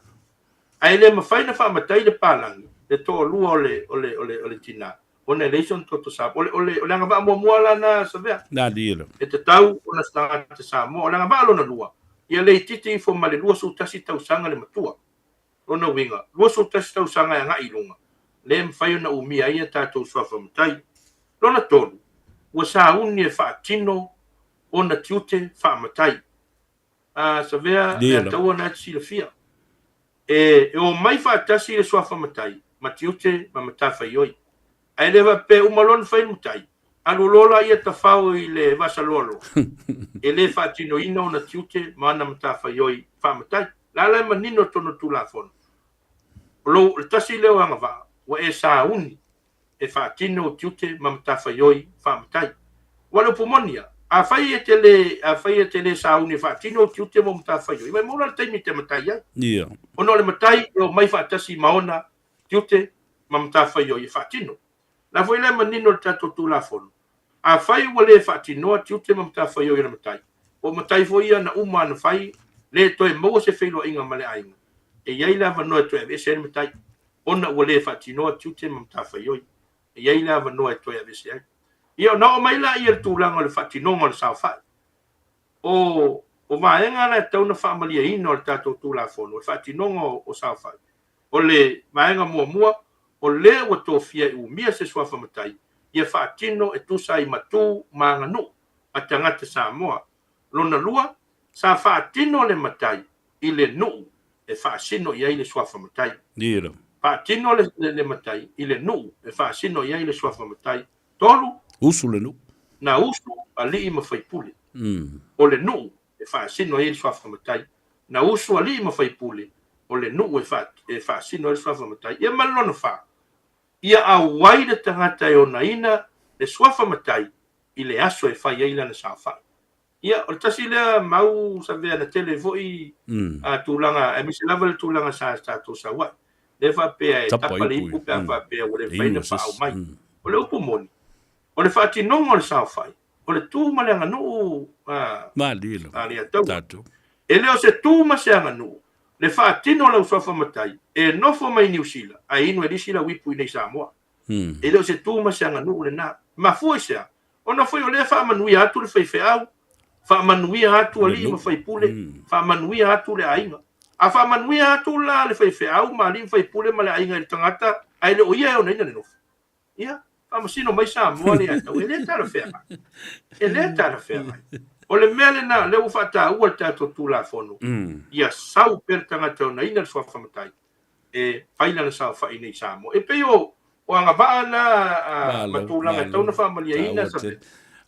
Speaker 8: Ae le mafai ona faamatai le palagi, le toalua o le, o le, o le, o le tina, ona e leai sona toto Samoa. O le, o le, o le agavaa muamua la na Savea.
Speaker 2: Na li la.
Speaker 8: E tatau ona se tagata Samoa. O le agavaa lona lua, ia le itiiti ifo ma le 21 tausaga le matua. Lona uiga, 21 tausaga e agai i luga, lea e mafai ona umia ai a tatou suafa matai. Lona tolu, ua sauni e faatino ona tiute faamatai. A, Savea, e ataua na e te silafia. E, e omai faatasi le suafa matai ma tiute ma matafaioi. Ae le faapea uma loa ona fai le matai, alu loa laia tafao i le vasaloaloa, e le faatinoina ona tiute ma ana matafaioi faamatai. La la e manino totonu o le Tulafono, o lou, o le tasi lea o agavaa, ua e sauni e faatino ou tiute ma matafaioi faamatai. Aua o le upu moni ia, afai e te le, afai e te le sauni e faatino ou tiute ma ou matafaioi, maimau la le taimi e te matai ai.
Speaker 2: Ia.
Speaker 8: Ona o le matai e omai faatasi ma ona tiute ma matafaioi e faatino. La foi la e manino i le tatou Tulafono, afai ua le faatinoa tiute ma matafaioi a le matai, po o matai foi ia na uma ona fai, le toe maua se feiloaiga ma le aiga, e i ai le avanoa e toe aveese ai le matai, ona ua le faatinoa tiute ma matafaioi. E i ai le avanoa e toe aveese ai. Ia, ona oo mai lea i le tulaga o le faatinoga o le saofai. O, o vaega la e tatau ona faamalieina o le tatou Tulafono, o le faatinoga o, o saofai. O le vaega muamua, o lea ua tofia e umia se suafa matai ia faatino e tusa ai ma tu ma aganuu a tagata Samoa. Lona lua, sa faatino le matai i le nuu e faasino i ai le suafa matai. Faatino le, le matai i le nuu e faasino i ai le suafa matai. Tolu,
Speaker 2: Usu le nuu.
Speaker 8: Na usu alii ma faipule. O le nuu e faasino ai le suafa matai. Na usu alii ma faipule, o le nuu e, fa, e faasino ai le suafa matai. Ia ma le lona fa, ia auai le tagata e onaina le suafa matai i le aso e fai ai lana saofai. Ia, o le tasi lea mau savea na tele foi a tulaga, aemaise lava le tulaga sa tatou sau ai. Lea faapea e tapa le ipu pe a faapea ua le mafai ona faaau mai. O le upu moni, o le faatinoga o le saofai, o le tu ma le aganuu a Alataua. E le o se tu ma se aganuu le faatino o lau suafa matai e nofo mai Niu Sila ae inu e lisi lau ipu i nei Samoa. E le o se tu ma se aganuu lena. Mafua i se a? Ona foi o lea e faamanuia atu le faifeau, faamanuia atu alii ma faipule, faamanuia atu le aiga. A faamanuia atu la le faifeau ma alii ma faipule ma le aiga i le tagata ae le o ia e onaina le nofo, Ia, faamasino mai Samoa le atau, e le talafeagai. E le talafeagai. O le mea lena, lea ua faataua le tatou Tulafono, ia sau pea le tagata e onaina le suafa matai, e fai lana saofai nei i Samoa. E pei o, o agavaa na ma tulaga e tatau ona faamalieina,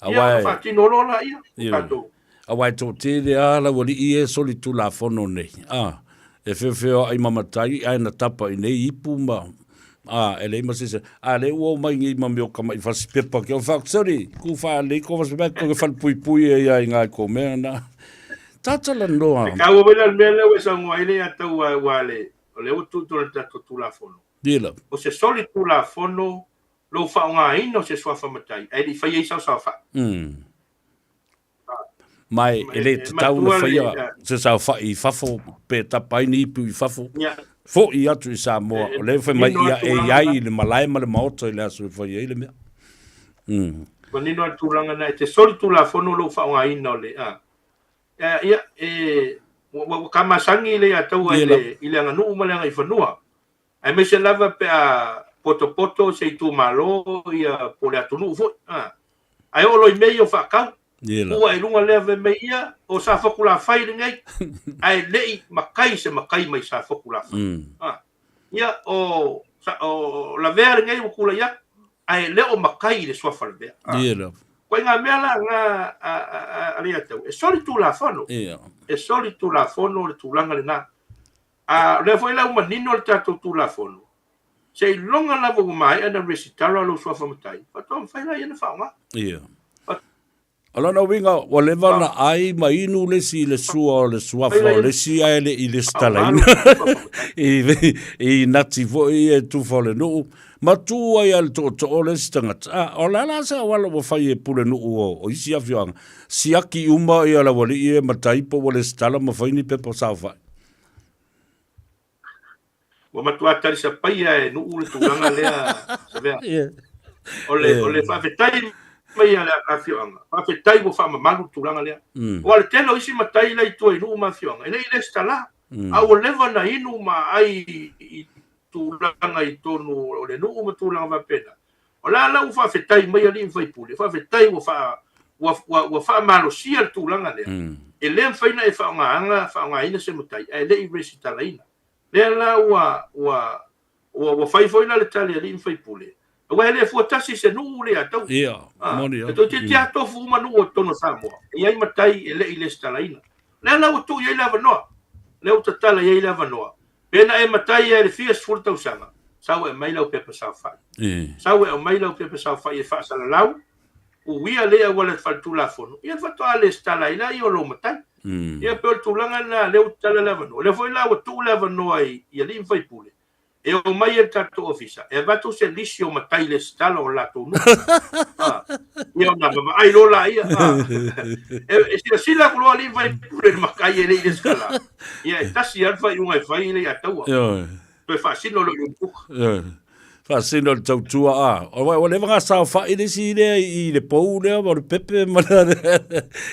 Speaker 8: ia ona faatino loa laia o tatou.
Speaker 2: Aua e toatele lava laualii ia e solitulafono nei, a, e feofeoai ma matai ae na tapa i nei ipu ma, a, e leai ma se isi. A lea ua omai nei ma mea o tama'i fasipepa ke o whaku, sorry, ku whaalei ko fasipepa ko ke whalepuipui e ia i ngā ko mea na. Tātala noa.
Speaker 8: E kāua wai la le mea lea ua e saunoa ai le ia tau ua le, o lea ua tuu tonu le tatou Tulafono.
Speaker 2: Ia.
Speaker 8: O se solitulafono lou faaaogaina o se suafa matai ae le i faia ai sau saofai.
Speaker 2: Ma e le tatau ona faia se saofai i fafo pe tapa ai ni ipu i fafo. Fo'i atu i Samoa, o lea e fai mai ia e i ai i le malae ma le maota i le aso e fai ai le mea.
Speaker 8: Manino le tulaga na e te solitulafono lou faaaogaina o le a. Ia, e ua ka masani le ia taua i le i le aganuu ma le agaifanua. Aemaise lava pe a potopoto se itumalo ia po o le atunuu foi. A. Ae oo loa i mea ia o faatau. Tuu ae i luga lea fai mai ia o Safotulafai lenei ae le i matai se matai mai Safotulafai. A. Ia o o Lavea lenei ua tulai atu ae le o matai i le suafa Lavea. A. Ituaiga mea la na a Leiataua e solitulafono. E solitulafono le tulaga lena. A o lea foi la ua manino le tatou Tulafono, seiloga lava ua maea ona resitala lou suafa matai, faatoa mafai lea ona faaaoga.
Speaker 2: Ia. O lona uiga, ua leva ona ai ma inu le isi i le sua o le suafa o le isi ae le i lesitalaina i nati foi ia e tufa o le nuu, ma tu ai lava i le tootoo o le isi tagata. A, o le a la se auala ua fai e pulenuu o isi afioaga, siaki uma le aualii ia e matai po ua lesitala ma fai ni pepa saofai?
Speaker 8: Ua matua talisapaia e Nuu le tulaga lea, Savea. O le, o le faafetai mai a le afioaga, faafetai ua faamamalu le tulaga lea. Aua o le tele o isi matai la i tua i nuu ma afioaga, e le i resitala, a ua leva ona inu ma aai i tulaga i totonu o le nuu ma tulaga faapena. O la la ua faafetai mai alii ma faipule, faafetai ua faa, ua, ua, ua faamalosia le tulaga lea. E le mafai ona e faaaogaina, faaaogaina se matai ae le i resitalaina. Lea la ua, ua, ua, ua fai foi la le tali a alii ma faipule, aua e le fua tasi se nuu le Ataua.
Speaker 2: Ia, moni
Speaker 8: lava. E toeitiiti lava tofu uma nuu o totonu o Samoa, e i ai matai e le i resitalaina. Lea la ua tuu i ai le avanoa, lea ua tatala i ai le avanoa. Pe na e matai ai i le fia sefulu tausaga, sau e aumai lau pepa saofai. Sau e aumai lau pepa saofai e faasalalau, uia lea auala faletulafono, ia faatoa lesitala ai lea o lou matai. Ia pei o le tulaga lena lea ua tatala le avanoa. O lea foi la ua tuu le avanoa i alii ma faipule e omai ai i le tatou ofisa e avatu se lisi o matai lesitala o latou nuu. Ia ona vaavaai loa laia. E silasila atu loa alii ma faipule i le matai e le i lesitala, ia e tasi lava le faaiuga e fai le ia taua. Toe faasino loa i le kuka.
Speaker 2: Faasino le tautua a. Ua leva ona saofai le isi lea i le pou lea ma le pepe ma le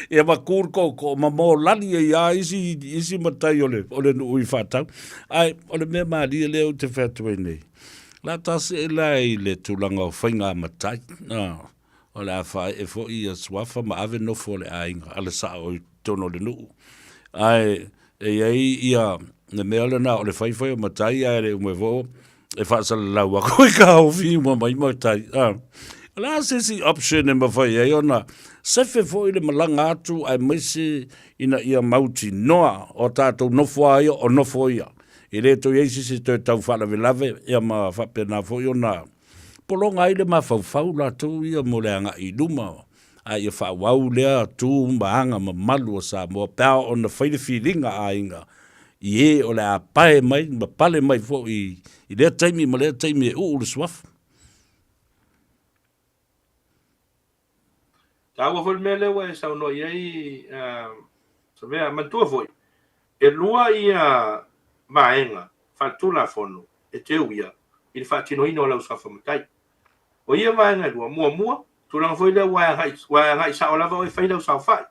Speaker 2: ia ma ku le tootoo ma molali ai lava isi, isi matai o le, o le nuu i faatau. Ae o le mea malie lea ou te fai atu ai nei, o le a ta see la i le tulaga o faiga matai. O le a faaee foi ia suafa ma ave nofo o le aiga a le sao i totonu o le nuu. Ae e i ai ia le mea lena o le faifai o matai ae le uma foi e faasalalau atu e taofi uma mai matai. O le a se isi option e mafai ai ona sefe foi le malaga atu aemaise ina ia mautinoa o tatou nofo lava ia o nofo ia. E le toe i ai se isi e toe tau faalavelave ia ma faapena foi ona pologa ai le mafaufau latou ia mo le agai i luma, a ia faaauau lea tu ma aga mamalu a Samoa pe a oo ona fai le filiga a aiga i e o le a pae mai ma pale mai foi i lea taimi ma lea taimi e uu le suafa.
Speaker 8: Taua foi le mea lea ua e saunoa i ai, Savea. Manatua foi, e lua ia vaega faaletulafono e te uia i le faatinoina o lau suafa matai. O ia vaega e lua, muamua, tulaga foi lea ua e agai sao lava oe e fai lau saofai.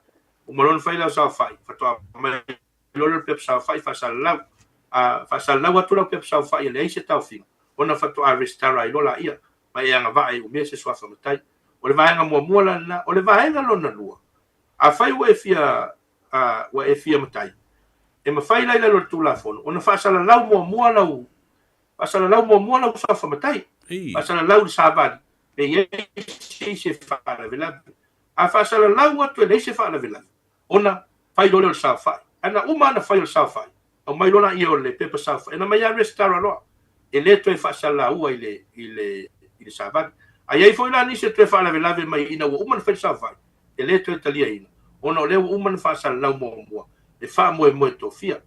Speaker 8: Uma loa ona fai lau saofai, faatoa aumai loa lea o le pepa saofai faasalalau. A faasalalau atu lau pepa saofai e leai se taofiga, ona faatoa resitala ai loa laia ma e agavaa e umia se suafa matai. O le vaega muamua la lena. O le vaega lona lua, afai ua e fia, ua e fia matai, e mafai la i lalo o le Tulafono ona faasalalau muamua lau, faasalalau muamua lau suafa matai, faasalalau i le savali, pe i ai se isi e faalavelave. A faasalalau atu e leai se faalavelave, ona fai loa lea o le saofai. Ae na uma ona fai o le saofai, aumai loa lea o le pepa saofai, ona aumai lava resitala loa, e le toe faasalaua i le, i le, i le savali. A i ai foi la nisi e toe faalavelave mai ina ua uma ona fai le saofai, e le toe taliaina, ona o lea ua uma ona faasalalau muamua le faamoemoe tofia.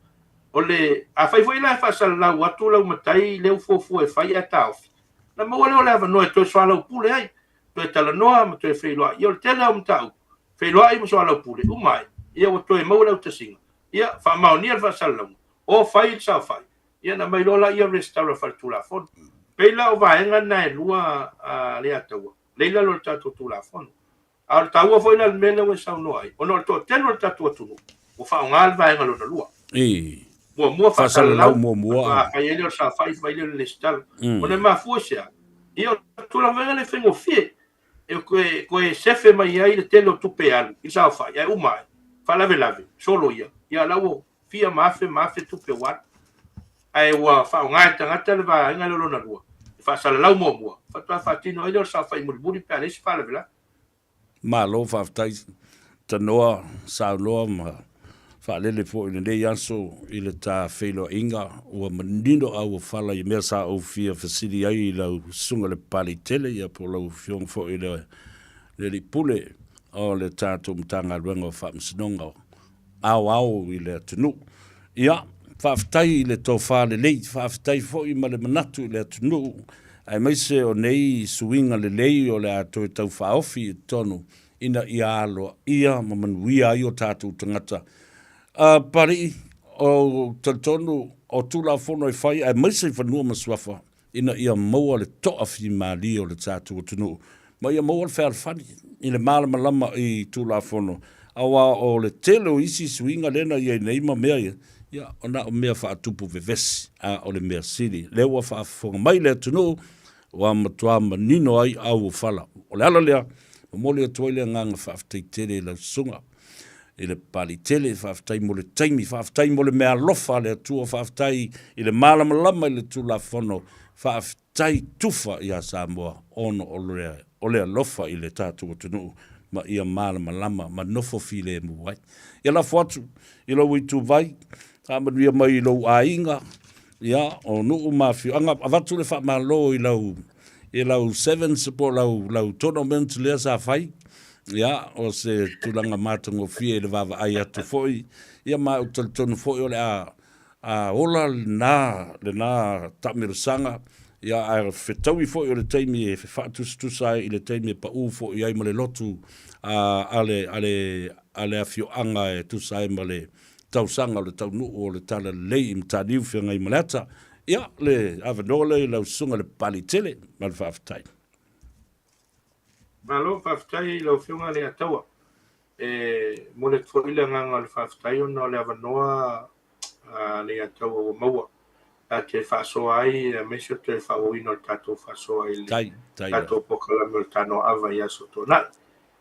Speaker 8: O le, afai foi la e faasalalau atu lau matai lea ua fuafua e fai ae taofi, ona maua lea o le avanoa e toe soalaupule ai, toe talanoa ma toe feiloai. Ia o le tele lava o mataupu, feiloai ma soalaupule, uma ai, ia ua toe maua le autasiga, ia faamaonia le faasalalauga, o fai le saofai, ia ona aumai loa lea resitala faaletulafono. Pei la o vaega na e lua a Leiataua, lea i lalo o le tatou Tulafono. A o le taua foi la o le mea lea ua e saunoa ai, ona o le toatele o le tatou atunuu ua faaaoga le vaega lona lua. Muamua faasalalau
Speaker 2: muamua.
Speaker 8: Faatoa fai ai lea o le saofai, fai lea o le resitala. Ona e mafua i se a? Ia o le tulaga foi lea e faigofie e toe sefe mai ai le tele o tupe e alu i le saofai, ae uma ae, faalavelave, solo ia, ia la ua fia ma afe ma afe tupe ua alu. Ae ua faaaoga e tagata le vaega lea lona lua, e faasalalau muamua, faatoa faatino ai lea o le saofai mulimuli pe a leai se faalavelave.
Speaker 2: Malo faafetai Tanoa saunoa ma faalele foi i lenei aso i le ta feiloaiga ua manino auofala i mea sa ou fia fesili ai i lau susuga i le Papalii tele ia po o lau afioga foi i le Alii Pule. o le tatou Matagaluega o Faamasinoga Aoao i le atunuu. Ia, faafetai i le tofa lelei, faafetai foi ma le manatu i le atunuu, aemaise o nei suiga lelei o le a toe taufaaofi i totonu ina ia aloaia ma manuia ai o tatou tagata. Papalii, ou te talitonu o Tulafono e fai aemaise i fanua ma suafa, ina ia maua le toafimalie o le tatou atunuu ma ia maua le fealofani i le malamalama i Tulafono, aua o le tele o isi suiga lea na i ai nei ma mea ia, ia, na o mea faatupu vevesi, a o le mea sili, lea ua faafofoga mai le atunuu, ua matua manino ai au o fala. O le ala lea, momoli atu ai le agaga faafetai tele i lau susuga i le Papalii tele, faafetai mo le taimi, faafetai mo le meaalofa a le Atua, faafetai i le malamalama i le Tulafono, faafetai tufa ia Samoa ona o le alofa i le tatou atunuu ma ia malamalama ma nofo filemu ai. Ia lafo atu i lou ituvai, faamanuia mai i lou aiga, ia, o nuu ma afioaga, avatu le faamalo i lau i lau sevens po o lau, lau tournament lea sa fai, ia, o se tulaga matagofie i le vaavaai atu foi, ia ma ou te talitonu foi o le a, a ola lena, lena taamilosaga, ia, ae fetaui foi o le taimi e faatusatusa ai i le taimi e pau foi ai ma le lotu a, a le, a le, a le afioaga e tusa ai ma le tausaga o le taunuu o le Talalelei i Mataniu Feagaimaleata. Ia, le avanoa lea i lau susuga le Papalii tele, ma le faafetai.
Speaker 8: Malo faafetai i lau Afioga Leiataua. E momoli atu foi le agaga o le faafetai ona o le avanoa a Leiataua ua maua ta te faasoa ai aemaise o le toe faaauauina o le tatou faasoa i le tatou polokalame o le Tanoa Ava i Aso Toonai.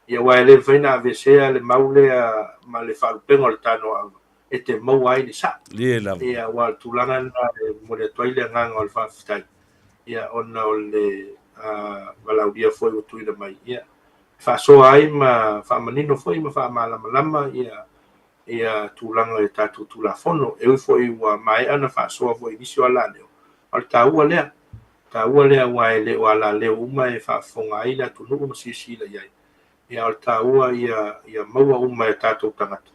Speaker 8: Ia aua e le mafai ona aveesea le mau lea ma le faalupega o le Tanoa Ava e te maua ai le sao. Ia aua o le tulaga lena e momoli atu ai le agaga o le faafetai ia ona o le valaaulia foi ua tuuina mai ia e faasoa ai ma faamanino foi ma faamalamalama ia ia tulaga i tatou Tulafono. E ui foi ua maea ona faasoa foi i nisi o alaleo, a o le taua lea, taua lea aua e le o alaleo uma e faafofoga ai le atunuu ma silasila i ai. Ia a o le taua ia ia maua uma e tatou tagata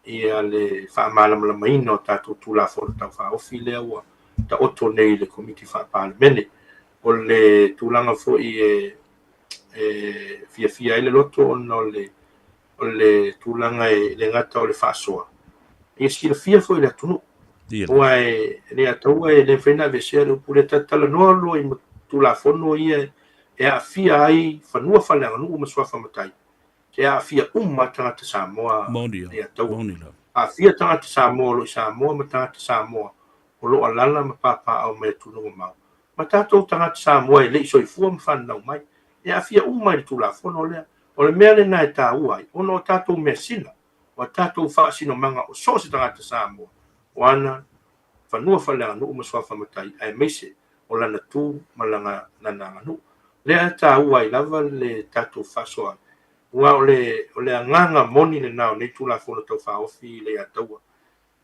Speaker 8: ia le faamalamalamaina o tatou Tulafono Tau Faaofi lea ua taoto nei i le Komiti Faa-Palemene. O le tulaga foi e e fiafia ai le loto ona o le o le tulaga e le gata o le faasoa, ia silafia foi e le atunuu. Aua e le ataua e le mafai ona aveesea le upu lea, ta talanoa loa i Tulafono ia e aafia ai fanua faaleaganuu ma suafa matai, e aafia uma lava tagata Samoa le ataua. Aafia tagata Samoa o lo o i Samoa ma tagata Samoa o lo o alaala ma papaaao mai atunuu mamao, ma tatou tagata Samoa e le i soifua ma fananau mai, e aafia uma i le Tulafono lea. O le mea lena e taua ai, ona o tatou measina, o a tatou faasinomaga o so o se tagata Samoa, o ana fanua faaleaganuu ma suafa matai, aemaise o lana tu ma lana aganuu. Lea e taua ai lava le tatou faasoa, aua o le, o le agaga moni lena o nei Tulafono Tau Faaofi i Leiataua.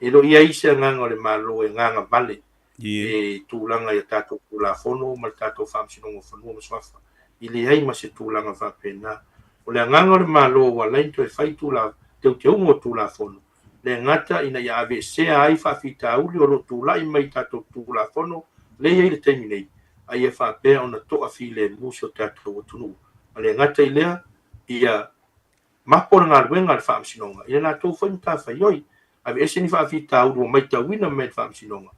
Speaker 8: E le o i ai se agaga o le Malo e gagavale i tulaga i a tatou Tulafono ma le tatou Faamasinoga o Fanua ma Suafa. E leai ma se tulaga faapena. O le agaga o le Malo ua ala ai ona toe fai teuteuga o Tulafono, le gata ina ia aveesea ai faafitauli o lo o tulai mai i tatou Tulafono lea e i ai i le taimi nei, a ia faapea ona toafilemu si o tatou atunuu. A le gata i lea, ia Mapo le galuega a le Faamasinoga i le latou foi matafaioi. Aveese ni faafitauli ua maitauina mai e le Faamasinoga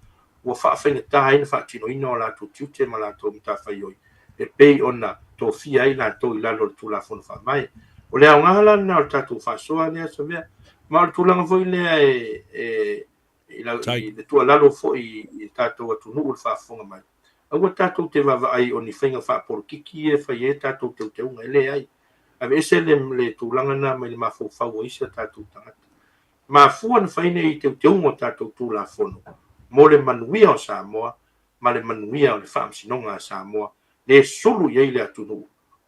Speaker 8: ua faafaigata ai le faatinoina o latou tiute ma latou matafaioi e pei ona tofia ai latou i lalo o le Tulafono Faavae. O le aoga la lena o le tatou faasoa lea Savea, ma o le tulaga foi lea e i le tuualalo foi i le tatou atunuu i le faafofoga mai, aua tatou te vaavaai o ni faiga faapolokiki ia e fai ai tatou teuteuga, e leai. Aveese le tulaga lena mai le mafaufau o isi a tatou tagata. Mafua na fai nei teuteuga o tatou Tulafono mo le manuia o Samoa ma le manuia o le Faamasinoga a Samoa, le sulu i ai le atunuu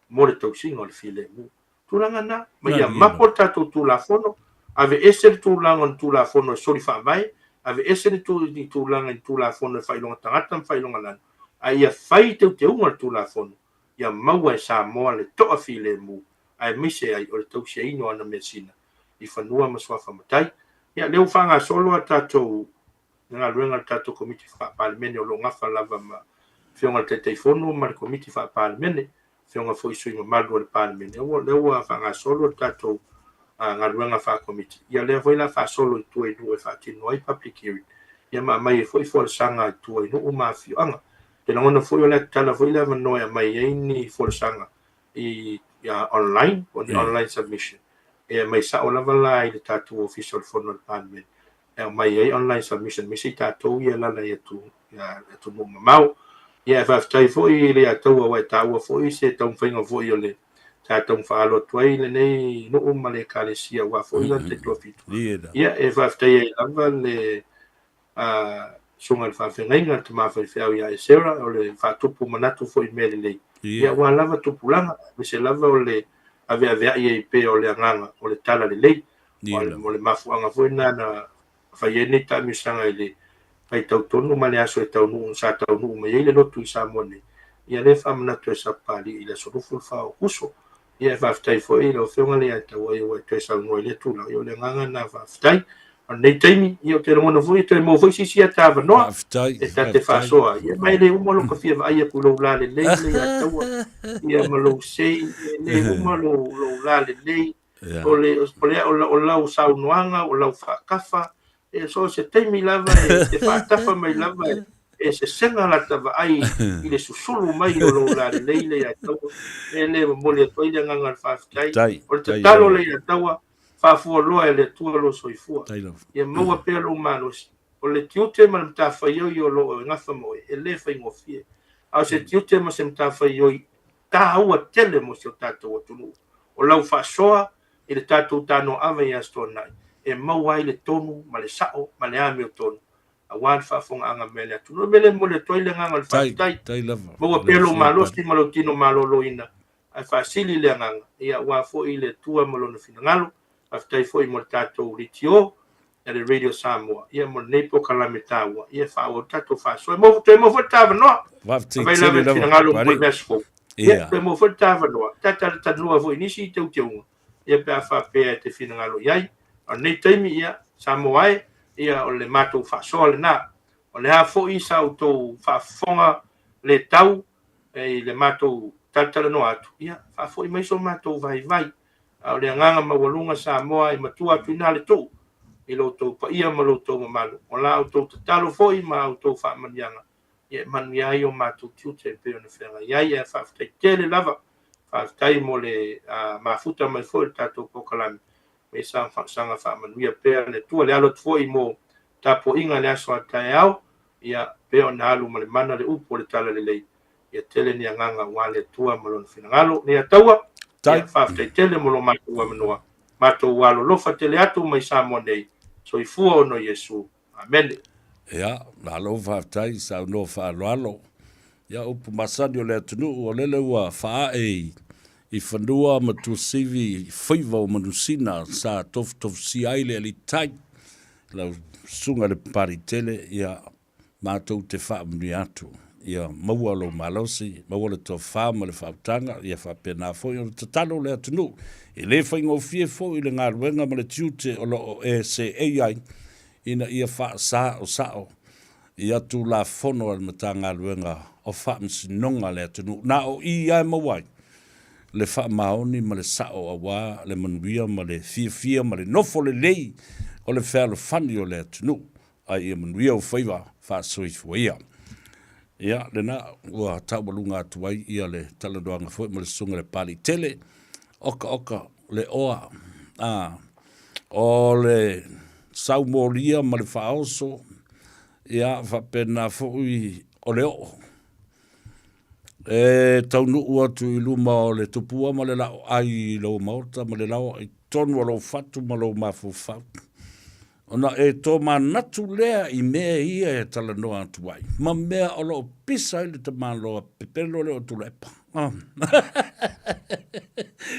Speaker 8: mo le tausiga o le filemu. Tulaga na, ma ia mapo le tatou Tulafono, aveese le tulaga o ni Tulafono e soli faavae, aveese le tulaga i ni Tulafono e faailoga tagata ma faailoga lanu, a ia fai teuteuga o le Tulafono, ia maua e Samoa le toafilemu. aemaise ai o le tausiaina o ana measina i fanua ma suafa matai. Ia, lea ua faagasolo a tatou galuega a le tatou Komiti Faa-Palemene o lo o gafa lava ma Afioga i le Taitaifono ma le Komiti Faa-Palemene, Afioga foi i sui usufono mamalu o le Palemene, o lea ua faagasolo le tatou galuega faa-Komiti. Ia lea foi o le a faasolo i tua i nuu e faatino ai public hearing, ia ma aumai ai foi folasaga i tua i nuu ma afioaga. Ou te lagona foi o le a tatala foi le avanoa e aumai ai ni folasaga i online, po o ni online submission, e aumai sao lava la i le tatou Ofisa o le Fono a le Palemene e aumai ai online submission aemaise i tatou ia e alaala i atunuu mamao. Ia e faafetai foi i le Ataua aua e taua foi se taumafaiga foi o le sa taumafaaalo atu ai lenei nuu ma le Ekalesia aua foi lana taitoafitu. Ia e faafetai ai lava le susuga i le faafeagaiga le tama faifeau ia Esera o le faatupu manatu foi i mea lelei. Ia aua lava tupulaga aemaise lava o le aveaveai ai pea o le agaga o le talalelei. O le mafuaaga foi lena na fai ai lenei taamilosaga i le vaitau tonu ma le aso e taunuu sa taunuu mai ai le lotu i Samoa nei. Ia lea e faamanatu e Sapapalii i le aso 24 o Aokuso. Ia e faafetai foi i lau Afioga Leiataua ua e toe saunoa i lea tulaga. Ia o le agaga lena faafetai. O lenei taimi, ia ou te lagona foi e toe maua foi se isi ata avanoa e ta te faasoa ai. Ia ma e le uma lou fia vaai atu i lou lalelei Leiataua, ia ma lou sei, e le uma lou lalelei. O le, o le, o lau saunoaga, o lau faatafa, e so o se taimi lava e te faatafa mai lava e, e sesega lata vaai i le susulu mai o lou lalelei Leiataua. E le momoli atu ai le agaga o le faafetai. O le tatalo Leiataua, faafualoa e le Atua lou soifua. Ia maua pea lou malosi. O le tiute ma le matafaioi o lo o e gafa ma oe, e le faigofie. A o se tiute ma se matafaioi taua tele mo si o tatou atunuu. O lau faasoa i le tatou tanoaava i Aso Toonai e maua ai le tonu ma le sao ma le amiotonu aua le faafofogaaga mai a le atunuu. O le mea lea e momoli atu ai le agaga o le faafetai. Maua pea lou malosi ma lou tino maloloina ae faasili le agaga ia aua foi le Atua ma Lona finagalo. Faafetai foi mo le tatou leitio a le Radio Samoa ia mo lenei polokalame taua ia e faaauau le tatou faasoa. Maua toe maua foi le ta avanoa.
Speaker 2: Faafetai
Speaker 8: Afai
Speaker 2: tele
Speaker 8: lava e
Speaker 2: lava,
Speaker 8: finagalo mo
Speaker 2: Papalii.
Speaker 8: le aso fou. Ia
Speaker 2: Ia.
Speaker 8: toe maua foi le ta avanoa. Ta talatalanoa foi i nisi teuteuga ia pe a faapea e te finagalo i ai. A o lenei taimi ia Samoa e, ia o le matou faasoa lena. O le a foi sa outou faafofoga le tau i le matou talatalanoa atu, ia faafoi mai so matou vaivai. A o le agaga maualuga Samoa e matua atu i ina le tuu i lo outou paia ma lo outou mamalu. O la outou tatalo foi ma a outou faamanuiaga, ia e manuia ai o matou tiute e pei ona feagai ai. Ae faafetai tele lava, faafetai mo le mafuta mai foi o le tatou polokalame. Me saga faamanuia pea le Atua. Le alo atu foi mo tapuaiga i le aso a taeao, ia pei ona alu ma le mana le upu o le Talalelei. Ia tele ni agaga aua le Atua ma Lona finagalo. Leiataua, ia faafetai tele mo lo matou avanoa. Matou alolofa tele atu mai Samoa nei. Soifua ona o Iesu. Amene.
Speaker 2: Ia, malo faafetai saunoa faaaloalo. Ia, upu masani o le atunuu, o lele ua faaee i fanua ma tuasivi i faiva o manusina sa tofutofusia ai le alii tai, lau susuga i le Papaliitele, ia, matou te faamanuia atu, ia maua lou malosi, maua le tofa ma le faautaga, ia faapena foi ona tatalo le atunuu. E le faigofie foi le galuega ma le tiute o lo o e seei ai ina ia faasaosao ia Tulafono a le Matagaluega o Faamasinoga a le atunuu. Na o i lava e maua ai le faamaoni ma le sao aua le manuia ma le fiafia ma le nofo lelei o le fealofani o le atunuu. Ae ia manuia ou faiva faasoifua ia. Ia, lena ua taualuga atu ai ia le talanoaga foi ma le susuga i le Papalii tele, oka oka le oa, a, o le saumolia ma le faaoso, ia, faapena foi o le oo. E taunuu atu i luma o le tupua ma le laoai i lou maota ma le laoa i totonu o lou fatu ma lou mafaufau. Ona e tomanatu lea i mea ia e talanoa atu ai, ma mea o lo o pisa ai le tamaloa pepelo lea o Tuilaepa.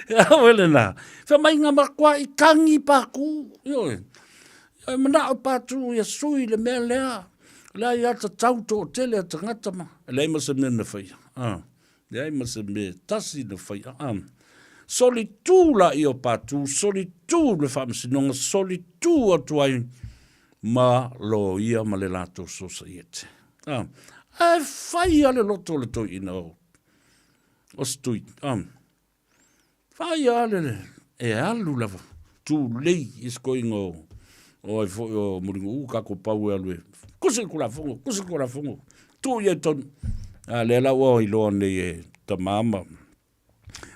Speaker 2: Ioe lena. Fai mai nga makuai tangi pākū. Ioe. E manao pātū ia sui le mea lea. Lea ia tatau toatele a tagata ma. E leai ma se mea na faia. Leai ma se mea tasi na faia. Solitu laia o Patu, solitu le Faamasinoga, solitu atu ai ma loia ma le latou sosaiete. A, ae fai lava le loto o le toeaina o, o Setui. A, fai lava le, e alu lava, tulei i se koiga o, o ai foi o Mulinuu, kako pau e alu e, kusi le Tulafono, kusi le Tulafono, tuu i ai tonu. A, lea la ua iloa nei e tama ma,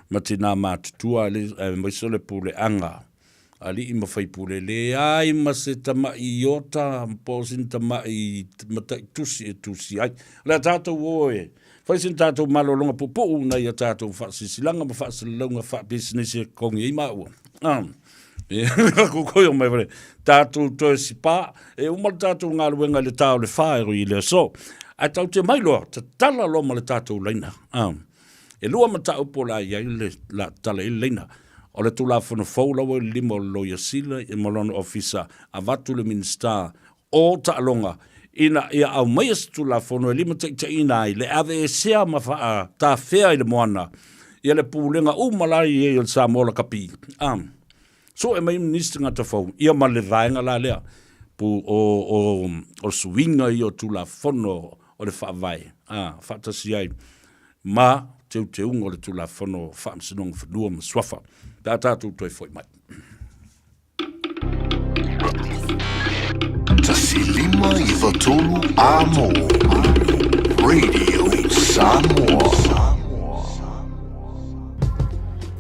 Speaker 2: ma tinā matutua aemaise o le puleaga alii ma faipule, leai ma se tama'i iota po o sina tama'i mataitusi e tusi ai. O le a tatou o e fai sina tatou malologa puupuu nai a tatou faasilasilaga ma faasalalauga faapisinisi e totogi ai maua. Kukui o mai fale, tatou toe sipa, e uma le tatou galuega i le ta o le fa i le aso. Ae tatou te mai loa, tatala loa ma le tatou laina. E lua mataupu o le a i ai le la tala i le laina. O le Tulafono fou la ua i le lima o le Loia Sili ma lona Ofisa avatu le Minisita o Taaloga ina ia aumaia se Tulafono e limataitaiina ai le aveesea ma faatafea i le moana ia le pulega uma la i ai o le Samoa Lakapi. A sue mai nisi tagata fou ia ma le vaega la lea pu o o o suiga ia o Tulafono o le Faavae a faatasi ai ma teuteuga o le Tulafono o Faamasinoga Fanua ma Suafa pe a tatou toe foi mai.
Speaker 9: 1593 Amo Radio Samoa.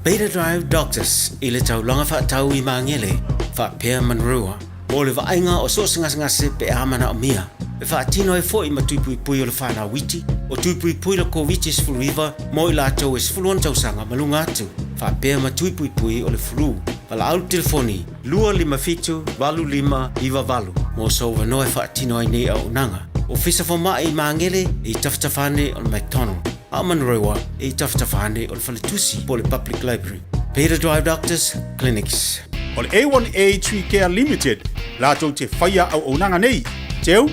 Speaker 7: Beta Drive Doctors i le taulaga faatau i Magele, faapea Monroe, mo le vaaiga o so o se gasegase pe a manaomia. E faatino ai foi ma tui puipui o le whanau iti, o tui puipui le Koviti-19 mo i latou e 16 tausaga ma luga atu, faapea ma tui puipui o le flu. Valaau le telefoni 257 8598 mo sou avanoa e faatino ai nei auaunaga. Ofisa Fomai i Magele e i tafatafa ane o le McDonald, a o Manurewa e i tafatafa ane o le Faletusi po o le Public Library. Peter Drive Doctors Clinics.
Speaker 6: O le A1A Tree Care Limited latou te faia auaunaga nei, teu,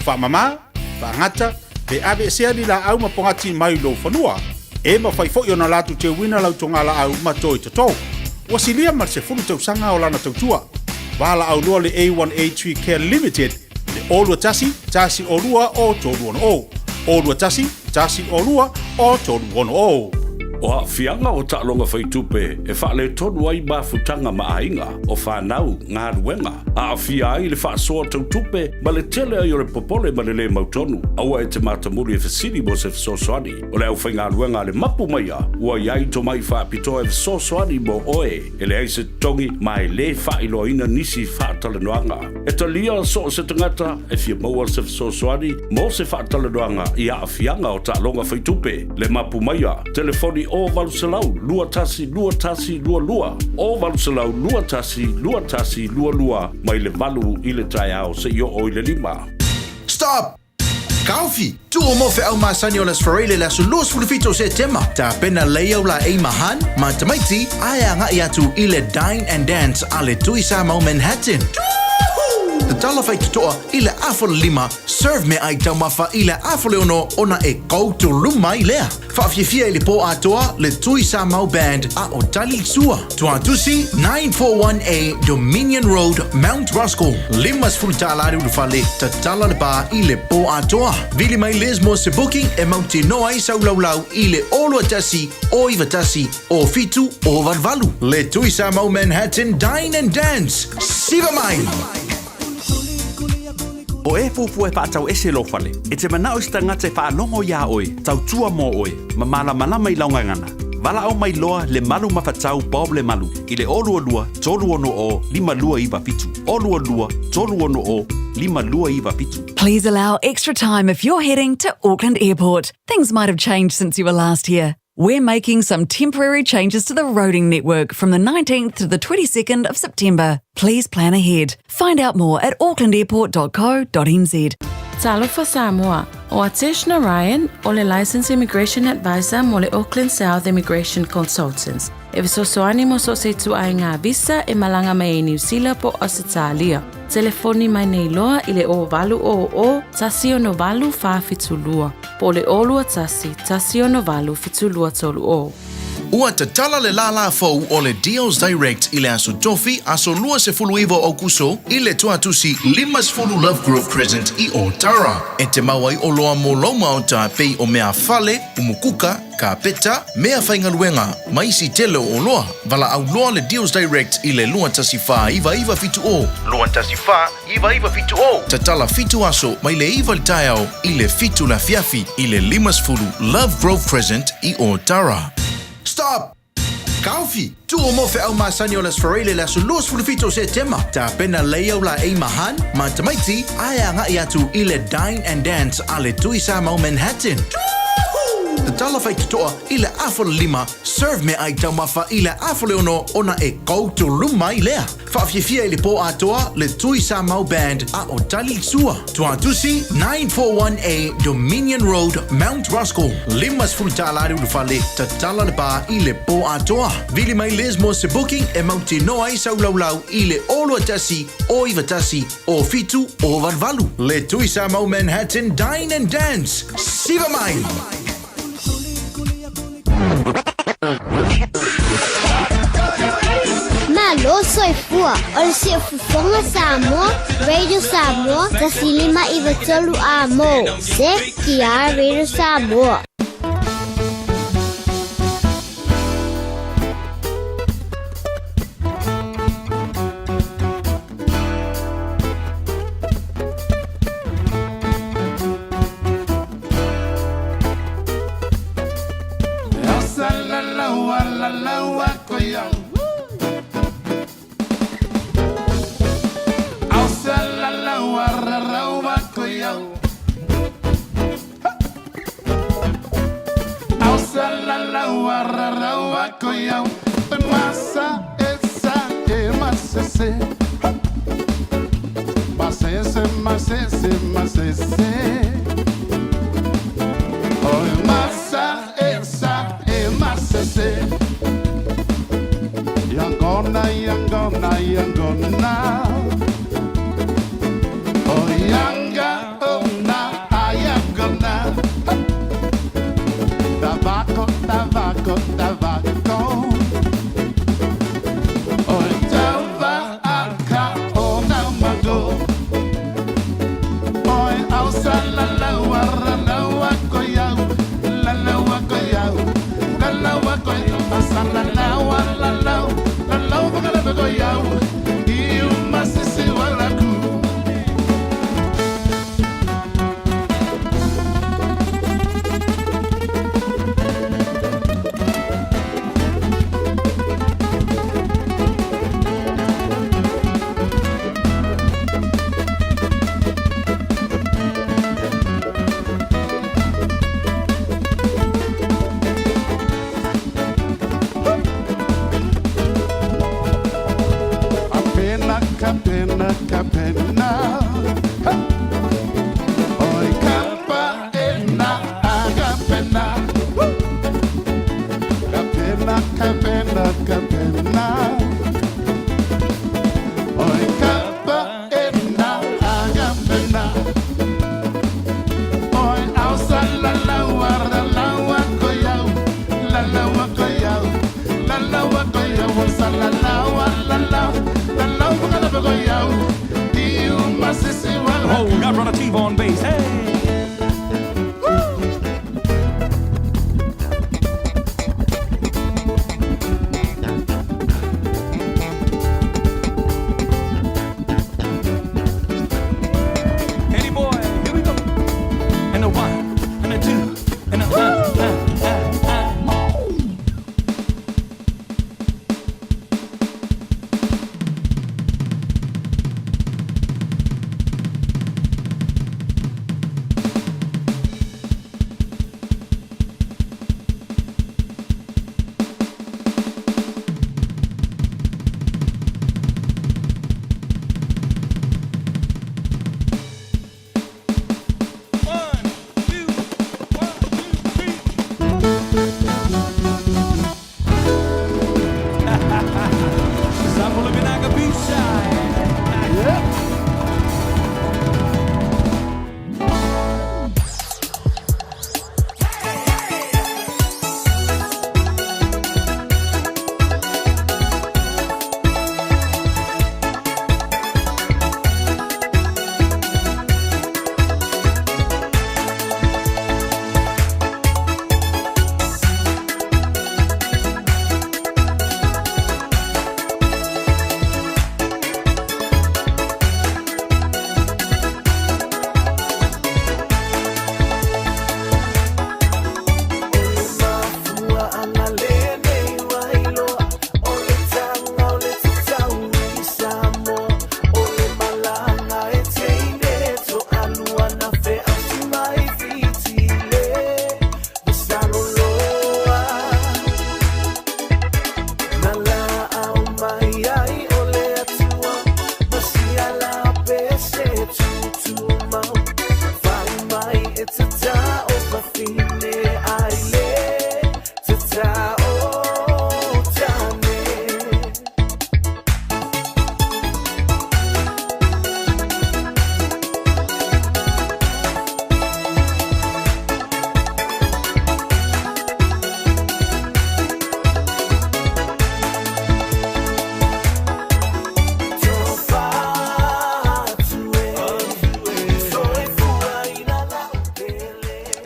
Speaker 6: faamama, faagata, pe aveesea ni laau ma pogati mai lou fanua. E mafai foi ona latou teuina lau togalaau ma toi toto. Ua silia ma le 10 tausaga o lana tautua. Valaau loa le A1A Tree Care Limited i le 021 102 o 360. 021 102 o 360.
Speaker 2: O aafiaga o taaloga faitupe e faaletonu ai mafutaga ma aiga, o fanau, galuega, aafia ai le faasoa tau tupe ma le tele ai o le popole ma le lē mautonu. Aua e te matamuli e fesili mo se fesoasoani. O le aufaigaluega a le mapu maia ua i ai tomai faapitoa e fesoasoani mo oe. E leai se totogi ma e lē faailoaina nisi faatalanoaga. E talia so o se tagata e fia maua se fesoasoani mo se faatalanoaga i aafiaga o taaloga faitupe. Le mapu maia, telefoni o 800 21 21 22, o 800 21 21 22 mai le 8 i le taeao seia oo i le 5.
Speaker 5: Stop! Taofi! Tuu mo feau masani o Las Ferreira i le aso 27 o Setema. Tapena lei au laei ma Han, ma tamaiti, ae agai atu i le Dine and Dance a le Tui Samoa Manhattan. Tatala faitotoa i le afa o le 5, serve meaai taumafa i le afa o le 6 ona e koutou mai lea. Faafiafia i le pō atoa le Tui Samoa Band a o Tali le Sua. Tuatusi 941A Dominion Road, Mount Roskill. $50 le ulufale, tatala le bar i le pō atoa. Vili mai Liz mo se booking e mautinoa ai sau laulau i le 021 091 07 088. Le Tui Samoa Manhattan Dine and Dance. Siva mai!
Speaker 10: O e fuafua e faatau ese lou fale, e te manao i se tagata e faalogo iā oe, tautua mo oe, ma malamalama i lau gagana. Valaau mai loa le Malu Mafatau Bob Lemalu i le 022 360 5297, 022 360 5297.
Speaker 11: Please allow extra time if you're heading to Auckland Airport. Things might have changed since you were last here. We're making some temporary changes to the roading network from the 19th to the 22nd of September. Please plan ahead. Find out more at aucklandairport.co.nz.
Speaker 12: Talofa Samoa, o Atesh Narayan o le Licensed Immigration Advisor mo le Auckland South Immigration Consultants. E fesoasoani mo so o se ituaiga visa e malaga mai ai Niu Sila po o Ausetalia. Telefoni mai nei loa i le 0800 168 472 po o le 021 168 7230.
Speaker 5: Ua tatala le lālā fou o le Deals Direct i le Aso Tofi, aso 29 o Aukuso, i le Tuatusi 50 Lovegrove Crescent i Ōtara. E te mau ai oloa mo lou maota pei o mea fale, umukuka, kapeta, mea faigaluega, ma isi tele o oloa. Valaau loa le Deals Direct i le 214 970. 214 970. Tatala fitu aso mai le 9 i le taeao i le 7 le afiafi i le 50 Lovegrove Crescent i Ōtara. Stop! Taofi! Tuu mo feau masani o le Aso Faraile le aso 27 o Setema, tapena lei au laei ma Han ma tamaiti ae agai atu i le Dine and Dance a le Tui Samau Manhattan. Tatala faitotoa i le afa o le 5, serve meaai taumafa i le afa o le 6 ona e koutou mai lea. Faafiafia i le pō atoa le Tui Samau Band a o Tali le Sua. Tuatusi 941A Dominion Road, Mount Roskill. $50 le ulufale, tatala le bar i le pō atoa. Vili mai Liz mo se booking e mautinoa ai sau laulau i le 0 21 0 91 07 088. Le Tui Samau Manhattan Dine and Dance. Siva mai!
Speaker 13: Malo soifua o le Siufofoga Samoa, Radio Samoa, 105 93 A mo, CKR Radio Samoa.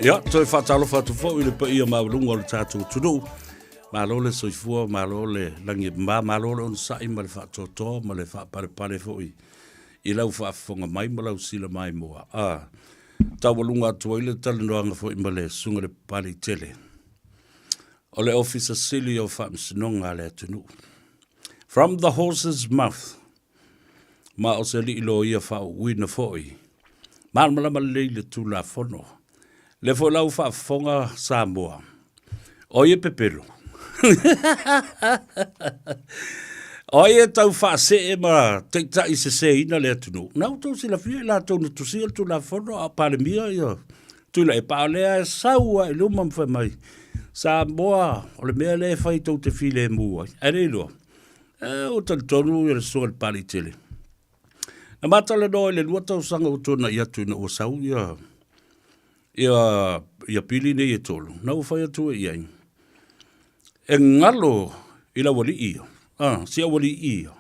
Speaker 2: Ia, toe faatalofa atu foi i le paia maualuga o le tatou atunuu. Malo le soifua, malo le lagi e mama, malo le onosai ma le faatoatoa ma le faapalepale foi i lau faafofoga mai ma lau silamaimoa. A taualuga atu ai le talanoaga foi ma le Susuga i le Papaliitele o le Ofisa Sili o Faamasinoga a le atunuu. From the horse's mouth. Ma o se alii loia faauuina foi. Malamalama lelei i le Tulafono. Lea foi la ua faafofoga Samoa, o ai e pepelo? O ai e tau faasee ma taitai seseina le atunuu? Na outou silafia i latou na tusia le Tulafono a o Palemia ia Tuilaepa, a o lea e sau lava i luma ma fai mai, Samoa, o le mea lea e fai tou te filemu ai. Ae le iloa, e, ua talitonu ia le Susuga i le Papalii tele. Na ma talanoa i le 2 tausaga ua tuanai atu ina ua sau ia ia ia pili nei e tolu, na ua fai atu ai i ai, e galo i lau alii ia, ah, si au alii ia,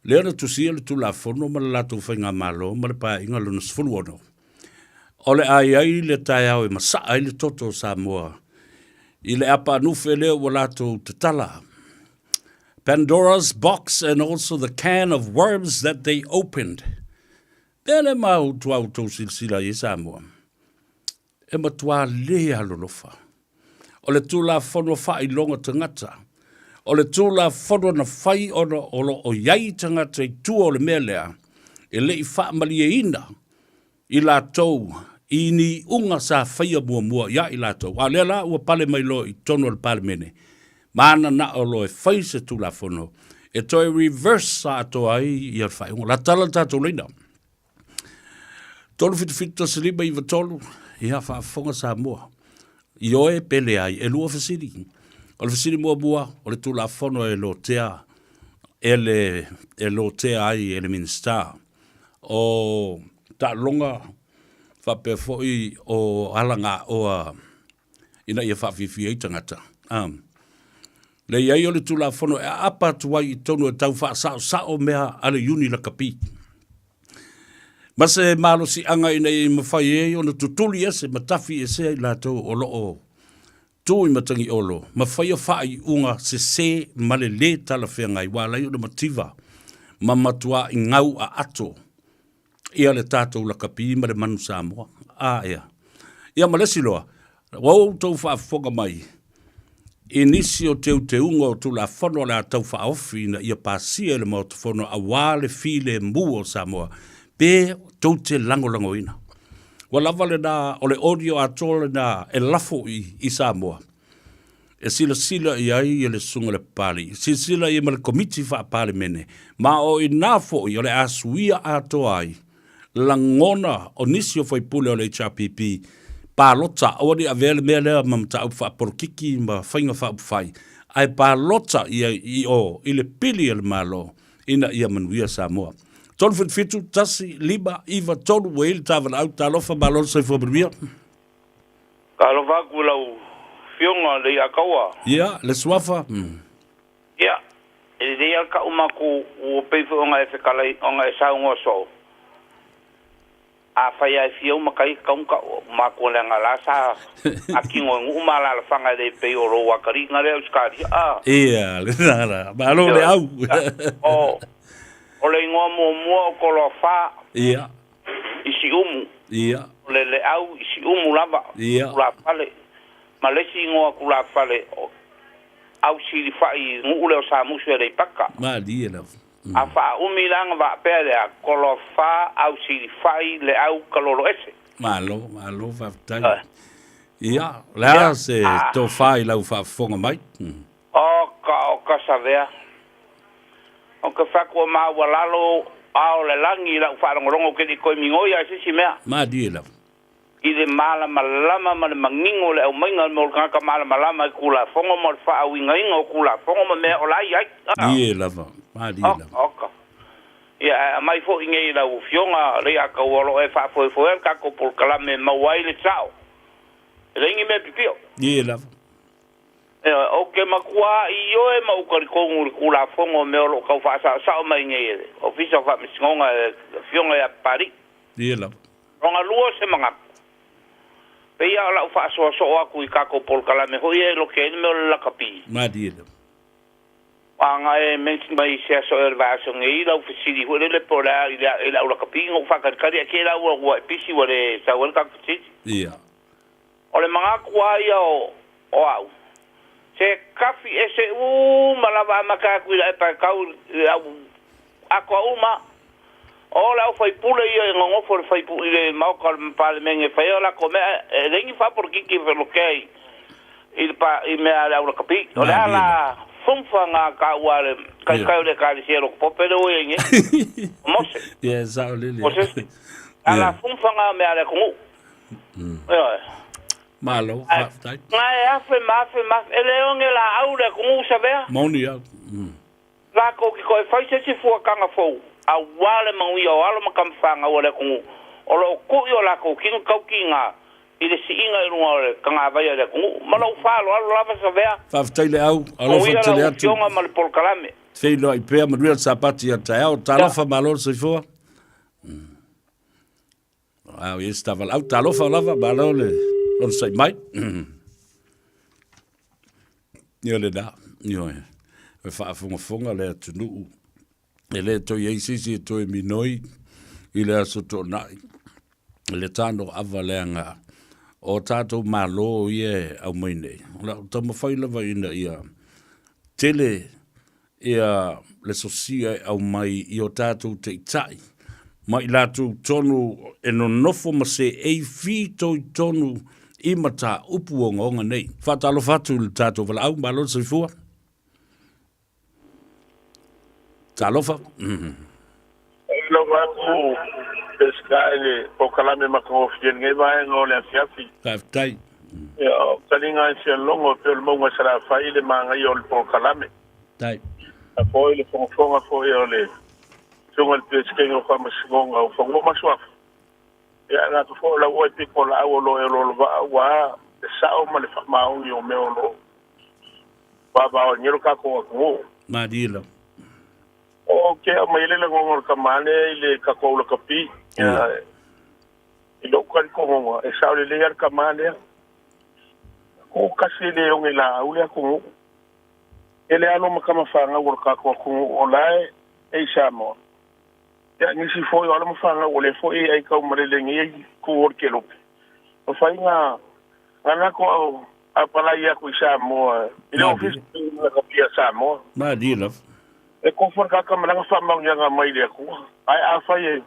Speaker 2: lea na tusia le Tulafono ma le latou faigamalo ma le Paeaiga lona 16, o le a i ai le taeao e masaa ai le toto o Samoa i le apaanufe lea ua latou tatala. Pandora's box and also the can of worms that they opened. Pea le mau tua outou silasila i ai Samoa, e matua le alolofa. O le Tulafono faailoga tagata, o le Tulafono na fai ona o lo o i ai tagata i tua o le mea lea, e le i faamalieina i latou i ni iuga sa faia muamua ia i latou. A o lea la ua pale mai loa i totonu o le Palemene, ma mananao loa e fai se Tulafono e toe reverse atoa ai ia le faaiuga. O le a tala le tatou laina. 377 1593, ia faafofoga Samoa. Ioe pe leai, e lua fesili. O le fesili muamua, o le Tulafono e lotea e le e lotea ai e le Minisita o taaloga faapea foi o alagaoa ina ia faafiafia ai tagata. Le i ai o le Tulafono e aapa atu ai i totonu e tau faasaosao mea a le Iuni Lakapi. Ma se malosiaga ina ia mafai ai ona tutuli ese ma tafi esea i latou o lo o tu i Matagiolo ma faia faaiuga sese ma le lē talafeagai ua ala ai ona mativa ma matua'i gau aato ia le tatou lakapi ma le manu Samoa. A ea. Ia ma le isi loa, ua outou faafofoga mai i nisi o teuteuga o Tulafono o le a tau faaofi ina ia pasia e le Maota Fono aua le filemu o Samoa, pe tou te lagolagoina. Ua lava lena, o le audio atoa lena e lafo i, i Samoa e silasila i ai le Susuga i le Papalii, silasila i ai ma le Komiti Faa-Palemene, ma o i ina foi o le a suia atoa ai lagona o nisi o faipule o le HRPP palota, aua ne i avea le mea lea ma mataupu faapolokiki ma faiga faaupufai, ae palota i ai i o i le pili a le Malo ina ia manuia Samoa. 377 1 5 9 3 ua i ai le ta valaau, talofa malo le soifua manuia.
Speaker 14: Talofa atu i lau Afioga Leiataua.
Speaker 2: Ia, le suafa.
Speaker 14: Ia, e lelei lava le tau matou ua pei foi ona e fetalai, ona e saunoa soo, afai lava e fia uma tai, e tatau ona tau matou leaga la sa atino e nuu ma alalafaga e le pei o lou atalii lea Ausetalia a.
Speaker 2: Ia, lena la. Malo le au.
Speaker 14: O, o le igoa muamua o Toloafa.
Speaker 2: Ia.
Speaker 14: I Siumu.
Speaker 2: Ia.
Speaker 14: O le Leau i Siumu lava.
Speaker 2: Ia.
Speaker 14: Tulafale. Ma le isi igoa tulafale o Ausilifai i nuu lea o Samusu e Aleipata.
Speaker 2: Malie lava.
Speaker 14: A faaumi la ona faapea lea, Toloafa, Ausilifai, Leau, Kaloloese.
Speaker 2: Malo, malo faafetai. Ia, o le a se tofa i lau faafofoga mai?
Speaker 14: Oka, oka Savea. O ke fai atu ua maualalo ao o le lagi i lau faalogologo ou te le i toe migoi lava i se isi mea.
Speaker 2: Malie lava.
Speaker 14: I le malamalama ma le manino o le aumaiga mo le tagata malamalama i Tulafono ma le faauigaina o Tulafono ma mea o la e i ai.
Speaker 2: Malie lava, malie lava.
Speaker 14: Oka, oka. Ia, ae aumai foi nei i lau Afioga Leiataua o lo o e faafoefoea le tatou polokalame e maua ai le sao. E leai ni mea pipio.
Speaker 2: Ie lava.
Speaker 14: Ioe, ou te matua ioe ma ou talitonu i le Tulafono o mea o lo o tau faasaosao mai nei e le Ofisa o Faamasinoga e le Afioga ia Papalii.
Speaker 2: Ie lava.
Speaker 14: Lona lua o se manatu, Pei a o la'u faasoa soo atu i tatou polokalame foi ia e lote ai le mea o le lakapi.
Speaker 2: Malie lava.
Speaker 14: A na e mention mai i se aso ea o le vaiaso nei lau fesili foi lele po o le a i le i le au lakapi na ou faatalitali ae te i la ua ua e pisi ua le sau ai le tatou fesili.
Speaker 2: Ia.
Speaker 14: O le manatu lava ia o o au, se tafi ese uma lava amata atu i le aepa e tau i le au atoa uma. O le aufaipule ia e nonofo i le faipu i le maota o le Palemene e fai ai o latou mea, e leai ni faapolokiki e felotea i i le pa i mea a le au lakapi. O le a la fumfa na taua a le taitai o le Ekalesia e Lotopope lea ua i ai nei, o Mose.
Speaker 2: Ia, e sao lele.
Speaker 14: Mosese. A la fumfa na mea a le atunuu. Ioe.
Speaker 2: Malo, faafetai.
Speaker 14: Na e afe ma afe ma afe, e le oge laau le atunuu Savea.
Speaker 2: Moni au.
Speaker 14: Latou te toe fai se isi fuataga fou aua le manuia o alo ma tamafanau a le atunuu o lo o tui o latou tino tautiga i le siiga i luga o le tagavai a le atunuu. Ma lou faaaloalo lava Savea.
Speaker 2: Faafetai le au, alofa
Speaker 14: Manuia
Speaker 2: tele
Speaker 14: lau
Speaker 2: atu.
Speaker 14: Afioga ma le polokalame.
Speaker 2: Feiloai pea, manuia le Sapati ia taeao. Talofa malo le soifua. Au i se tavalau, talofa lava, malo le onosai mai. Ia lena, ioe, e faafogafoga le atunuu, e le toe i ai se isi e toe minoi i le Aso Toonai, i le tano ava leaga o tatou Malo ia e aumai nei, o le a taumafai lava ina ia tele ia le sosia e aumai i o tatou taitai ma i latou tonu e nonofo ma seei fitoitonu i mataupu ogaoga nei. Faatalofa atu i le tatou valaau, malo le soifua. Talofa.
Speaker 8: Faailoga atu Peseta i le polokalame matagofie i lenei vaega o le afiafi.
Speaker 2: Faafetai.
Speaker 8: Ia, o taliga e fia logo e pei o le mauga i Salafai le manaia o le polokalame.
Speaker 2: Tai.
Speaker 8: A foi le fogafoga foi o le Afioga i le Peresetene o Faamasinoga o Fanua ma Suafa. Ia, e gata foi o lau oe pito laau o lo o e oloolo vaa aua le sao ma le faamaoni o mea o lo o vavao ai nei lo tatou atunuu.
Speaker 2: Malie lava.
Speaker 8: O ke aumai ai le lagona o le tama lea i le tatou lakapi. Ia, i lou talitonuga, e sao lelei lava le tama lea. Toatasi e le oge laau le atunuu. E le alo ma tama fanau o le tatou atunuu o la e i Samoa. Ia, nisi foi o alo ma fanau o lea foi e aikau malele nei i tu o le kelope. Mafai na gana ko apalai aku i Samoa i le ofisa o le lakapi a Samoa.
Speaker 2: Malie lava.
Speaker 8: E kofu le kaka malaga faamauniaga mai le Atua. Ae afai e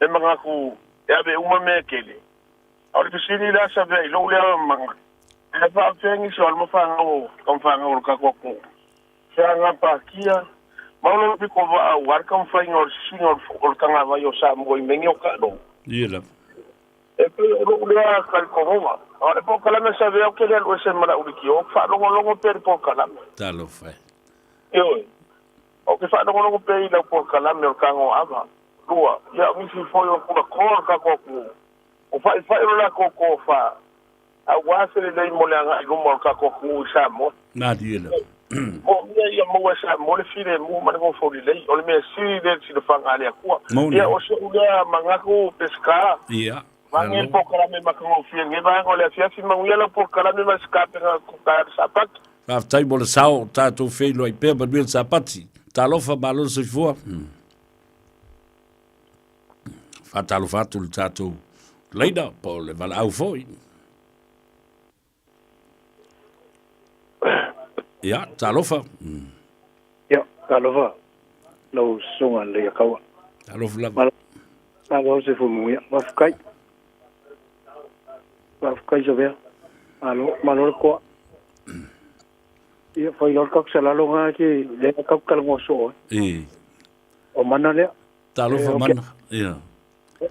Speaker 8: e manatu e ave uma mea e tele, a o le fesili la sa avea i lou lea manatu, e faafefea nisi o alo ma fanau o tamafanau o le tatou atunuu, feaga pakia, ma o lona pito vaa aua le taumafaiga o le sisiga o le tagavai o Samoa i mea nei o taaloga.
Speaker 2: Ia lava.
Speaker 8: E pei o lou lea talitonuga. O le polokalame sa avea ou te le alu ese ma lau leitio, ou te faalogologo pea i le polokalame.
Speaker 2: Talofa e.
Speaker 8: Ioe. Ou te faalogologo pea i lau polokalame o le Tagoava. Lua, ia o nisi foi o tulafono o le tatou atunuu, o faifai lo latou tofa, aua se lelei mo le agai i luma o le tatou atunuu i Samoa.
Speaker 2: Malie lava.
Speaker 8: O mea ia maua e Samoa le filemu ma le nofo lelei, o le mea sili lea i le silafaga a le Atua.
Speaker 2: Moni.
Speaker 8: Ia, o so'u lea manatu, Peseta,
Speaker 2: Ia,
Speaker 8: vaeane le
Speaker 2: malo.
Speaker 8: polokalame matagofie i lenei vaega o le afiafi, manuia lau polokalame ma le sikapega kuka Sapati.
Speaker 2: Faafetai mo le sao o tatou feiloai pea, manuia le Sapati. Talofa, malo le soifua. Faatalofa atu i le tatou leader po o le valaau foi. Ia, talofa.
Speaker 15: Ia, talofa lau susuga le Iakaua.
Speaker 2: Talofa lava.
Speaker 15: Malo se fumu ia. Faafetai. Faafetai Savea. Malo, malo le koa. Ia, fai loa le tatou salalo na ke lea tatou talanoa soo ai.
Speaker 2: E.
Speaker 15: O mana lea.
Speaker 2: Talofa
Speaker 15: E,
Speaker 2: mana. Ia.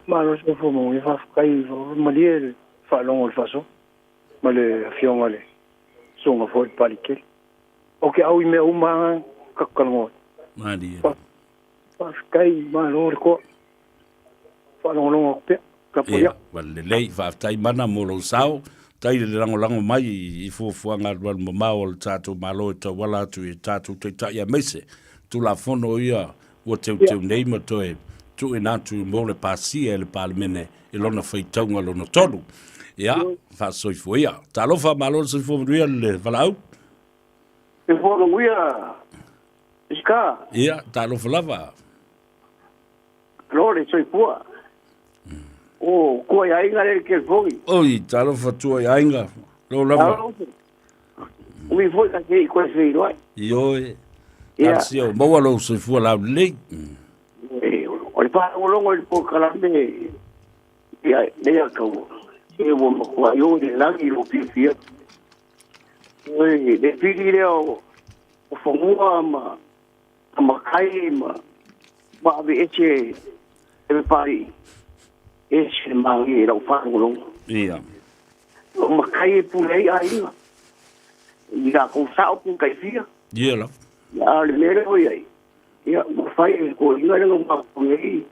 Speaker 15: Malo se fumu ia. Faafetai, malie le faalogo o le faasoa ma le afioga i le susuga foi i le Palikeli. O ke au i mea uma lava tatou talanoa ai.
Speaker 2: Malie.
Speaker 15: Faafetai, malo le koa. Faalogologo atu pea. Tapuai
Speaker 2: Ia,
Speaker 15: atu.
Speaker 2: ua lelei, faafetai mana mo lou sao, tai le lagolago mai i fuafuaga alualu mamao a le tatou Malo e tauala atu i tatou taitai aemaise Tulafono ia ua teuteu nei ma toe tuuina atu mo le pasia e le Palemene i lona faitauga lona tolu. Ia, faasoifua ia. Talofa, malo le soifua manuia le valaau.
Speaker 15: Soifua manuia, Minisita.
Speaker 2: Ia, talofa lava.
Speaker 15: Malo le soifua. O tua i aiga le telefoni.
Speaker 2: Oi, talofa tua i aiga. Lo lava.
Speaker 15: Umi foi ka te i koe feiloai.
Speaker 2: Ioe. Ia. Talosia, maua lou soifua laulelei.
Speaker 15: O le faalogologo i le polokalame ia lea kau. Se ua matua io i le lagi lou fiafia. Oi, le pili lea o fanua ma matai ma ma aveese e le Papalii, e ese le malie i lau faalogologo.
Speaker 2: Ia.
Speaker 15: O matai e pule ai aiga. I latou sao pe taifia.
Speaker 2: Ia lava.
Speaker 15: A o le mea lea ua i ai, ia, ua fai e le toeaina lea na matou nei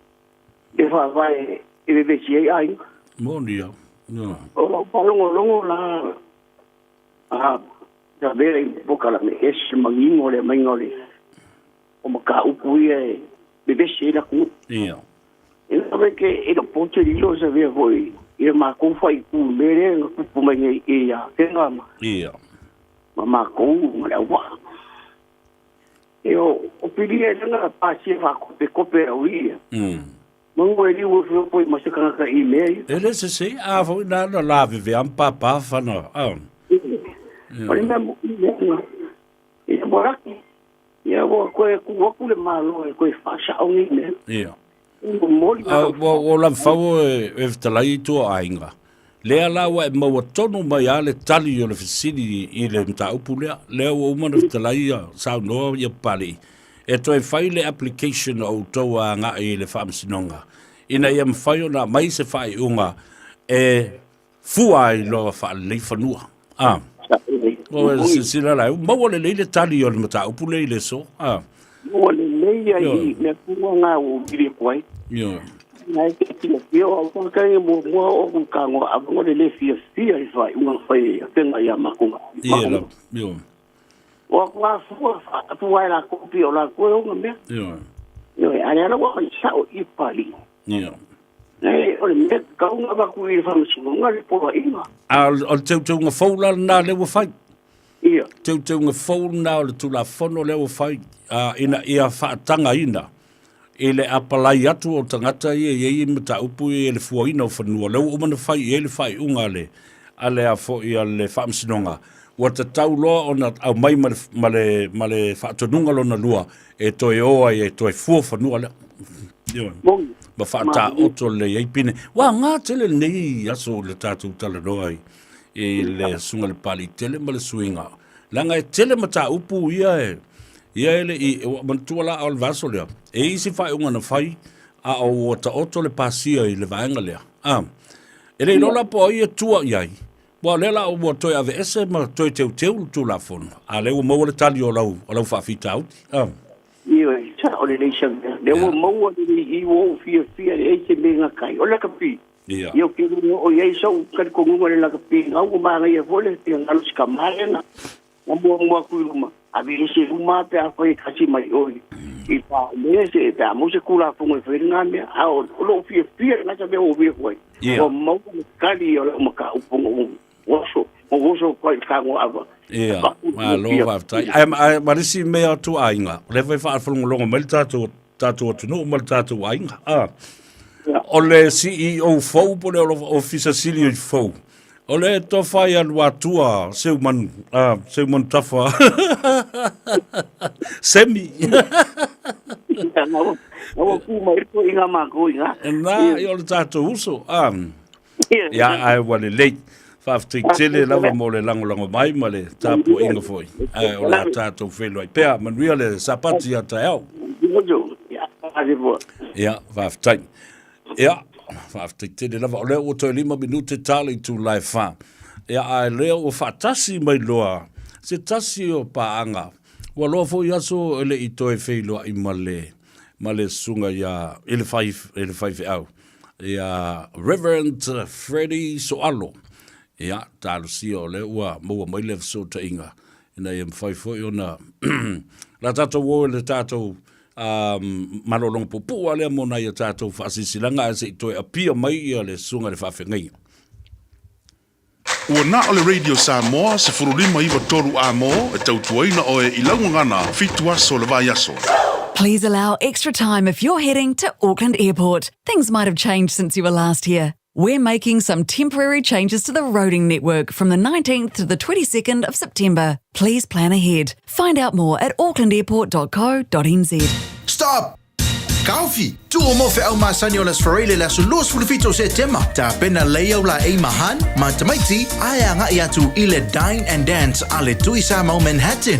Speaker 15: le faavae e vevesi ai aiga.
Speaker 2: Moni lava. Ia.
Speaker 15: O lau faalogologo la, a Avea i polokalame ese manino le aumaiga o le o mataupu ia e vevesi ai le atunuu.
Speaker 2: Ia.
Speaker 15: E lava ke e le o te lilo sa vea foi i le matou faaitu i le mea lea na tupu mai nei i Afega ma
Speaker 2: Ia.
Speaker 15: ma matou ma le auvaa. E o o pilia lea na pasia faakopetope e au ia. Manu e liu e feopo i ma se tagata i mea ia.
Speaker 2: E le sese, a foi na na laveve a ma papa fana. A.
Speaker 15: O le mea moni lea na ia ua laki. Ia ua toe tuu atu le Malo e toe faasao nei mea.
Speaker 2: Ia.
Speaker 15: Momoli
Speaker 2: A ua ua lava fau e e fetalai i tua aiga. Lea la ua e maua tonu mai a le tali o le fesili i le mataupu lea. Lea ua uma ona fetalai ia saunoa ia Papalii e toe fai le application a outou a agai i le Faamasinoga ina ia mafai ona aumai se faaiuga e fua ai loa faalelei fanua. A. O e silasila la, ua maua lelei le tali o le mataupu lea i le aso. A.
Speaker 15: Maua lelei ai i mea tonu na ua ou vili atu ai.
Speaker 2: Ioe.
Speaker 15: Na e te fiafia o au whakainga muamua o ku kāngoa avango le le fiafia i faaiuga na fai e Afega ia matou.
Speaker 2: Ia lava. Ioe.
Speaker 15: O aku a fua, fua e lākou pi o lākou e ona mea.
Speaker 2: Ioe.
Speaker 15: Ioe, a le ala ua fai sao i Papalii.
Speaker 2: Ioe.
Speaker 15: E, o le mea tatau ona avatu i le faamasinoga le poloaiga.
Speaker 2: A o le teuteuga fou la lena lea ua fai.
Speaker 15: Ia.
Speaker 2: Teuteuga fou lena o le Tulafono lea ua fai ina ia faatagaina i le apalai atu o tagata ia e i ai mataupu ia i le fuaina o fanua, lea ua uma ona fai i ai le faaiuga a le, a le a foi a le Faamasinoga, ua tatau loa ona aumai ma le, ma le, ma le faatonuga lona lua e toe o ai e toe fua fanua lea. Ioe. Ma faataoto lelei ai pine. Ua aoga tele lenei aso i le tatou talanoa i, i le Susuga i le Papalii Tele ma le suiga. Leaga e tele mataupu ia e, ia e le i, ua manatua la o le vaiaso lea, e i ai isi faaiuga na fai a o ua taoto le pasia i le vaega lea. A, e le iloa la po o ai e tua i ai, aua o lea la ua toe aveese ma toe teuteu le Tulafono, a lea ua maua le tali o lau, o lau faafitauli. A.
Speaker 15: Ioe, sao lelei sau mea. Lea ua maua lelei i ua ou fiafia leai se mea e gata ai. O le lakapi,
Speaker 2: Ia.
Speaker 15: Ia ou te le oo i ai sou talitonuga i le lakapi gau ua manaia foi le finagalo si tama lea na na muamua atu i luma, aveese uma pe afai e tasi mai oe i Palemene se pe a maua se Tulafono e fai ai lena mea. A o lou fiafia lena sa mea ua ou atu ai,
Speaker 2: Ia.
Speaker 15: ua maua le tali o lau mataupu na ou oso, na ou oso atu ai i le tagoaava.
Speaker 2: Ia, malo faafetai. Ae, ae ma le isi mea atu aiga, o lea foi e faalogologo mai le tatou tatou atunuu ma le tatou aiga. Ah. O le CEO fou po o le Ofisa Sili fou, o le tofa ia Luatua Seumanu, ah, Seumanu Tafa. Semi.
Speaker 15: Ua ku mai ko i ngā mākou i ngā.
Speaker 2: Na, i o le tātou uso. Ah. Ia, ai ua lelei. Faafetai tele lava mo le lagolago mai ma le tapuaiga foi. Ae o le a tatou feiloai pea. Manuia le Sapati a taeao. Ia, faafetai. Ia, faafetai tele lava. O lea ua toe 5 minute ta le itula e 4. Ia, ae lea ua faatasi mai loa se tasi o paaga. Ua loa foi aso e le i toe feiloai ma le, ma le susuga ia, i le fai, i le faifeau. Ia Reverend Freddie Soalo, ia, talosia o lea ua maua mai le fesootaiga ina ia mafai foi ona la tatou o i le tatou um, malologa puupuu lava lea mo nai a tatou faasilasilaga ae se i toe apia mai ia le susuga i le faafeagaiga.
Speaker 9: Ua na o le Radio Samoa 1593 A-mo e tautuaina oe i lau gagana fitu aso o le vaiaso.
Speaker 11: Please allow extra time if you're heading to Auckland Airport. Things might have changed since you were last here. We're making some temporary changes to the roading network from the 19th to the 22nd of September. Please plan ahead. Find out more at aucklandairport.co.nz.
Speaker 5: Stop! Taofi, tuu mo feau masani o le Aso Faraile le aso 27 o Setema, tapena lei au laei ma Han, ma tamaiti, ae agai atu i le Dine and Dance a le Tui Samoa Manhattan.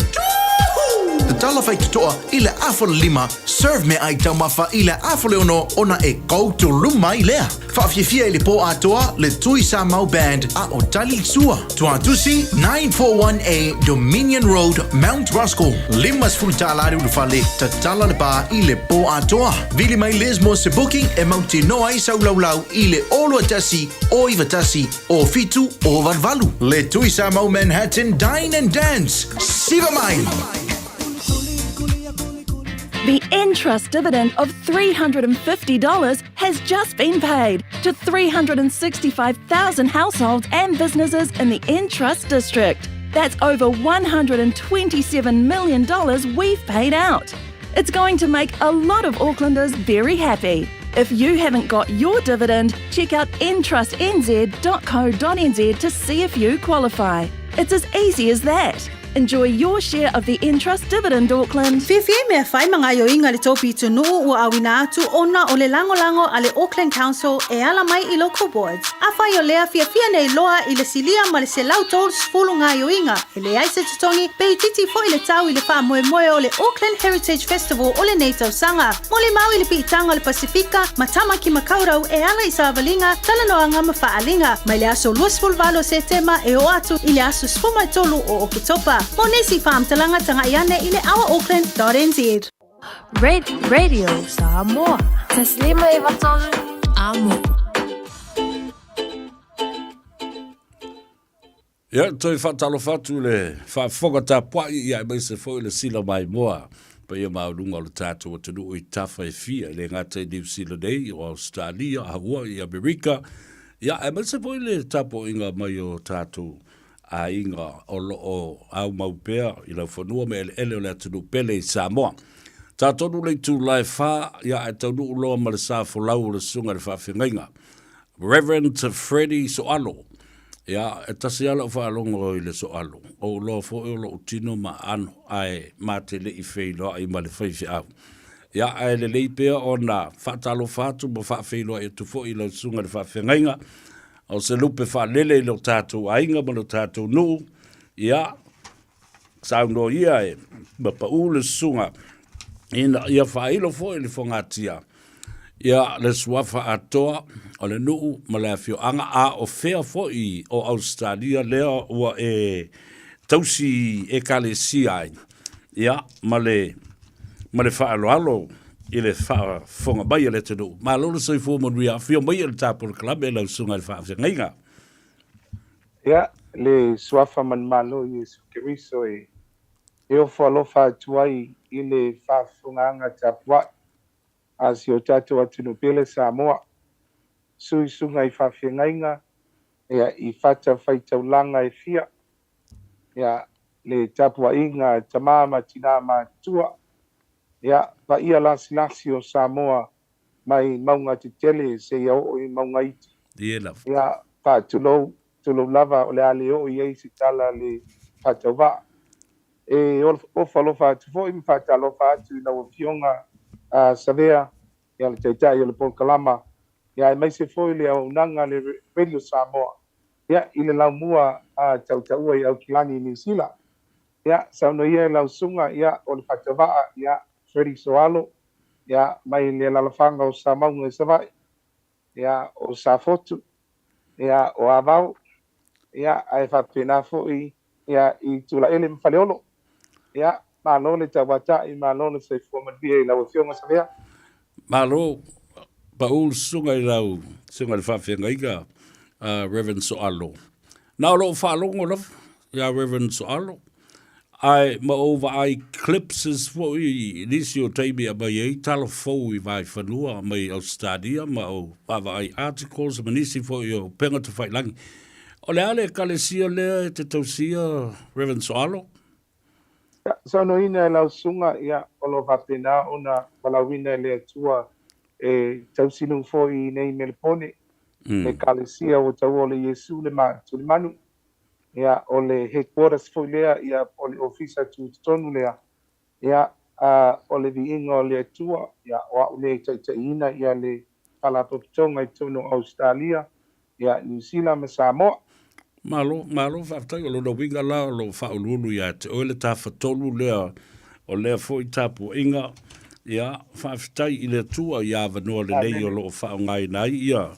Speaker 5: Tatala faitotoa i le afa o le lima, serve meaai taumafa i le afa o le ono ona e koutou mai lea. Faafiafia i le pō atoa le Tui Samoa Band a o Tali le Sua. Tuatusi 941A Dominion Road, Mount Roskill. $50 le ulufale, tatala le bar i le pō atoa. Vili mai Liz mo se booking e mautinoa ai sau laulau i le 021 091 07 088. Le Tui Samoa Manhattan Dine and Dance. Siva mai!
Speaker 16: The Entrust dividend of $350 has just been paid to 365,000 households and businesses in the Entrust district. That's over $127 million we've paid out. It's going to make a lot of Aucklanders very happy. If you haven't got your dividend, check out entrustnz.co.nz to see if you qualify. It's as easy as that. Enjoy your share of the Entrust dividend, Auckland.
Speaker 4: Fiafia i mea fai ma gaoioiga a le tou pitonuu ua auina atu ona o le lagolago a le Auckland Council e ala mai i Local Boards. Afai o lea fiafia nei loa i le silia ma le 130 gaoioiga, e leai se totogi, pe itiiti foi le tau i le faamoemoe o le Auckland Heritage Festival o lenei tausaga. Molimau i le piitaga o le Pasifika ma Tamaki Makaurau e ala i savaliga, talanoaga ma faaaliga, mai le aso 28 o Setema e oo atu i le aso 13 o Oketopa. Mo nisi faamatalaga taga'i ane i le ourauckland.nz.
Speaker 12: Radio Samoa. 153 Amo.
Speaker 2: Ia, toe faatalofa atu i le faafofoga tapuai ia aemaise foi le sila maimoa paia maualuga o le tatou atunuu i tafa e fia, e le gata i Niu Sila nei, o Ausetalia, Hawaii, Amerika, ia aemaise foi le tapuaiga mai o tatou aiga o lo o aumau pea i laufanua ma eleele o le atunuu pele i Samoa. Tatonu le itula e fa, ia ae taunuu loa ma le sa folau o le Susuga i le Faafeagaiga. Reverend Freddie Soalo. Ia, e tasi lava lau faalogo i le Soalo. Ou iloa foi o lou tino ma aano, ae ma te le i feiloai ma le faifeau. Ia, ae lelei pea ona faatalofa atu ma faafeiloai atu foi i lau susuga i le faafeagaiga, o se lupe faalele i lo tatou aiga ma lo tatou nuu. Ia, saunoa ia e mapaʻu le susuga ina ia faailo foi le fogatia ia le suafa atoa o le nuu ma le afioaga a o fea foi o Ausetalia lea ua e tausi ekalesia ai ia ma le ma le faaaloalo i le faafofoga mai a le atunuu. Malo le soifua manuia, afio mai e le ta polokalame lau susuga i le faafeagaiga.
Speaker 8: Ia, le Suafa Manumalo Iesu Keriso e e ofo alofa atu ai i le faafofogaaga tapuai a si o tatou atunuu pele Samoa, suisuga i faafeagaiga, ia, i fatafaitaulaga e fia, ia, le tapuaiga a tama ma tinā matutua, ia, paia lasilasi o Samoa mai mauga tetele seia oo i mauga iti.
Speaker 2: Ie lava.
Speaker 8: Ia, faatulou, tulou lava o le a le oo i ai se tala a le faatauvaa. E ofo alofa atu foi ma faatalofa atu i lau Afioga a Savea, ia le Taitai o le Polokalama, ia aemaise foi le auaunaga a le Radio Samoa, ia i le laumua a tautaua i Aukilani i Niu Sila. Ia, saunoa ia i lau susuga, ia, o le faatauvaa, ia, Freddie Soalo, ia, mai le alalafaga o Samauga i Savaii, ia, o Safotu, ia, o Avao, ia, ae faapena foi, ia, i Tulaele ma Faleolo. Ia, malo le tauata'i, malo le soifua manuia i lau Afioga Savea.
Speaker 2: Malo, pau le susuga i lau susuga i le faafeagaiga, uh, Reverend Soalo. Na o lou faalogo lava ia Reverend Soalo, ae ma ou vaai clipses foi i nisi o taimi e aumai ai tala fou i Vaefanua mai Ausetalia ma ou vaavaai articles ma nisi foi o upega tafailagi. O le a le Ekalesia lea e te tausia, Reverend Soalo?
Speaker 8: Ia, saunoaina e lau susuga, ia, o lo o faapena ona valaauina e le Atua e tausinuu foi i nei Melepone, le Ekalesia ua taua o le Iesu le Tulimanu. Ia, o le headquarters foi lea, ia, o le ofisa tutotonu lea, ia, a, o le viiga o le Atua, ia, o a'u lea e taitaiina, ia, le Faalapotopotoga i totonu o Ausetalia, ia, Niu Sila ma Samoa.
Speaker 2: Malo, malo faafetai. O lona uiga la o lo o faauluulu ia te oe le Tafatolu lea o lea foi tapuaiga. Ia, faafetai i le Atua i avanoa lelei o lo o faaaogaina ai ia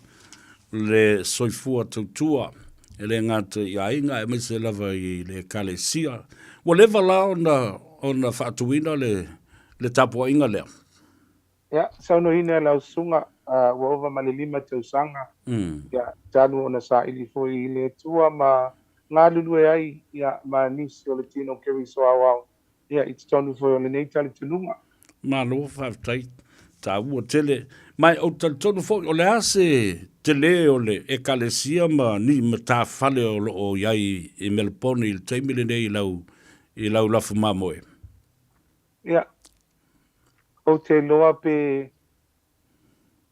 Speaker 2: le soifua tautua e le gata i aiga aemaise lava i le Ekalesia. Ua leva la ona ona faatuina le le tapuaiga lea?
Speaker 8: Ia, saunoaina e lau susuga, ua ova ma le 5 tausaga, ia, talu ona saili foi i le Atua ma galulue ai, ia, ma nisi o le tino Keriso aoao, ia, i totonu foi o lenei talitonuga.
Speaker 2: Malo faafetai, taua tele. Ma ou te talitonu foi, o le a se tele o le Ekalesia ma ni matafale o lo o i ai i Melepone i le taimi lenei i lau, i lau lafu mamoe?
Speaker 8: Ia, ou te iloa pe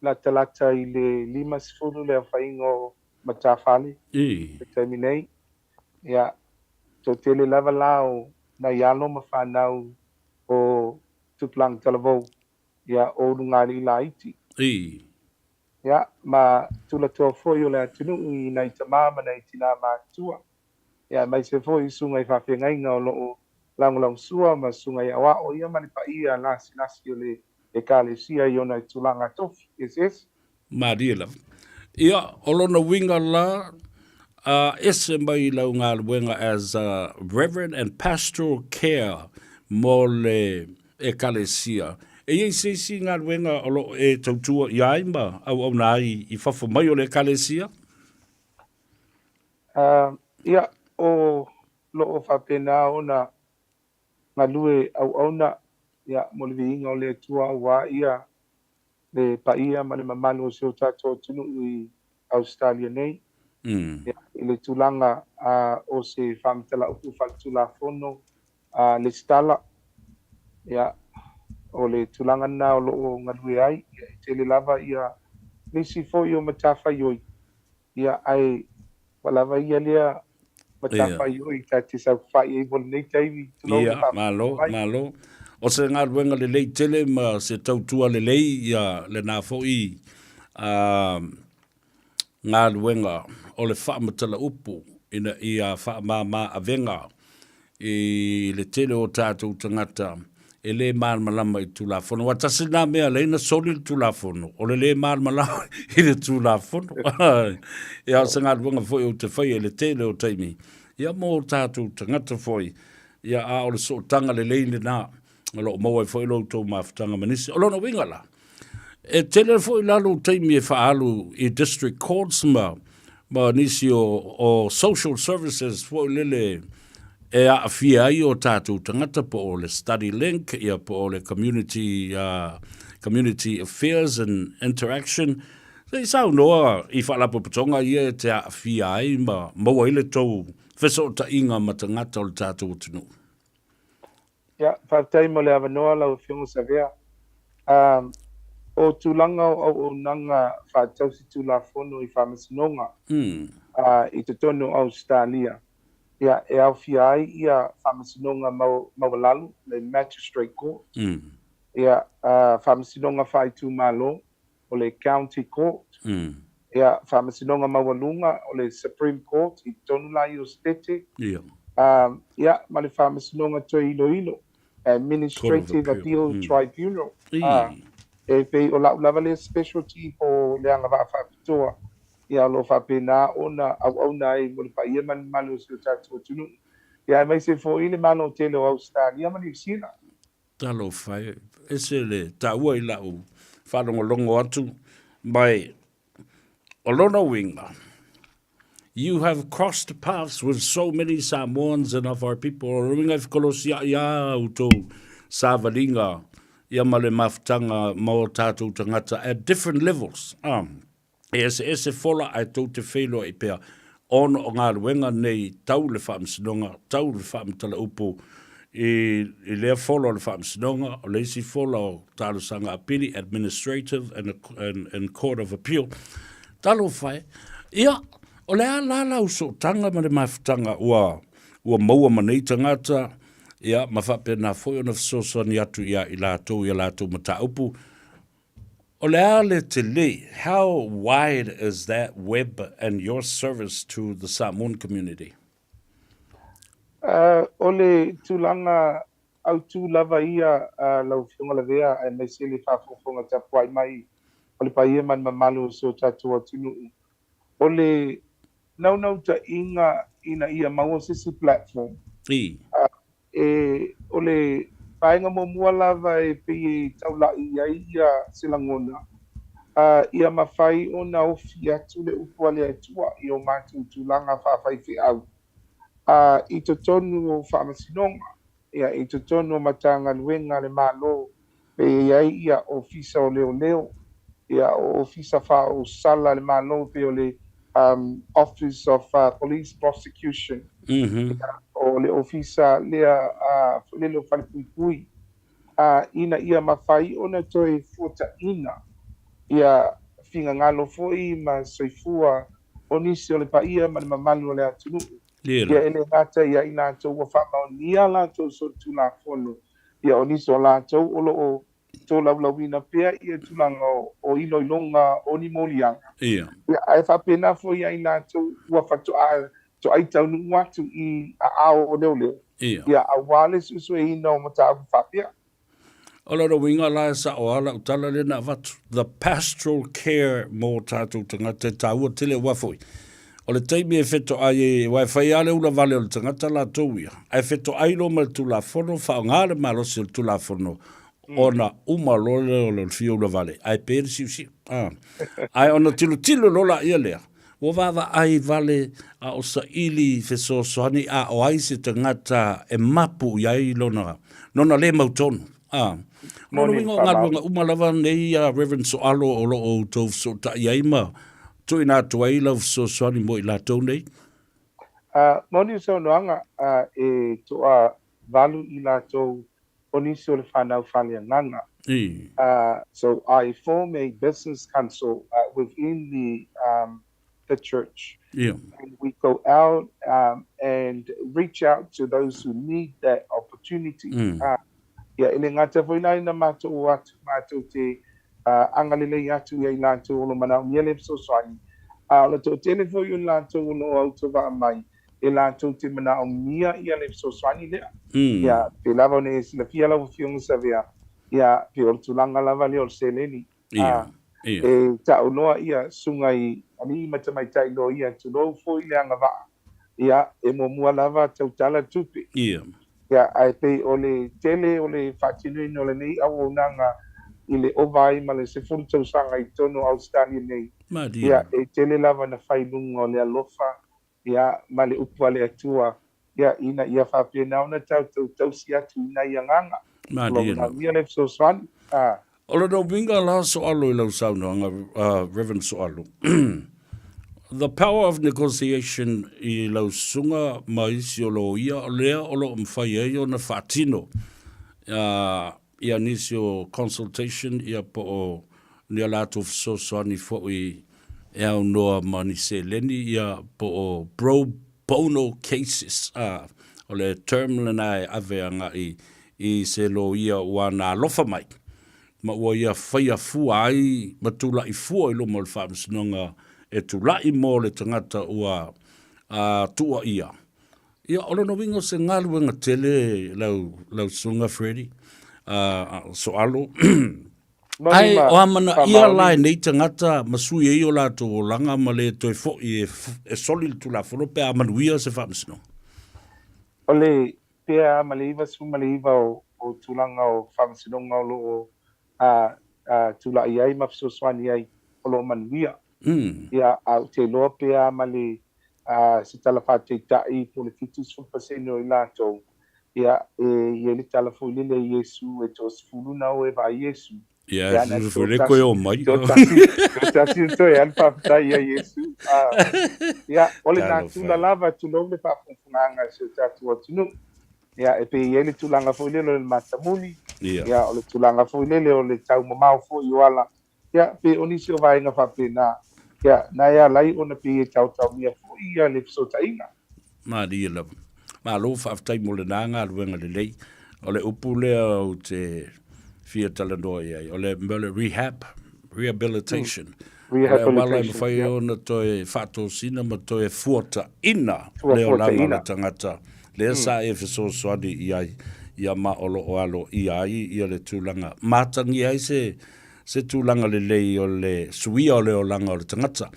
Speaker 8: latalata i le 50 le aofaiga o matafale i le taimi nei. Ia, toatele lava la o nai alo ma fanau o tupulaga talavou, ia, o ulugalii laiti. Ia, ma tulatoa foi o le atunuu i nai tama ma nai tinā matutua. Ia, aemaise foi i susuga i faafeagaiga o lo o lagolagosua ma susuga i aoao, ia ma le paia lasilasi o le Ekalesia i ona tulaga tofi eseese.
Speaker 2: Malie lava. Ia, o lona uiga la, a ese mai i lau galuega as a Reverend and Pastoral Care mo le Ekalesia, e i ai se isi galuega o lo o e tautua i ai ma auauna ai i fafo mai o le Ekalesia?
Speaker 8: Ia, o lo o faapena ona galue auauna, ia, mo le viiga o le Atua aua ia le paia ma le mamalu o si o tatou atunuu i Ausetalia nei, ia, i le tulaga o se faamatala-upu faaletulafono lesitala, ia, o le tulaga lena o lo o galue ai, ia, e tele lava ia nisi foi o matafaioi Ia, ae ua lava ia lea matafaioi ta te saofai ai mo lenei taimi, tulou le
Speaker 2: Ia, malo,
Speaker 8: faafofoga mai.
Speaker 2: malo. O se galuega lelei tele ma se tautua lelei ia lena foi galuega o le faamatala-upu ina ia faamama avega i le tele o tatou tagata e le malamalama i Tulafono. Aua tasi lena mea lea na soli le Tulafono, o le le malamalama i le Tulafono. Ia, o se galuega foi ou te faia i le tele o taimi, ia mo tatou tagata foi, ia, a o le sootaga lelei lena o lo o maua ai foi lo outou mafutaga ma nisi. O lona uiga la, E tele foi la lou taimi e faaalu i district courts ma, ma nisi o, o social services foi lele e aafia ai o tatou tagata po o le study link ia po o le community, community affairs and interaction. Se i saunoa i faalapotopotoga ia e te aafia ai ma maua ai le tou fesootaiga ma tagata o le tatou atunuu.
Speaker 8: Ia, faafetai mo le avanoa lau Afioga Savea. O tulaga o auaunaga faatausi Tulafono i Faamasinoga i totonu o Ausetalia, ia, e aofia ai ia Faamasinoga Maualalo, le Magistrate Court, ia, Faamasinoga Faaitumalo, o le County Court, ia, Faamasinoga Maualuga, o le Supreme Court i totonu la ia o Setete, ia, ma le Faamasinoga Toe Iloilo, Administrative Appeal Tribunal, e pei o la'u lava lea specialty po o le agavaa faapitoa, ia, o lo o faapena ona auauna ai mo le paia ma le mamalu o si o tatou atunuu, ia, aemaise foi le Malo tele o Ausetalia ma Niu Sila.
Speaker 2: Talofa e, ese le taua i lau faalogologo atu mai o lona uiga, you have crossed paths with so many Samoans and of our people. O lona uiga e fekolosiai lava outou savaliga ia ma le mafutaga ma o tatou tagata at different levels. E eseese fola ae tou te feiloai pea. ona o galuega nei tau le Faamasinoga, tau le faamatala-upu i i lea fola o le Faamasinoga, o le isi fola o Talosaga Apili, Administrative and and and Court of Appeal. Talofa e! Ia, o le a la lau sootaga ma le mafutaga ua ua maua ma nei tagata, ia, ma faapena foi ona fesoasoani atu ia i latou i a latou mataupu. O le a le tele, how wide is that web and your service to the Samoan community?
Speaker 17: Uh, o le tulaga autū lava ia uh, lau Afioga Lavea aemaise le faafogafoga tapuai mai o le paia ma le mamalu o si o tatou atunuu. O le naunautaiga ina ia maua se isi platform.
Speaker 2: I.
Speaker 17: E, o le vaega muamua lava e pei e taulai i ai ia se lagona, a, ia mafai ona ofi atu le upu a le Atua i o matou tulaga faafaifeau, a, i totonu o faamasinoga, ia, i totonu o Matagaluega a le Malo, pei e i ai ia Ofisa o Leoleo, ia, o Ofisa Faaoosala a le Malo pei o le um, Office of uh, Police Prosecution,
Speaker 2: mm -hmm.
Speaker 17: ia, o le Ofisa lea uh, foi lele o Falepuipui, uh, ina ia mafai ona toe fuataina ia finagalo foi ma soifua o nisi o le paia ma le mamalu o le atunuu. Ia e le gata ia i latou ua faamaonia latou solitulafono, ia o nisi o latou o lo o tolaulauina pea ia tulaga o iloiloga o ni moliaga.
Speaker 2: Ia.
Speaker 17: Ia, ae faapena foi ia i latou ua faatoa toai taunuu atu i aao o leoleo.
Speaker 2: Ia.
Speaker 17: Ia, aua le suesueina o mataupu faapea.
Speaker 2: O lona uiga la e sao lava lau tala lea na avatu, the pastoral care mo tatou tagata e taua tele aua foi o le taimi e fetoai ai, aua e fai lava le ula vale o le tagata latou ia, ae fetoai loa ma le Tulafono, faaaoga le malosi o le Tulafono ona uma loa lea o le fia ula vale, ae pe le siusiu. Ae ona tilotilo loa laia lea, Ua vaavaai vale a o saili fesoasoani a o ai se tagata e mapu i ai lona, lona le mautonu. A. O lona uiga o galuega uma lava nei a Reverend Soalo o lo o outou fesootai ai ma tuuina atu ai lau fesoasoani mo i latou nei?
Speaker 17: A, moni le saunoaga, a, e toavalu i latou o nisi o le whanau faaleagaga. So I form a business council uh, within the um, the church.
Speaker 2: Yeah.
Speaker 17: And we go out um, and reach out to those who need that opportunity. Uh, ia, e le gata foi la ina mātou o atu, mātou te uh, agalelei atu ia i latou o lo manaomia le fesoasoani. A o le toatele foi o latou o lo o autovaa mai, e latou te manaomia ia le fesoasoani lea. Ia, pei lava ona e silafia lau Afioga Savea, ia, pei o le tulaga lava lea o le seleni.
Speaker 2: Ia, ia.
Speaker 17: E tau noa ia susuga i alii ma tamaitai loia, tulou foi le agavaa, ia, e muamua lava tautala tupe.
Speaker 2: Ia.
Speaker 17: Ia, ae pei o le tele o le faatinoina o lenei auaunaga i le ova ai ma le 10 tausaga i totonu o Ausetalia nei, ia, e tele lava na fai i luga o le alofa ia, ma le upu a le Atua, ia, ina ia faapena ona tatou tausi atu i nai agaga. O lo o manaomia le fesoasoani. A.
Speaker 2: O lona uiga la Soalo i lau saunoaga, Reverend Soalo, the power of negotiation i lau susuga ma isi o loia, o lea o lo o mafai ai ona faatino ia nisi o consultation ia po o ni a latou fesoasoani foi e aunoa ma ni seleni ia po o pro bono cases, a, o le term lena e ave agai i se loia ua na alofa mai ma ua ia faia fua ai ma tula'i fua i luma o le Faamasinoga e tula'i mo le tagata ua a, tuuaia. Ia, o lona uiga o se galuega tele lau, lau Susuga Freddie, a, Soalo, Ae o amanaia la e nei tagata ma sui ai o latou olaga ma le toe foi e soli le Tulafono pe a manuia se faamasinoga?
Speaker 17: O le pea ma le 99 o tulaga o faamasinoga o lo o tulai ai ma fesoasoani ai o lo o manuia. Ia, a ou te iloa pea ma le se tala faataitai po o le 70% o i latou, ia, e i ai le tala foi lele a Iesu, e toasefulu na o e vaai Iesu.
Speaker 2: Ia,
Speaker 17: Ia, na
Speaker 2: foi le koe o mai.
Speaker 17: Toatasi na toe alu faafetai ia Iesu. Ia, o le natura lava, tulou le faafogafogaaga a si o tatou atunuu. Ia, e pei e i ai le tulaga foi lele o le matamuli, ia, o le tulaga foi lele o le taumamao foi o ala, ia, pe o nisi o vaega faapena, ia, na e ala ai ona pei e taotaomia foi ia le fesootaiga.
Speaker 2: Malie lava. Malo faafetai mo lena galuega lelei. O le upu lea ou te fia talanoa i ai, o le mea o le rehab, rehabilitation. O le auala e mafai ona toe faatosina ma toe fuataina le olaga o le tagata lea sa e fesoasoani i ai, ia ma o lo o aloaia ai ia le tulaga matagia ai se se tulaga lelei o le suia o le olaga o le tagata.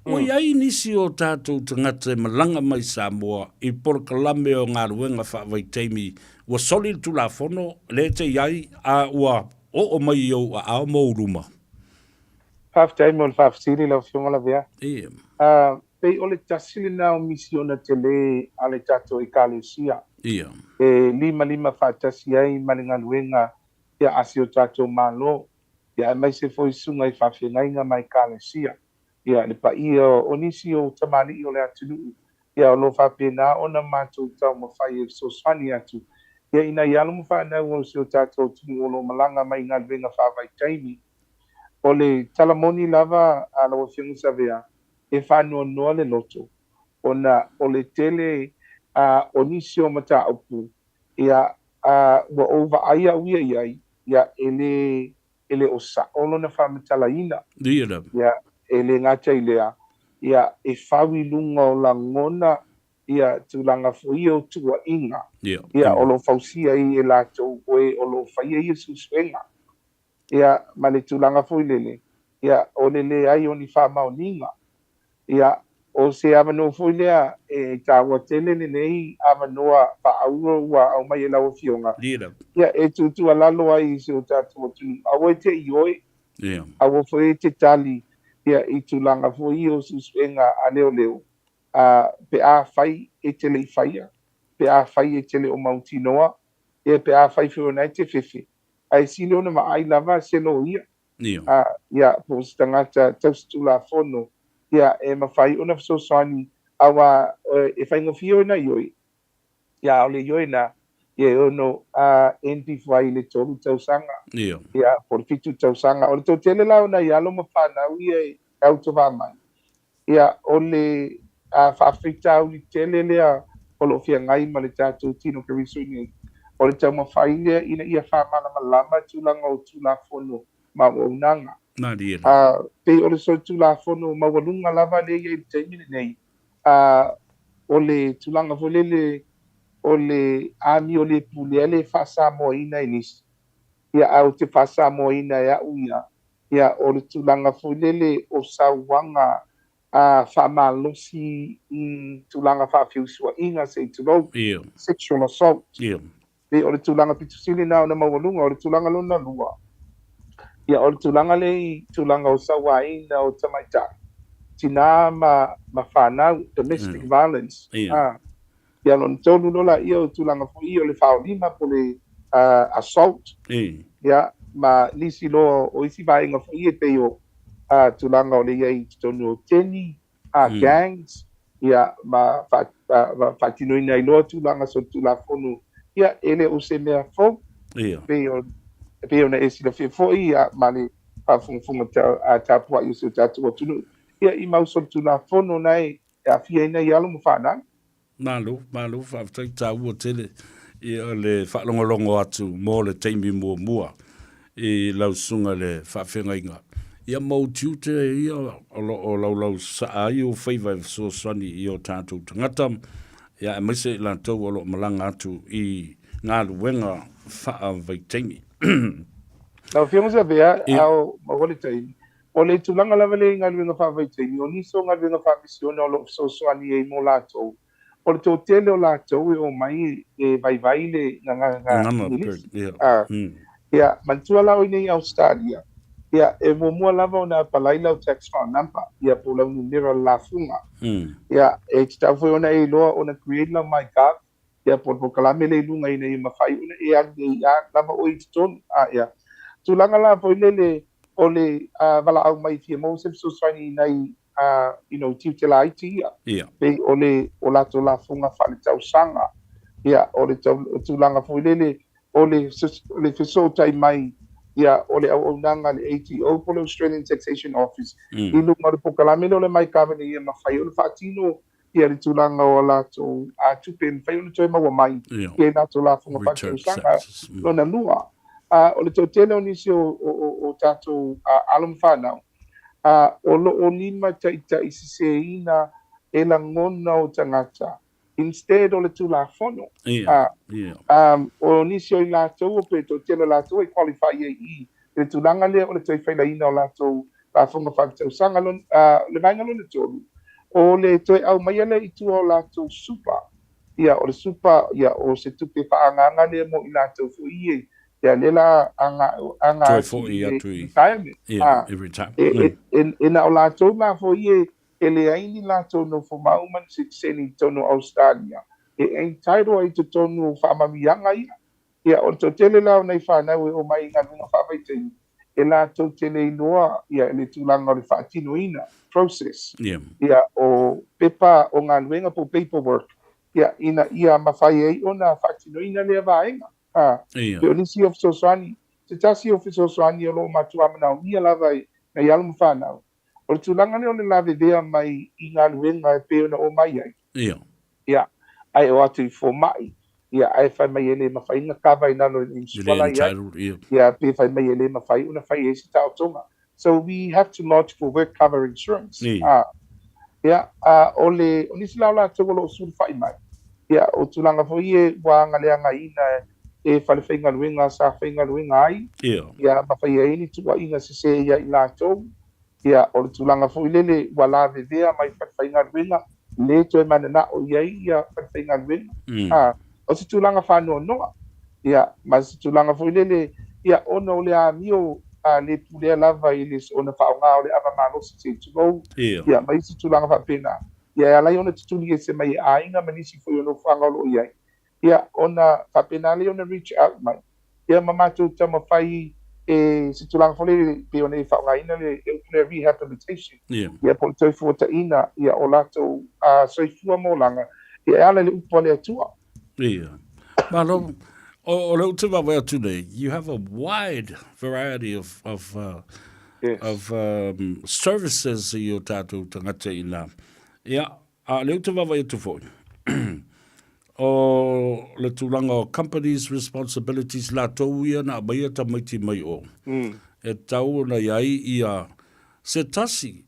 Speaker 2: Ua i ai nisi o tatou tagata e malaga mai Samoa i polokalame o galuega faavaitaimi ua soli le Tulafono lea e te i ai a ua oo mai i ou aao ma ou luma?
Speaker 17: Faafetai mo le faafesili lau Afioga Lavea. Ia. Pei o le tasi lena o misiona tele a le tatou Ekalesia.
Speaker 2: Ia.
Speaker 17: E limalima faatasi ai ma le galuega ia a si o tatou Malo, ia aemaise foi susuga i faafeagaiga ma Ekalesia, ia le paia o nisi o tamalii o le atunuu, ia o lo o faapena ona matou taumafai e fesoasoani atu, ia i nai alo ma fanau o si o tatou atunuu o lo o malaga mai i galuega faavaitaimi. O le tala moni lava a lau Afioga Savea, e faanoanoa le loto, ona o le tele o nisi o mataupu, ia, a ua ou vaai au ia i ai, ia, e le, e le o sa'o lona faamatalaina. Ia, e le gata i lea, ia, e fau i luga o lagona, ia, tulaga foi ia o tuuaiga, ia, o lo o fausia ai e latou o e o lo o faia ia suesuega. Ia, ma le tulaga foi lele, ia, o le leai o ni faamaoniga. Ia, o se avanoa foi lea e taua tele lenei avanoa faaauro ua aumai e lau Afioga, ia, e tuutuualalo ai i si o tatou atunuu, aua e te ioe, aua foi e te tali, ia, i tulaga foi ia o suesuega a leoleo, a, pe afai e te le i faia, pe afai e te le o mautinoa, ia, pe afai foi o lena e te fefe, ae sili ona vaai lava se loia, a, ia, po o se tagata tausitulafono, ia, e mafai ona fesoasoani, aua e faigofie ona ioe, ia, a o le ioe na, ia, e ono a, end ifo ai i le 3 tausaga, ia, po o le 7 tausaga. O le toatele la o nai alo ma fanau ia e autovaa mai, Ia, o le faafitauli tele lea o lo o feagai ma le tatou tino Keriso nei, o le taumafai lea ina ia faamalamalama tulaga o Tulafono ma auaunaga.
Speaker 2: Malie.
Speaker 17: A, pei o le solitulafono maualuga lava lea e i ai i le taimi lenei, a, o le tulaga foi lele o le amio le pulea le faa-Samoaina e nisi. Ia, ae ou te faa-Samoaina e au ia, Ia, o le tulaga foi lele o sauaga faamalosi i tulaga faafeusuaiga, se i tulou, sexual assault. Pei o le tulaga pito sili lena ona maualuga. O le tulaga lona lua, ia, o le tulaga lea i tulaga o sauaina o tamaitai, tina ma fanau, domestic violence. Ia, lona tolu loa laia o tulaga foi ia o le faolima po o le assault, ia, ma nisi loa o isi vaega foi ia e pei o tulaga o le i ai i totonu o teni, gangs, ia, ma faatinoina ai loa tulaga solitulafono, ia, e le o se mea fou. E pei ona e silafia foi, ia, ma le faafogafoga tapuai o si o tatou atunuu, ia, i mau solitulafono na e aafia ai nai alo ma fanau.
Speaker 2: Malo, malo, faafetai taua tele ia le faalogologo atu mo le taimi muamua i lau susuga i le faafeagaiga. Ia ma ou tiute ia o lo o laulausasaa ai ou faiva e fesoasoani i o tatou tagata, ia aemaise i latou o lo o malaga atu i galuega faavaitaimi.
Speaker 17: Lau Afioga Savea, a o maua le taimi, O le tulaga lava lea i galuega faavaitaimi, o nisi o galuega faamisiona o lo o fesoasoani ai mo latou, o le toatele o latou e omai e vaivai le gagana Igilisi. Ia, manatua la oe nei i Ausetalia, ia, e muamua lava ona apalai lau tax file number, ia, po o lau numera o le lafuga. Ia, e tatau foi ona e iloa ona create lau MyGov, ia po o le polokalame lea i luga ina ia mafai ona e alu nei lava oe i totonu. A, ia. tulaga la foi lele o le valaau mai fia maua se fesoasoani i nai you know, tiute laiti ia.
Speaker 2: Ia.
Speaker 17: Pei o le o latou lafoga faaletausaga. Ia, o le tulaga foi lele o le le fesootai mai ia o le auaunaga a le ATO po o le Australian Taxation Office i luga o le polokalame lea o le MyGov ina ia mafai ona faatino ia le tulaga o a latou tupe e mafai ona toe maua mai i a latou lafoga faaletausaga. Lona lua, o le toatele o nisi o tatou alo ma fanau o lo o limataitaiseseina e lagona o tagata instead o le Tulafono. O nisi o i latou, pe toatele o latou e qualify ai i le tulaga lea o le toe failaina o latou lafoga faaletausaga. Le vaega lona tolu, o le toe aumaia lea i tua o latou super. Ia, o le super, ia, o se tupe faaagaaga lea mo i latou foi ia, ia lea la aga
Speaker 2: Toe
Speaker 17: atu
Speaker 2: foi
Speaker 17: i le
Speaker 2: atu i
Speaker 17: retirement.
Speaker 2: Ia, i retirement.
Speaker 17: E na o latou la foi ia e leai ni latou nofomau ma ni sitiseni i totonu o Ausetalia e entitle ai i totonu o faamanuiaga ia. Ia, o le toatele la o nai fanau e omai i galuega faavaitaimi, e latou te le iloa ia le tulaga o le faatinoina, process, ia, o pepa o galuega po o paperwork, ia, ina ia mafai ai ona faatinoina lea vaega. A, pei o nisi o fesoasoani, se tasi o fesoasoani o lo o matua manaomia lava e nai alo ma fanau, O le tulaga lea o le lavevea mai i galuega e pei ona omai ai.
Speaker 2: Ia.
Speaker 17: Ia, ae o atu i fomai, ia, ae fai mai e le mafai ona kava i lalo i le
Speaker 2: I le
Speaker 17: insuala i ai.
Speaker 2: entitled, ia.
Speaker 17: Ia, pe fai mai e le mafai ona fai ai se taotoga. So we have to lodge for work cover insurance.
Speaker 2: Ia.
Speaker 17: A, ia, a, o le, o nisi la o latou o lo o sulufai mai, ia, o tulaga foi ia ua agaleagaina e falefaigaluega sa faigaluega ai,
Speaker 2: Ia.
Speaker 17: ia, ma fai ai ni tuuaiga sese ia i latou. Ia, o le tulaga foi lele ua lavevea mai falefaigaluega, le toe mananao i ai ia falefaigaluega. A, o se tulaga faanoanoa, ia, ma se tulaga foi lele, ia, ona o le amio a le pulea lava i le soona faaaoga o le ava malosi se i tulou, ia, ma isi tulaga faapena, ia, e ala ai ona tutuli ese mai e aiga ma nisi foi o nofoaga o lo o i ai. Ia, ona faapena lea ona reach out mai, ia ma matou taumafai e se tulaga foi lele pei ona e faaaogaina le upu lea rehabilitation, ia po o le toe fuataina ia o latou soifua ma olaga, ia e ala i le upu a le Atua.
Speaker 2: Ia. Malo, o le ou te vaavaai atu nei, you have a wide variety of, of,
Speaker 17: yes.
Speaker 2: of um, services i o tātou tagata ina. Ia, A o lea ou te vaavaai atu foi, o le tulaga o companies responsibilities latou ia na aumaia tamaiti mai o, e tatau ona i ai ia se tasi.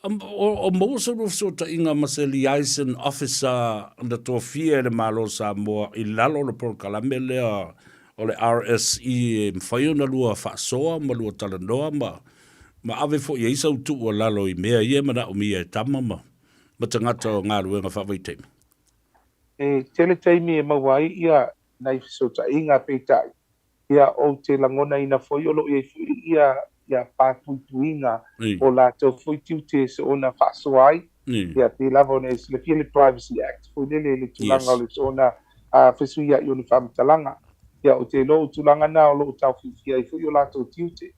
Speaker 2: O maua se lua fesootaiga ma se liaison officer na tofia e le Malo o Samoa i lalo o le polokalame lea o le RSE e mafai ona lua faasoa ma lua talanoa ma ma ave foi i ai sau tuualalo i mea ia e manaomia e tama ma ma tagata o galuega faavaitaimi.
Speaker 17: E tele taimi e maua ai ia nai fesootaiga, peitai, ia ou te lagonaina foi o lo o i ai foi ia ia pāpuipuiga o latou foi tiute e soona faasoa ai, ia pei lava ona e silafia le Privacy Act foi lele i le tulaga o le soona fesuiai o ni faamatalaga. Ia ou te iloa o tulaga na o lo o taofiofia ai foi o latou tiute.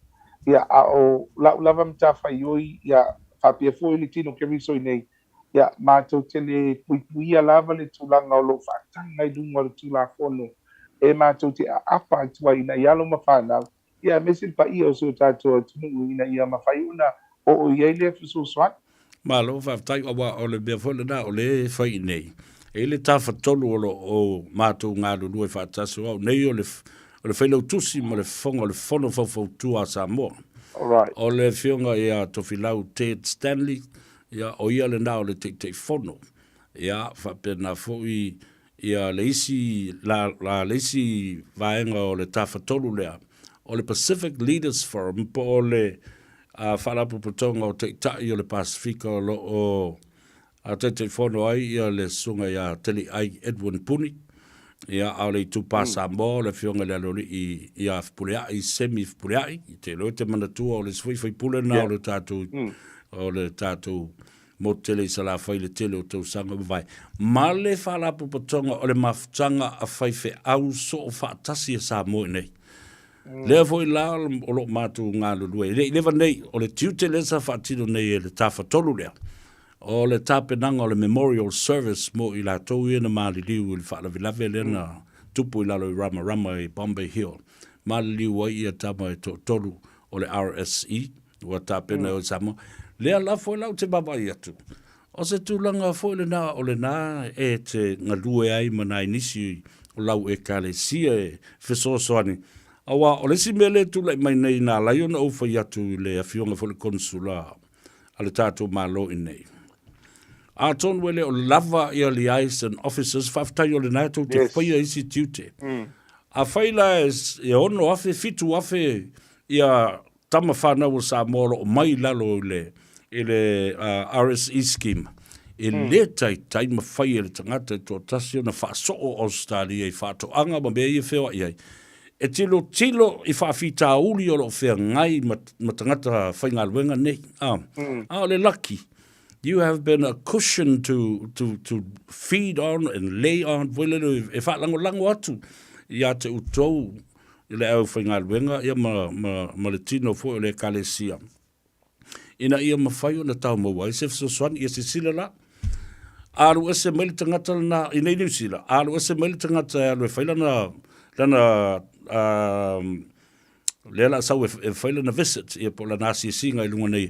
Speaker 17: Ia a o lau lava matafaioi ia faapea foi le tino Keriso i nei, ia, matou te le puipuia lava le tulaga o lo o faataga i luga o le Tulafono e matou te aapa atu ai ina ia alo ma fanau, ia aemaise le paia o si o tatou atunuu ina ia mafai ona oo i ai lea fesoasoani.
Speaker 2: Malo faafetai, aua o le mea foi lena o lea e fai i nei, e i ai le tafatolu o lo o matou galulue faatasi, o au nei o le o le Failautusi ma le Fofoga o le Fono Faufautua a Samoa.
Speaker 17: Right.
Speaker 2: O le Afioga ia Tofilau Ted Stanley, ia, o ia lena o le Taitaifono. Ia, faapena foi ia le isi, la, la, le isi vaega o le tafatolu lea, o le Pacific Leaders Forum, po o le uh, Faalapotopotoga o Taitai o le Pasefika o lo o A Taitaifono ai ia le Susuga ia Teliai Edwin Puni, ia, a o le Itupa Samoa o le Afioga i le Aloalii ia Fepuleai Semi Fepuleai, i te iloa e te manatua o le isi foi faipule lena o le tatou, o le tatou motu tele i Salafai i le tele o tausaga ua mavae, ma le Faalapotopotoga o le Mafutaga a Faifeau Soofaatasi a Samoa i nei. Lea foi la o lo o matou galulue, e le i leva nei, o le tiute lea sa faatino nei e le Tafatolu lea, o le tapenaga o le Memorial Service mo i latou ia na maliliu i le faalavelave lea na tupu i lalo i Ramarama i Bombay Hill. Maliliu ai ia tama e toatolu o le RSE, ua tapena e o i Samoa. Lea la foi la ou te vaavaai atu, o se tulaga foi lena o lena e te galue ai ma nai nisi o lau Ekalesia e fesoasoani. Aua o le isi mea lea e tulai mai nei na ala ai ona ou fai atu i le Afioga foi i le Konesula a le tatou Malo i inei, atonu e le o lava ia liaison officers, faafetai o lena e tou te faia isi tiute. Afai la e 6,000, 7,000 ia tama fanau o Samoa o lo o mai i lalo i le, i le RSE scheme, e le taitai mafai e le tagata e toatasi ona faasoo Ausetalia i faatoaga ma mea ia e feoai ai, e tilotilo i faafitauli o lo o feagai ma, ma tagata faigaluega nei. A, a o le laki, you have been a cushion to, to, to feed on and lay on, foi lele e faalagolago atu ia te outou i le aufaigaluega ia ma, ma, ma le tino foi o le Ekalesia, ina ia mafai ona tau maua ai se fesoasoani. Ia silasila la, alu ese mai le tagata lena i nei Niu Sila, alu ese mai le tagata e alu e fai lana, lana lea la sau e, e fai lana visit, ia po o lana asiasiga i luga nei,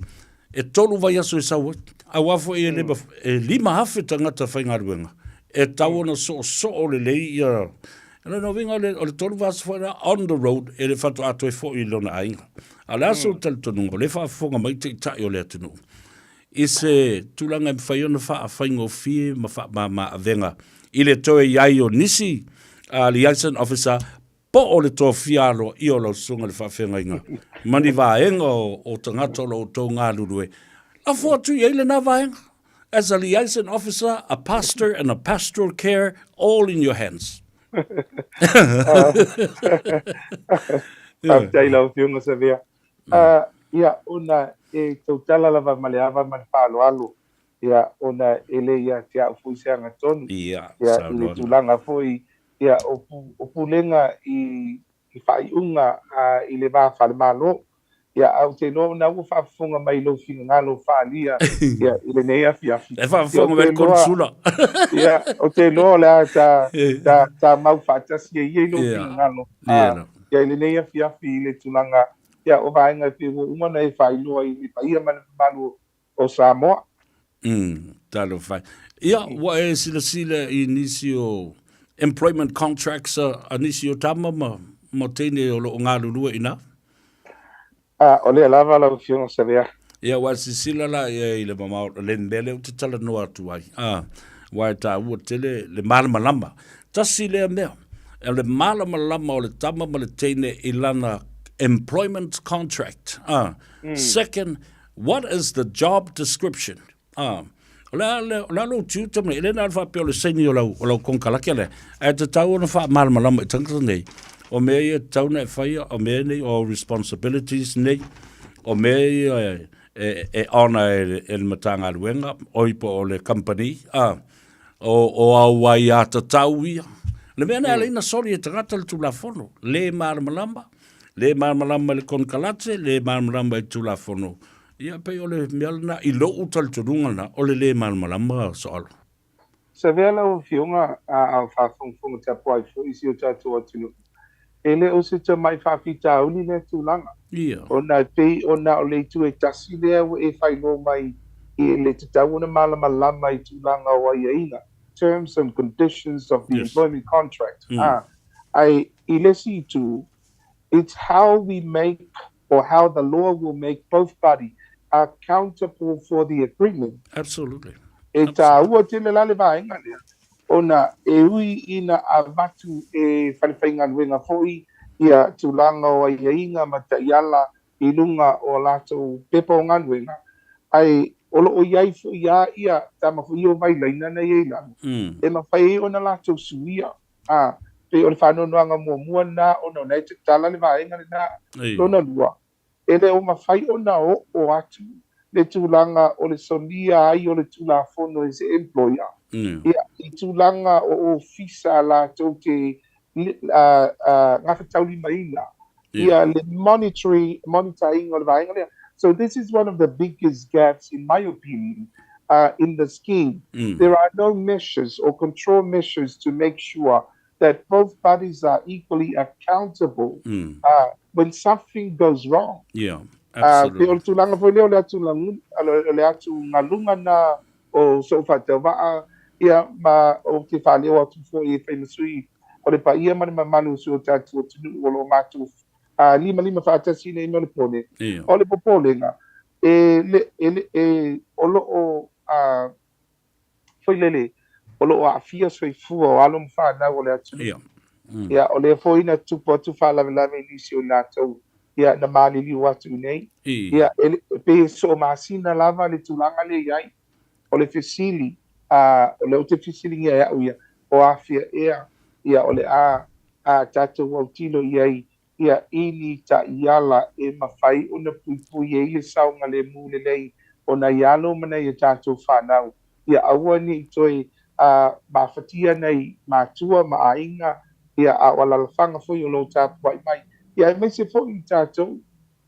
Speaker 2: e tolu vaiaso e sau ai. Aua foi e, mm. e 5,000 tagata faigaluega, e tau ona soosoo lelei ia. O lona uiga o le, o le tolu vaiaso foi lea on the road e le faatoa toe foi i lona aiga. A o le a sou talitonuga, o lea e faafofoga mai taitai o le atunuu i se tulaga e mafai ona faafaigofie ma faamama avega i le toe i ai o nisi liaison officer po o le tofia aloaia o lau susuga i le faafeagaiga ma ni vaega o tagata o lo outou galulue, lafo atu i ai lena vaega. As a liaison officer, a pastor and a pastoral care, all in your hands.
Speaker 17: Faafetai lau Afioga Savea. Ia, ona e tautala lava ma le ava ma le faaaloalo, ia, ona e le ia te au foi se agatonu,
Speaker 2: ia,
Speaker 17: i le tulaga foi, ia, o pulega i faaiuga i le va faale-Malo. Ia, ae ou te iloa o lena ua faafofoga mai i lou finagalo faaalia ia, i lenei afiafi.
Speaker 2: E faafofoga mai le konesula.
Speaker 17: Ia, ou te iloa o le a ta, ta, ta mau faatasi ai ia i lou finagalo. Ia, ia, i lenei afiafi i le tulaga, ia, o vaega e pei ua uma ona e faailoa i le paia ma le mamalu o Samoa.
Speaker 2: Talofa e. Ia, ua e silasila i nisi o employment contracts a nisi o tama ma, ma teine o lo o galulue i ina?
Speaker 17: A, o lea lava lau Afioga Savea.
Speaker 2: Ia, ua e silasila la i ai i le mamao, le mea lea ou te talanoa atu ai, a, aua e taua tele le malamalama. Tasi lea mea, o le malamalama o le tama ma le teine i lana employment contract, a. Second, What is the job description? Ah, o le a, o le a lou tiute mai, e le na o le faapea o le saini o lau, o lau konekarake lea, ae tatau ona faamalamalama i tagata nei, o mea ia e tatau ona e faia, o mea nei o responsibilities nei, o mea ia e, e, e honour e, e le Matagaluega, oi po o le company, ah, o, o au aiatatau ia. Le mea na ala ai ona soli e tagata le Tulafono, le malamalama, Le malamalama i le konekarate, le malamalama i le Tulafono. Ia, pei o le mea lena, i lou talitonuga lena, o le le malamalama Soalo.
Speaker 17: Savea lau Afioga a o faafogafoga tapuai foi si o tatou atunuu, e le o se tamai faafitauli lea tulaga.
Speaker 2: Ia.
Speaker 17: Ona e pei ona o le itu e tasi lea ua e faailoa mai i le tatau ona malamalama i tulaga o aiaiga, terms and conditions of the employment contract, a, ae i le isi itu, it's how we make or how the law will make both party accountable for the agreement.
Speaker 2: Absolutely.
Speaker 17: E tāua tele la le vaega lea, ona e ui ina avatu e falefaigaluega foi ia tulaga o aiaiga ma taiala i luga o a latou pepa o galuega, ae o lo o i ai foi lava ia tama foi ia o vailaina na i ai i lalo, e mafai ai ona latou suia. Ā, pei o le faanoanoaga muamua lena ona o lena e tatala le vaega lena. Lona lua, e le o mafai ona oo atu le tulaga o le solia ai o le Tulafono e se employer, ia, i tulaga o ofisa latou te gafataulimaina. Ia le monitory, monitor ina o le vaega lea. So this is one of the biggest gaps, in my opinion, in the scheme. There are no measures or control measures to make sure that both parties are equally accountable when something goes wrong.
Speaker 2: Yeah,
Speaker 17: Pe o
Speaker 2: absolutely.
Speaker 17: le tulaga foi lea o le atu o le atugaluga na o so'u faatauvaa, ia, ma ou te faaleo atu foi e fai ma sui o le paia ma le mamalu o si o tatou atunuu o lo o matou limalima faatasi nei ma le po nei. O le popolega, e le, e le, e, o lo o, foi lele, o lo o aafia soifua o alo ma fanau o le atunuu. Ia, o lea foi na tupu atu faalavelave i nisi o i latou, ia, na maliliu atu i inei. Ia, e, e pei e soo masina lava le tulaga lea i ai. O le fesili, a, o lea ou te fesiligia e au ia, o afea ea, ia, o le a, a tatou autilo i ai, ia, i ni taiala e mafai ona puipui ai le saogalemu lelei o nai alo ma nai a tatou fanau, ia aua ne i toe mafatia nai matua ma aiga, ia, a o alaalafaga foi o lo o tapuai mai, ia, aemaise foi i tatou,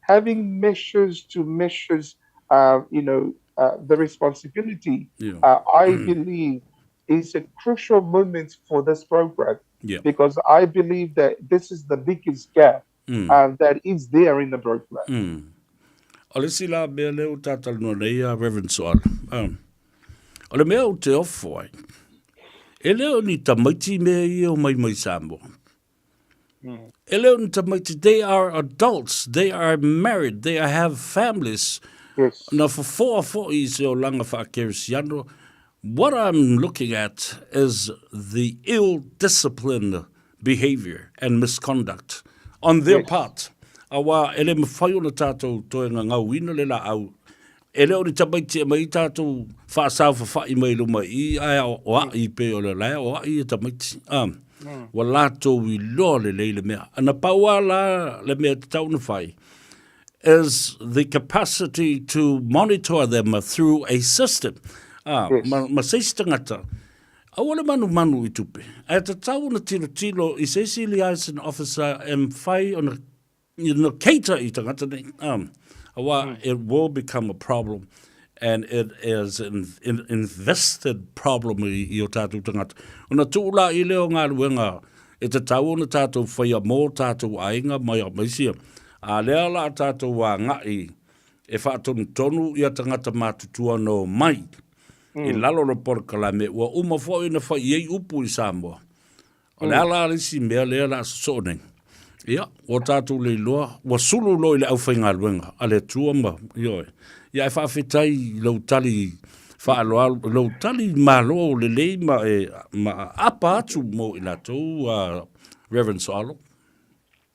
Speaker 17: having measures to measures, you know, the responsibility, I believe is a crucial moment for this program. Because I believe that this is the biggest gap that is there in the program.
Speaker 2: O le isi la mea lea ua ta talanoa nei a Reverend Soala, o le mea ou te ofo ai, e le o ni tamaiti mea ia o mai mai Samoa. E le o ni tamaiti, they are adults, they are married, they have families.
Speaker 17: Yes.
Speaker 2: Na fofoa foi i se olaga faakerisiano. What I'm looking at is the ill-disciplined behaviour and misconduct on their part. Aua e le mawhai ona tātou toe ngangauina le laau. E le o ni tamaiti e mai tātou whaasau whawhai mai luma i ae o ai pe o le lae o ai e tamaiti. Ua lātou i loa le lei le mea. Ana paua la le mea te tau na whai is the capacity to monitor them through a system. Ah, ma, ma seisi tangata, Aua le manumanu i tupe, ae tatau ona tilotilo i se isi liaison officer e mawhai ona you cater i tangata nei. Aua it will become a problem and it is an invested problem i, i o tātou tangata. Ona tuu la i lea o galuega e tatau ona tātou whaia mō tātou aiga mai a maisia. A lea la tātou angai e whaatonutonu ia tangata mātutua no mai i lalo o le polokalame, ua uma foi ona fai i ai upu i Samoa. O le ala le isi mea lea o le a sosoo nei. Ia, ua tatou le iloa, ua sulu loa i le aufaigaluega a le Atua ma, ioe. Ia, ae faafetai i lou tali faaaloalo, lou tali malo lelei ma e, ma aapa atu mo i latou, Reverend Soalo.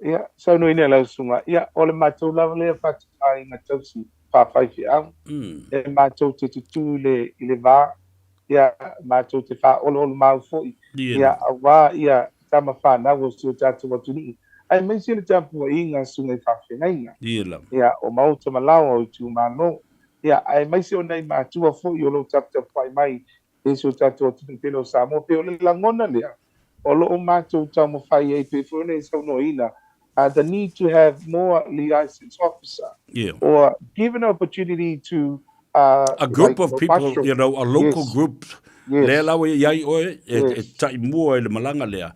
Speaker 17: Ia, saunoaina e lau susuga, ia, o le matou lava lea fatuaiga tausi faa-faifeau, e matou te tutū i le, i le va, ia, matou te faaoloolomau foi, ia, auā ia tama whanau o si o tatou atunuu, aemaise le tapuaiga a susuga i faafeagaiga, ia, o maota ma laoa o itumalo, ia, aemaise o nai matua foi o lo o taputapuai mai i si o tatou atunuu pele o Samoa. Pei o le lagona lea o lo o matou taumafai ai pei foi ona e saunoaina, the need to have more liaisons officer or give an opportunity to
Speaker 2: A group
Speaker 17: like
Speaker 2: of people,
Speaker 17: pastoral
Speaker 2: you know, a local group, lea lawa i ai oe e tai mua i le malaga lea.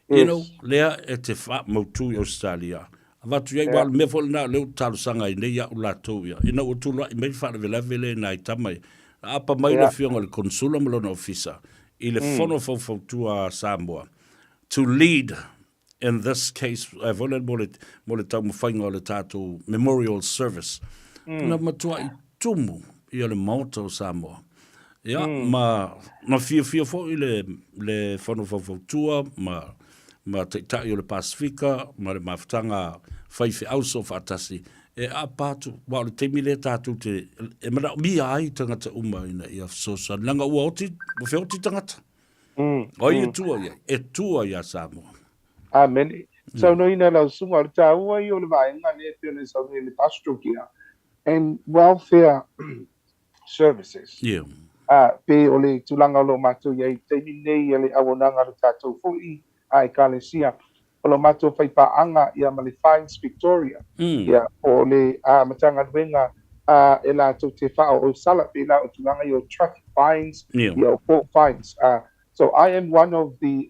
Speaker 2: You know, lea e te faamautu i Australia. Avatu i ai, aua o le mea foi lena o lea ou te talosaga ai nei au latou ia, ina ua tulai mai le faalavelave lea i nai tama ia, na apa mai le afioga i le Konsula ma lona ofisa i le Fono Faufautua a Samoa to lead in this case, foi lea mo le, mo le taumafaiga o le tatou memorial service. Na matuai tumu ia le Maota o Samoa. Ia, ma, ma fiafia foi le, le Fono Faufautua ma, ma Taitai o le Pasifika ma le mafutaga faifeau soofaatasi e aapa atu, aua o le taimi lea tatou te, e manaomia ai tagata uma ina ia fesoasoani, leaga ua oti, ua feoti tagata. O ai e tua i ai? E tua iā Samoa.
Speaker 17: Amene. Saunoaina lau susuga, o le taua ia o le vaega lea e pei ona e saunoa i le pastoral care and welfare services. Ā, pei o le tulaga o lo o matou i ai i le taimi lenei i le auaunaga a le tatou foi a Ekalesia. o lo matou faipaaga ia ma le Fines Victoria, ia po o le Matagaluega e latou te faaooisala pei la o tulaga ia o traffic fines, ia o court fines. So I am one of the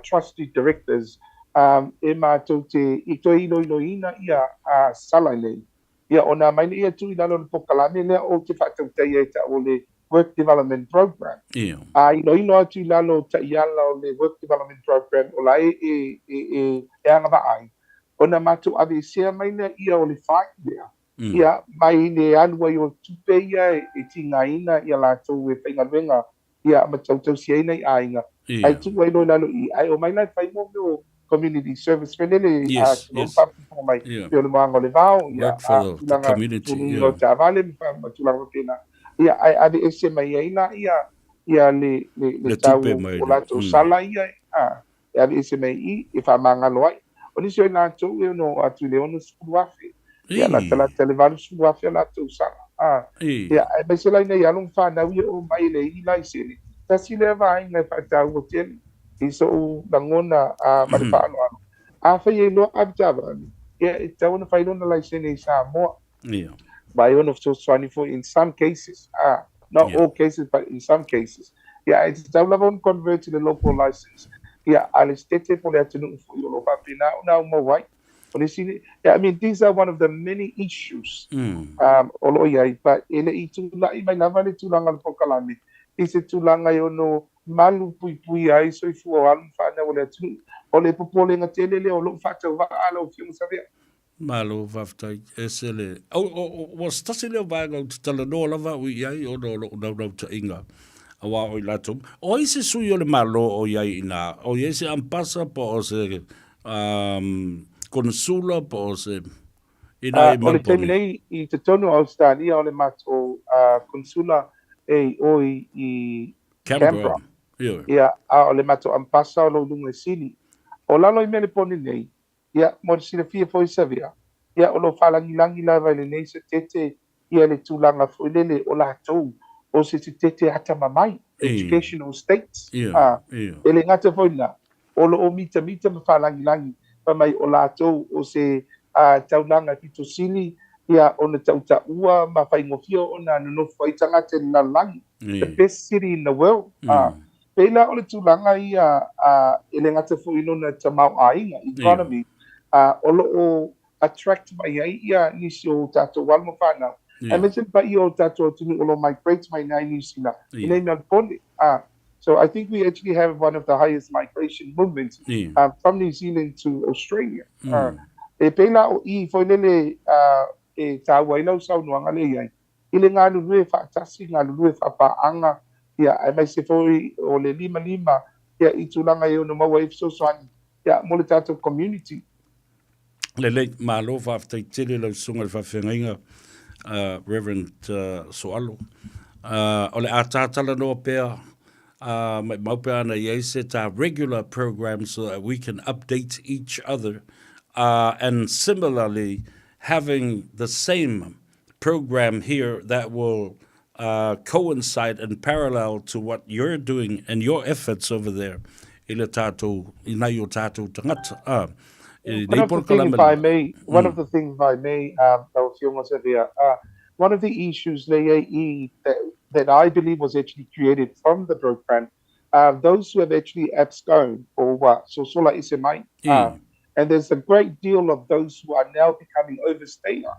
Speaker 17: trustee directors e matou te i toe iloiloina ia sala nei. Ia ona aumai lea ia tuu i lalo o le polokalame lea ou te faatautaia e tau o le Work Development Program. A iloilo atu i lalo o taiala o le Work Development Program o la e e e e agavaa ai, ona matou aveesea mai lea ia o le fine lea, ia mai le alu ai o tupe ia e tigaina ia latou e faigaluega ia ma tautausia ai nai aiga, ae tuu ai loa i lalo i i, ae omai la e fai mo mea o community service foi lele, tulou le faafofoga mai, pei o le moaga o le vao, ia, tulaga tuluina o taavale ma tulaga faapena, ia, ae aveese mai ai la ia, ia le, le, le tau o latou sala ia, e aveese mai i i, e faamagalo ai. O nisi o i latou e ono oo atu i le $60,000, ia latalata i le $80,000 a latou sala. A, ia, aemaise la ina ia alo ma fanau ia oo mai e leai ni laisene, tasi lea vaega e faataua tele i so'u lagona ma le faaaloalo. Afai e iloa avetaavale, ia e tatau ona fai lona laisene i Samoa. Ma e ono fesoasoani foi in some cases, not all cases but in some cases. Ia, ae tatau lava ona convert i le local license, ia, a le sitete po o le atunuu foi o lo o faapena ona aumau ai. O le isi, yeah, I mean, these are one of the many issues o lo o i ai, but e le i tula'i mai lava le tulaga o le polokalame i se tulaga e ono malu puipuia ai soifua o alo ma fanau o le atunuu. O le popolega tele lea o lou faatauvaa lau Afioga Savea.
Speaker 2: Malo faafetai. Ese le... O, o, o, ua se tasi lea o vaega ou te talanoa lava au i ai ona o lou naunautai,ga aua o i latou. O ai se sui o le Malo o i ai i ina? O i ai se ampasa po o se um, konsula po o se... Ina i
Speaker 17: O le taimi
Speaker 2: Melbourne.
Speaker 17: nei i totonu o Ausetalia o le matou konsula e i o i
Speaker 2: Canberra.
Speaker 17: Canberra.
Speaker 2: Ioe.
Speaker 17: Ia, a o le matou ampasa o lo o i luga i Sini. O lalo i Meleponi nei, Ia, mo le silafia foi Savea, ia o lo o faalagilagi lava i lenei setete ia le tulaga foi lele o latou o se setete atamamai, educational states, a, e le gata foi i lena, o lo o mitamita ma faalagilagi fai mai o latou o se taulaga pito sili ia ona tautaua ma faigofie ona nonofo ai tagata i le lalolagi, the best city in the world, a. Pei la o le tulaga ia e le gata foi i lona tamaoaiga, economy, o lo o attract mai ai ia nisi o tatou alo ma fanau, aemaise le paia o tatou atunuu o lo o migrate mai i Niu Sila i nei Melbourne. So I think we actually have one of the highest migration movements from New Zealand to Australia. E pei la o i foi lele e taua ai lau saunoaga lea i ai, i le galulue faatasi, galulue faapaaga, ia, aemaise foi o le limalima, ia, i tulaga e ono maua ai fesoasoani, ia, mo le tatou community.
Speaker 2: Lelei, malo faafetai tele lau susuga i le faafeagaiga uh, Reverend uh, Soalo. Uh, o le a tātalanoa pea uh, maumau pea ana i ai se tā regular program so that we can update each other uh, and similarly having the same program here that will uh, coincide and parallel to what you're doing and your efforts over there i le tātou, i nai o tātou tangata. Ah, i
Speaker 17: One
Speaker 2: nei
Speaker 17: of the things, if
Speaker 2: polokalame
Speaker 17: I may, one of
Speaker 2: mm.
Speaker 17: the things, if I may, lau Afioga Savea, one of the issues le i ai that, that I believe was actually created from the program those who have actually absconded or ua sosola ese mai, and there's a great deal of those who are now becoming overstayer.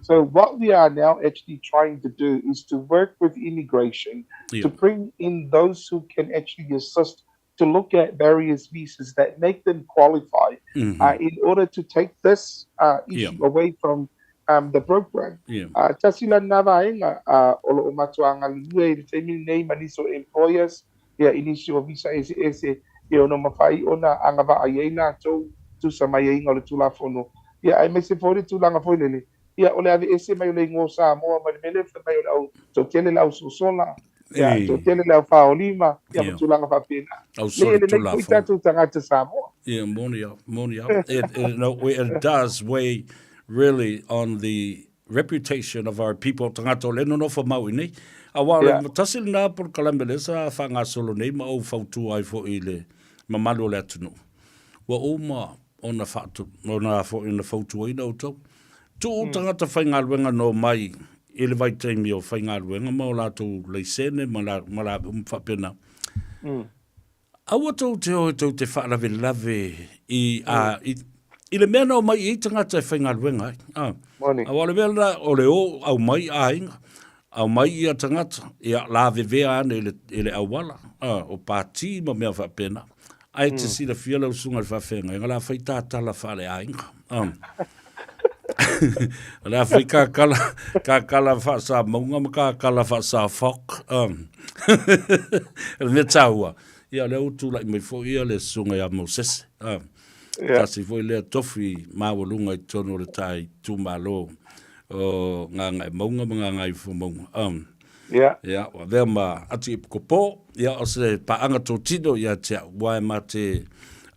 Speaker 17: So what we are now actually trying to do is to work with immigration to bring in those who can actually assist to look at various visas that make them qualify in order to take this issue away from um, the program.
Speaker 2: Yeah.
Speaker 17: Tasi la na vaega o lo o matua galulue i le taimi lenei ma nisi o employers ia i nisi o visa eseese e ono mawhai ona agavaa i ai latou tusa mai aiga o le Tulafono. Ia aemaise foi le tulaga foi lele, ia o le aveese mai o le igoa o Samoa mai le mea lea fai mai o le au toatele le au sosola, ia toatele le au faolima, ia ma tulaga faapena.
Speaker 2: Au
Speaker 17: Le e lelei foi
Speaker 2: solitulafono.
Speaker 17: tatou tagata Samoa.
Speaker 2: Yeah, moni au, moni au. It, it, no, it does weigh really on the reputation of our people, tagata o le nonofo mau i nei. Aua o le tasi lena polokalame lea sa faagasolo nei ma ou fautua ai foi i le mamalu o le atunuu. Ua uma. ona faatu, ona foi ona fautuaina outou. Tuu tagata faigaluega na omai i le vaitaimi o faigaluega ma o latou laisene ma la, ma la uma faapena. Aua tou te o e tou te faalavelave i, a, i, i le mea na omai i ai tagata e faigaluega ai. A,
Speaker 17: Moni.
Speaker 2: aua o le mea lena, o le o aumai aiga, aumai ia tagata, ia lavevea ane i le, i le auala, a, o pati ma mea faapena. Ae te silafia lau susuga i le faafeagaiga, o le a fai ta tala faaleaiga. A. O le a fai ka kala, ka kala faasamauga ma ka kala faasafok. O le mea taua, ia o lea ua tulai mai foi ia le susuga ia Mosese. Tasi foi lea tofi maualuga i totonu o le ta itumalo o Gagaemauga ma Gagaifomauga. Ia, ua avea ma Atiepikopo, ia o se paaga totino ia te au, aua e ma te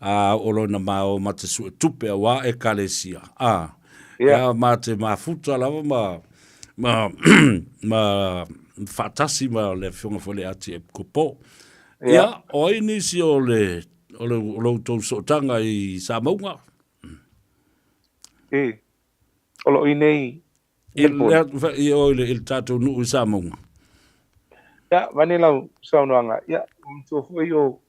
Speaker 2: a oo loa ina ma o ma te suetupe aua Ekalesia, a, ia ma te mafuta lava ma, ma, ma faatasi ma le Afioga foi i le Atiepikopo. Ia, o ai nisi o le, o le, o lo outou sootaga i Samauga?
Speaker 17: E, o lo o i nei
Speaker 2: I le, i o i le, i le tatou nuu i Samauga.
Speaker 17: Ia, vaeane lau saunoaga, ia, ua matua foi o,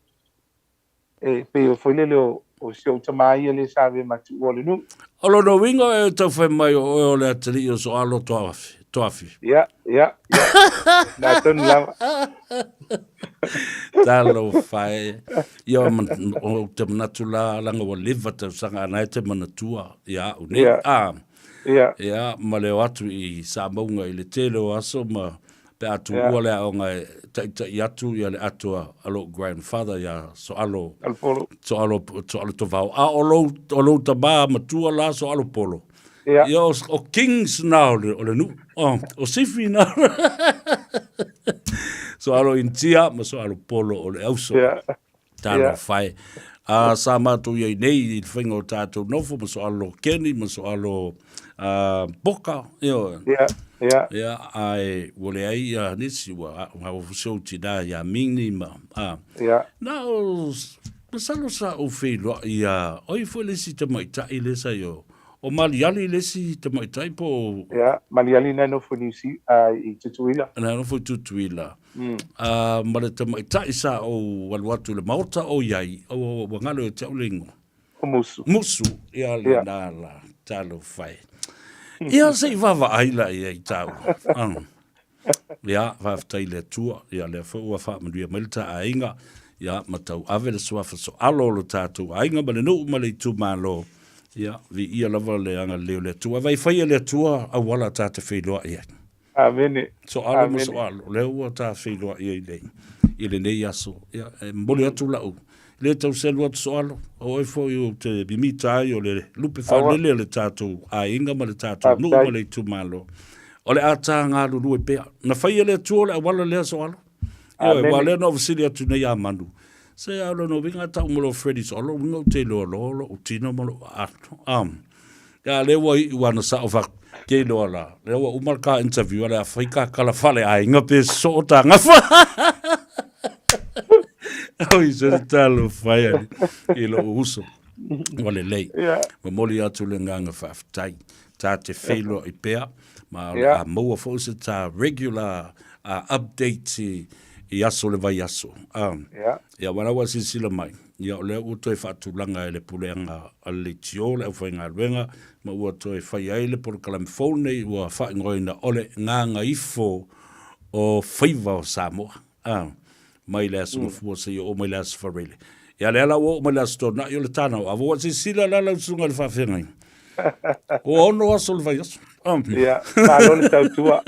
Speaker 17: e pei o foi lele o, o si ou tama ia lea sa avea ma tuua o le nuu.
Speaker 2: O lona uiga e tau fai mai o oe o le atalii o Soalo Toafi. Toafi.
Speaker 17: Ia, ia, ia. Na tonu lava.
Speaker 2: Talofa e. Ia, o te manatu la, leaga ua leva tausaga a na e te manatua ia au nei.
Speaker 17: Ia.
Speaker 2: A,
Speaker 17: Ia.
Speaker 2: Ia, ma le o atu i Samauga i le tele o aso ma pe a tuua le aoga e taʻitaʻi atu ia le ato a lou grandfather ia Soalo
Speaker 17: Polo.
Speaker 2: Soalo Soalo Tovao. A o lou o lou tama matua la Soalo Polo.
Speaker 17: Ia.
Speaker 2: Ia o, o Kings na o le, o le nuu. O, o Sifi na. Soalo Intia ma Soalo Polo o le auso.
Speaker 17: Ia.
Speaker 2: Talofa e. A sa matou i ai nei i le faiga o tatou nofo ma soalo Kenny ma soalo Boka, ioe.
Speaker 17: Ia, ia.
Speaker 2: Ia, ae ua leai ia nisi ua ua si ou tina ia Mini ma a.
Speaker 17: Ia.
Speaker 2: Na o masalo sa ou feiloai ia, o ai foi le isi tamaitai lea sa i o, o Maliali le isi tamaitai po o.
Speaker 17: Ia, Maliali na e nofo i Niu Si, i Tutuila.
Speaker 2: Na e nofo i Tutuila. Ma le tamaitai sa ou alu atu i le maota o i ai, ua galo ia te au le igoa.
Speaker 17: O Musu.
Speaker 2: Musu, ia lena la, talofa e. Ia se i vaavaai la i ai tāua. Ia, faafetai i le Atua, ia lea foi ua faamanuia mai le ta aiga, ia ma tauave le suafa soalo o lo tatou aiga ma le nuu ma le itumalo, ia, viia lava le agalelei o le Atua. Vai faia e le Atua auala ta te feiloai ai.
Speaker 17: Amene.
Speaker 2: Soalo ma soalo, lea ua ta feiloai ai nei i lenei aso. Ia, e momoli atu lau, le tau selu atu soalo, o oe foi ou te mimita ai o le lupe faalele o le tatou aiga ma le tatou nuu ma le itumalo. O le a ta galulue pea. Na fai e le Atua o le auala lea soalo. Ioe, aua lea na ou fesili atu nei ia Manu, se a o lona uiga a tau ma lou Freddy soalo, uiga ou te iloa loa lou tino ma lou aano. A lea ua iu ana sao fak ke iloa la. Lea ua uma le ka interview a le a fai ka kala fale aiga pe soo ta gafa. Oi se talofa e ali i lou uso. Ua lelei. Momoli atu le agaga faafetai. Ta te feiloai pea ma o le a maua foi se ta regular update i aso o le vaiaso. Ia aua la ua silasila mai, ia o lea ua toe faatulaga e le Puleaga a le Leitio le aufaigaluega ma ua toe fai ai le polokalame fou lenei ua faaigoaina o le Gagaifo o Faiva o Samoa. A, mai le Aso Gafua seia oo mai le Aso Faraile. Ia lea la ua oo mai le Aso Toonai o le Tānau Ava. Ua silasila la lau susuga i le faafeagaiga. Ua ono aso o le vaiaso.
Speaker 17: Ia, malo le tautua.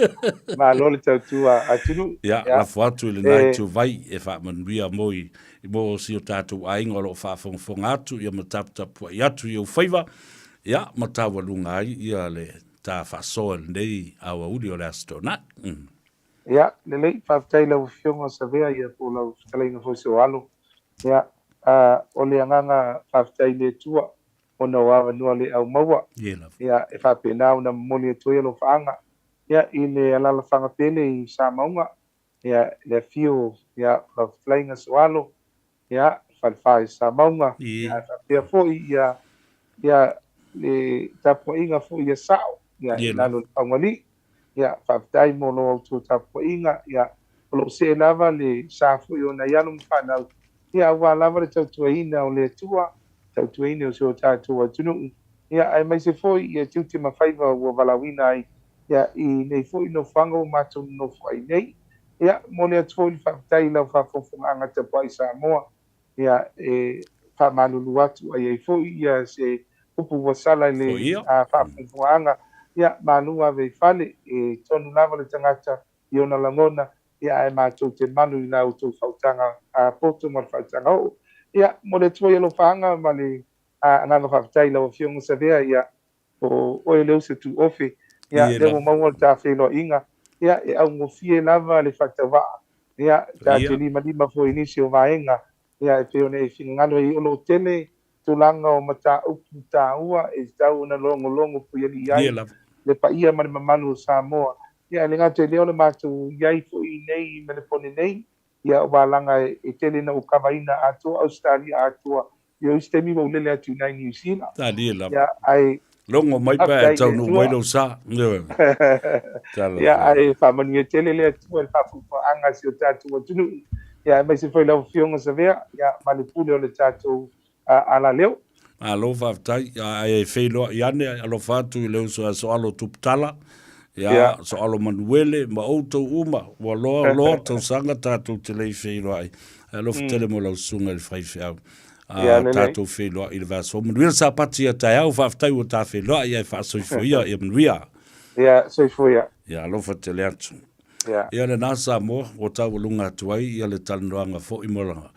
Speaker 17: Malo le tautua atunuu.
Speaker 2: Ia, lafo atu i lena ituvai e faamanuia mo i mo si o tatou aiga o lo o faafogafoga atu ia ma taputapuai atu i ou faiva, ia ma taualuga ai ia le ta faasoa i lenei aoauli o le Aso Toonai.
Speaker 17: Ia, lelei, faafetai i lau Afioga Savea ia po o lau fetalaiga foi Soalo. Ia, o le agaga faafetai i le Atua ona o avanoa le au maua. Ia, e faapena ona momoli atu ai alofaaga, ia, i le alalafaga pele i Samauga, ia, le afio, ia, o lau fetalaiga Soalo, ia, le falefa i Samauga, ia, ae faapea foi, ia. Ia, le tapuaiga foi ia sao, ia, i lalo o le Faugalii. Ia, faafetai mo lo outou tapuaiga, ia, o lo o see lava le sa foi o nai alo ma fanau, ia, aua lava le tautuaina o le Atua, tautuaina o si o tatou atunuu, ia, aemaise foi ia tiute ma faiva ua valaauina ai, ia, i nei foi nofoaga ua matou nonofo ai nei. Ia, momoli atu foi le faafetai i lau faafogafogaaga tapuai Samoa, Ia, e faamalulu atu a i ai foi ia se upu ua sala i le faafogafogaaga, ia, malu ave i fale, e tonu lava le tagata i ona lagona, ia, ae matou te malu i la outou faautaga poto ma le faautaga oo. Ia, momoli atu foi alofaaga ma le agaga faafetai i lau Afioga Savea, ia, O oe le uso tuofe, ia, lea ua maua le ta feiloaiga, ia, e augofie lava le faatauvaa, ia, ta te limalima foi i nisi o vaega, ia, e pei ona e finagalo ai, o lo o tele tulaga o mataupu taua e tatau ona logologo puialii ai le paia ma le mamalu o Samoa. Ia, e le gata i lea o le matou i ai foi i inei i Melepone nei, ia, o valaga e tele ina ou kavaina atoa Ausetalia atoa Ia o isi taimi ua ou lele atu i inā i Niu Sila.
Speaker 2: Talie lava. Ia, ae Logo mai pe
Speaker 17: faafetai
Speaker 2: a
Speaker 17: i le
Speaker 2: taunuu mai
Speaker 17: Atua.
Speaker 2: lou sa. Ioe. Talofa.
Speaker 17: Ia, ae faamanuia tele le Atua i le faafogafogaga a si o tatou atunuu. Ia, aemaise foi lau Afioga Savea, ia, ma le pule o le tatou alaleo.
Speaker 2: Malo faafetai. Ae feiloai ane, alofa atu i le uso ia Soalo Tuputala, ia
Speaker 17: Ia.
Speaker 2: Soalo Manuele ma outou uma, ua loa loa tausaga tatou te le i feiloai. Ae alofa tele mo lau susuga i le faifeau.
Speaker 17: Ia, lelei.
Speaker 2: Tatou feiloai i le vaiaso. Manuia le Sapati ia taeao, faafetai ua ta feiloai ae faasoifua ia manuia.
Speaker 17: Ia, soifua ia.
Speaker 2: Ia, alofa tele atu.
Speaker 17: Ia.
Speaker 2: Ia lena Samoa, ua taualuga atu ai ia le talanoaga foi mo la,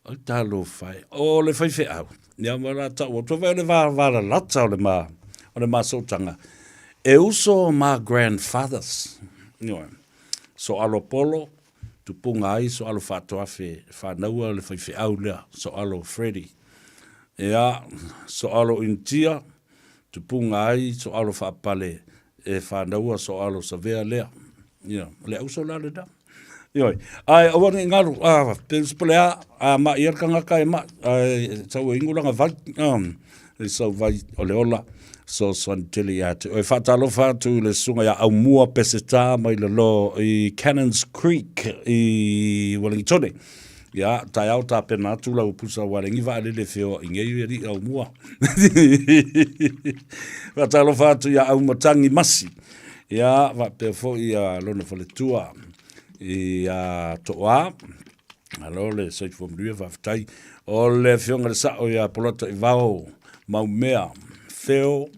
Speaker 2: oi talofa e, o le faifeau, ia ma la tau atu, o le valalata o le ma, o le ma sootaga, e uso ma grandfathers, ioe, soalo polo, tupuga ai soalo faatoafe fanaua le faifeau lea, soalo Freddie. Ia, soalo Initia, tupuga ai soalo faapale e fanaua soalo Savea lea. Ia, o le auso la lena. Ioe, ae aua ne i galu, a, pe po le a, a ma'i ia le tagata e ma'i, ae sau e inu lana vai, e sau vai o le ola, fesoasoani tele ia te oe. Faatalofa atu i le susuga ia Aumua Peseta mai lalo i Cannons Creek i Ueligitone. Ia, taeao tapena atu lau pusa ualengi vaalele feoai nei i alii Aumua. Faatalofa atu ia Aumatangi Masi. Ia, faapea foi ia lona faletua ia Toa. Malo le soifua manuia, faafetai. O le afioga i le sao ia Polata Ivao Maumea Feo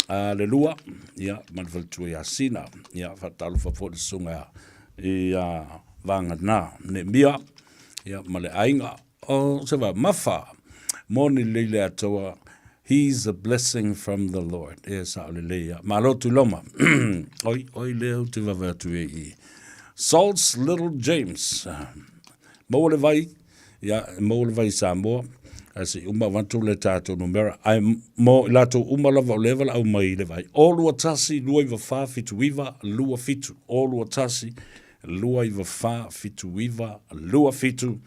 Speaker 2: a le lua, ia, ma le faletua ia Sina. Ia, faatalofa foi le susuga ia Vagana Neemia, ia, ma le aiga. O se va, Mafa, moni lelei le Atua, He's a blessing from the Lord. E sao lelei ia. Malo Tuiloma. Oi, oi lea ou te vave atu e i. Salts Little James. Maua le vai, ia, maua le vai i Samoa. Ae se i uma avatu le tatou numera. Ae mo i latou uma lava o lea valaau mai i le vai. O 21 294 79 27. O 21 294 79 27.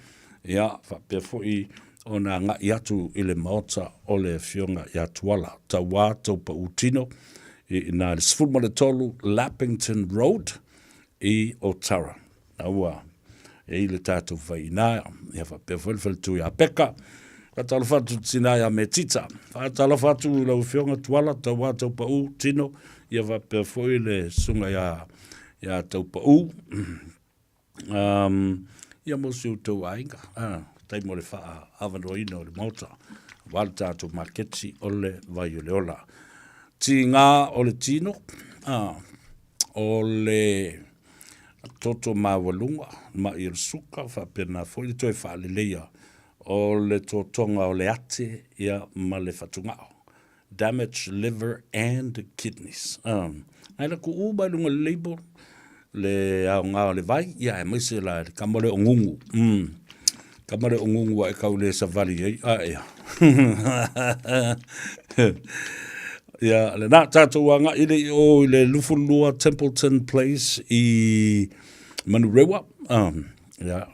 Speaker 2: Ia, faapea foi ona agai atu i le maota o le Afioga ia Tuala, Tauā Taupautino, i ina i le 13 Lappington Road i Otara. Na ua e i le tatou fai ina, ia faapea foi le faletu ia Peka. Faatalofa atu i le tina ia Metita. Faatalofa atu i lau Afioga Tuala, Tauā Taupautino, ia faapea foi le susuga ia, ia Taupau. Um, ia mo si outou aiga, ah, tai mo le faaavanoaina o le maota, aua le tatou maketi o le vai o le ola. Tigā o le tino, ah, o le toto maualuga, ma'i o le suka, faapena foi le toe faaleleia o le totoga o le ate ia ma le fatugao. Damaged liver and kidneys. Nai la tuu mai luga le label le aoga o le vai, ia aemaise la le kama lea o Ngungu. Kama lea o Ngungu a e kau le savali ai, a ea. Ia, lena tatou agai le i o i le 22 Templeton Place i Manurewa. Ia,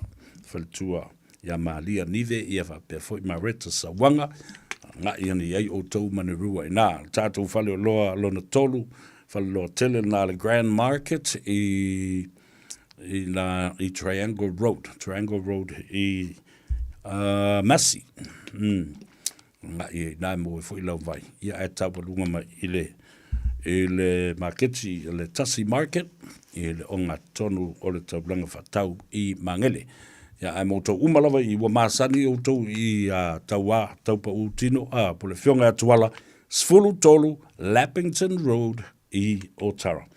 Speaker 2: faletua ia Malia Nive, ia faapea foi Mareta Sauaga. Agai ane i ai outou ma Nerua i ina. Le tatou faleoloa lona tolu, faleoloa tele lena le Grand Market i i na i Triangle Road, Triangle Road i uh, Massey. Mm. Agai ai ina e maua ai foi lau vai. Ia ae taualuga mai i le i le maketi, i le Tasi Market, i le ogatotonu o le taulaga faatau i Magele. Ia, ae mo outou uma lava i ua masani outou i a tauā, taupaū tino, a, po o le Afioga ia Tuala, 13 Lappington Road i Otara.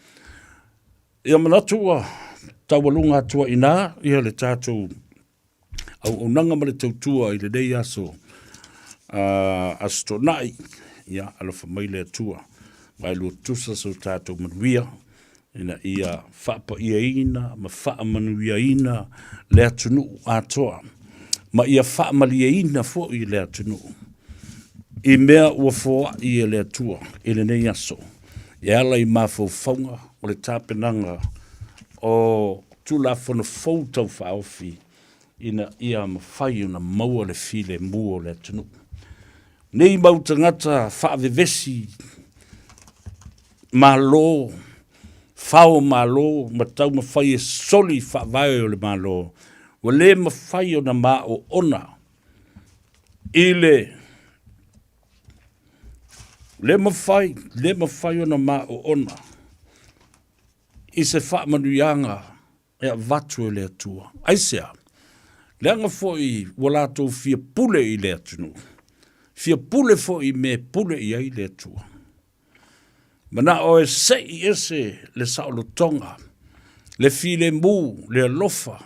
Speaker 2: Ia manatu ua taualuga atu ai i ina ia le tatou auaunaga ma le tautua i lenei aso, uh, Aso Toonai, ia, alofa mai le Atua, vaelua tutusa so tatou manuia, ina ia faapaiaina ma faamanuiaina le atunuu atoa, ma ia faamalieina foi le atunuu i mea ua foai e le Atua i lenei aso, e ala i mafaufauga o le tapenaga o Tulafono fou tau faaofi ina ia mafai ona maua le filemu o le atunuu. Nei mau tagata faavevesi Malo, fao Malo ma taumafai e soli faavae o le Malo, ua le mafai ona maoona i le le mafai, le mafai ona maoona i se faamanuiaga e avatu e le Atua. Aisea? Leaga foi ua latou fia pule i le atunuu, fia pule foi i mea e pule i ai le Atua. Manao e sei ese le saolotoga, le filemu, le alofa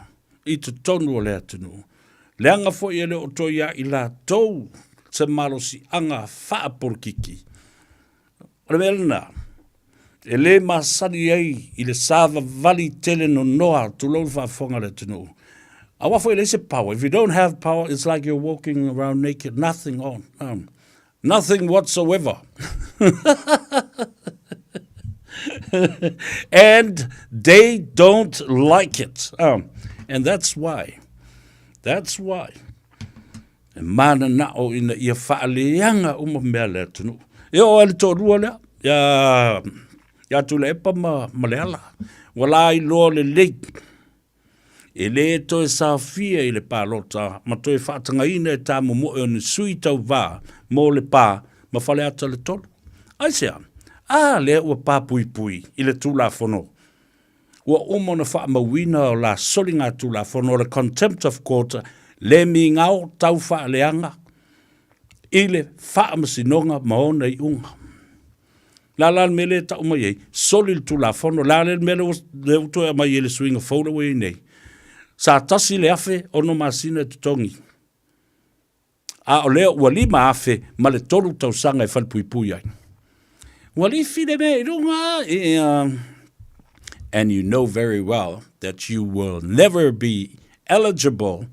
Speaker 2: i totonu o le atunuu. Leaga foi e le o toe ia i latou se malosiaga faapolokiki. O le mea lena, e le masani ai i le savavali tele nonoa, tulou le faafofoga a le atunuu. Aua foi e leai se power. If you don't have power, it's like you're walking around naked, nothing on. Nothing whatsoever. And they don't like it. And that's why, that's why, e mananao ina ia faaleaga uma mea a le atunuu. E oo lava i le toalua lea, ia, ia Tuilaepa ma, ma Leala, ua lailoa lelei E le toe saofia i le palota ma toe faatagaina e tāmomoe o ni sui tauva mo Lepa ma Faleata le 3. Aisea? A lea ua papuipui i le Tulafono. Ua uma ona faamauina o la soligatulafono o le Contempt of Court le migao tau faaleaga i le Faamasinoga ma ona iuga. Le a la le mea lea e tau mai ai? Soli le Tulafono. Le a le mea lea ua toe aumai ai le suiga fou lea ua i ai nei? Sa 1,000 6 masina e totogi, a o lea ua 5,000 ma le tolu tausaga e falepuipui ai. Ua lifi le mea i luga, ia. And you know very well that you will never be eligible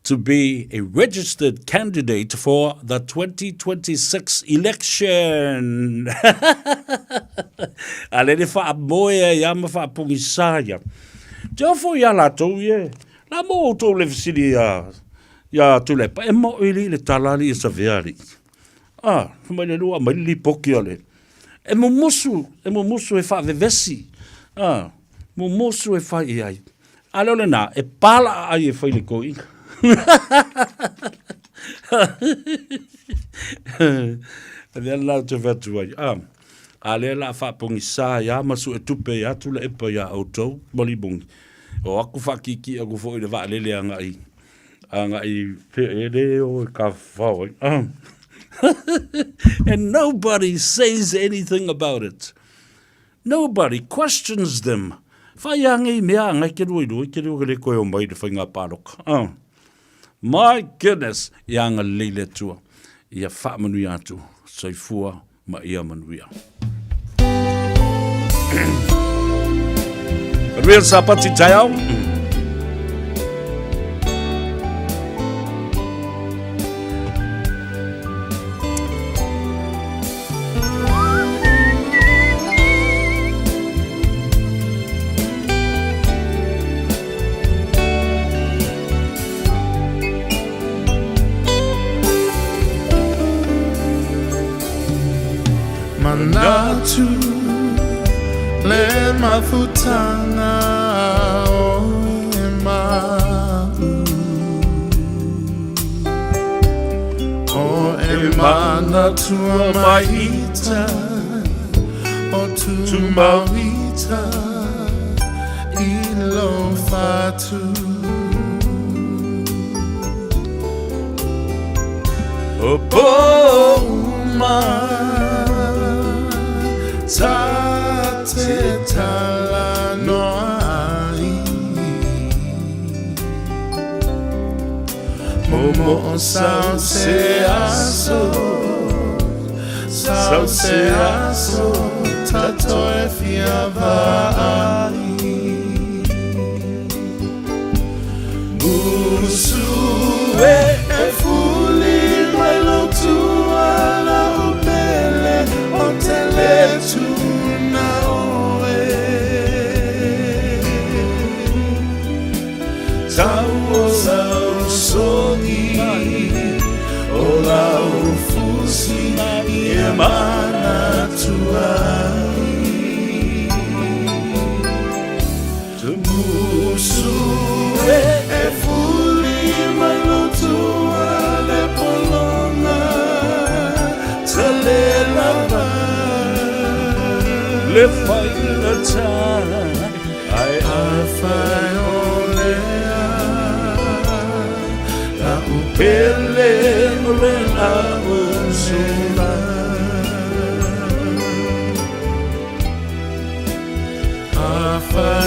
Speaker 2: to be a registered candidate for the 2026 election. A le le faamoe ai a ma faapogisā ia. Te ofo iā latou ie. La mo outou le fesili ia, ia Tuilaepa, e moʻi li le tala ali e savea ali. Ah, fai mai le lua, aumai le lipoti a le. E mumusu, e mumusu e faavevesi. Ah, mumusu e fai i ai. A lea o lena, e pala ai e fai le toeaina. A lea la ou te fai atu ai, ah, a lea la faapogisā ai lava ma suetupe ai atu le epa iā outou ma Limoni. O aku faakīkī aku foi i le vaalele agai agai e le o e tafafao ai. Ah. And nobody says anything about it. Nobody questions them. Whai a ngei mea a ngai ke rua i rua i ke rua ke le koe o mai le whainga pāloka. Oh. My goodness, i anga lei le atua. Ia whaamanuia atu, soifua ma ia manuia. Manuia le Sapati taeao.
Speaker 18: Le mafutaga o e ma'u O e manatua mai ita O Tumauita i lou fatu. O po uma ta te talanoa ai Momoo sau se aso Sau se aso ta toe fia vaai Musu e e fuli mai lou tua lau pele o te le tuna oe Tau o lau sogi o lau fusi e manatua ai Musu e e fuli mai lou tua le pologa ta le lava
Speaker 2: Le faigata ai
Speaker 18: Afai o lea La'u pele o le la'u sola Afai.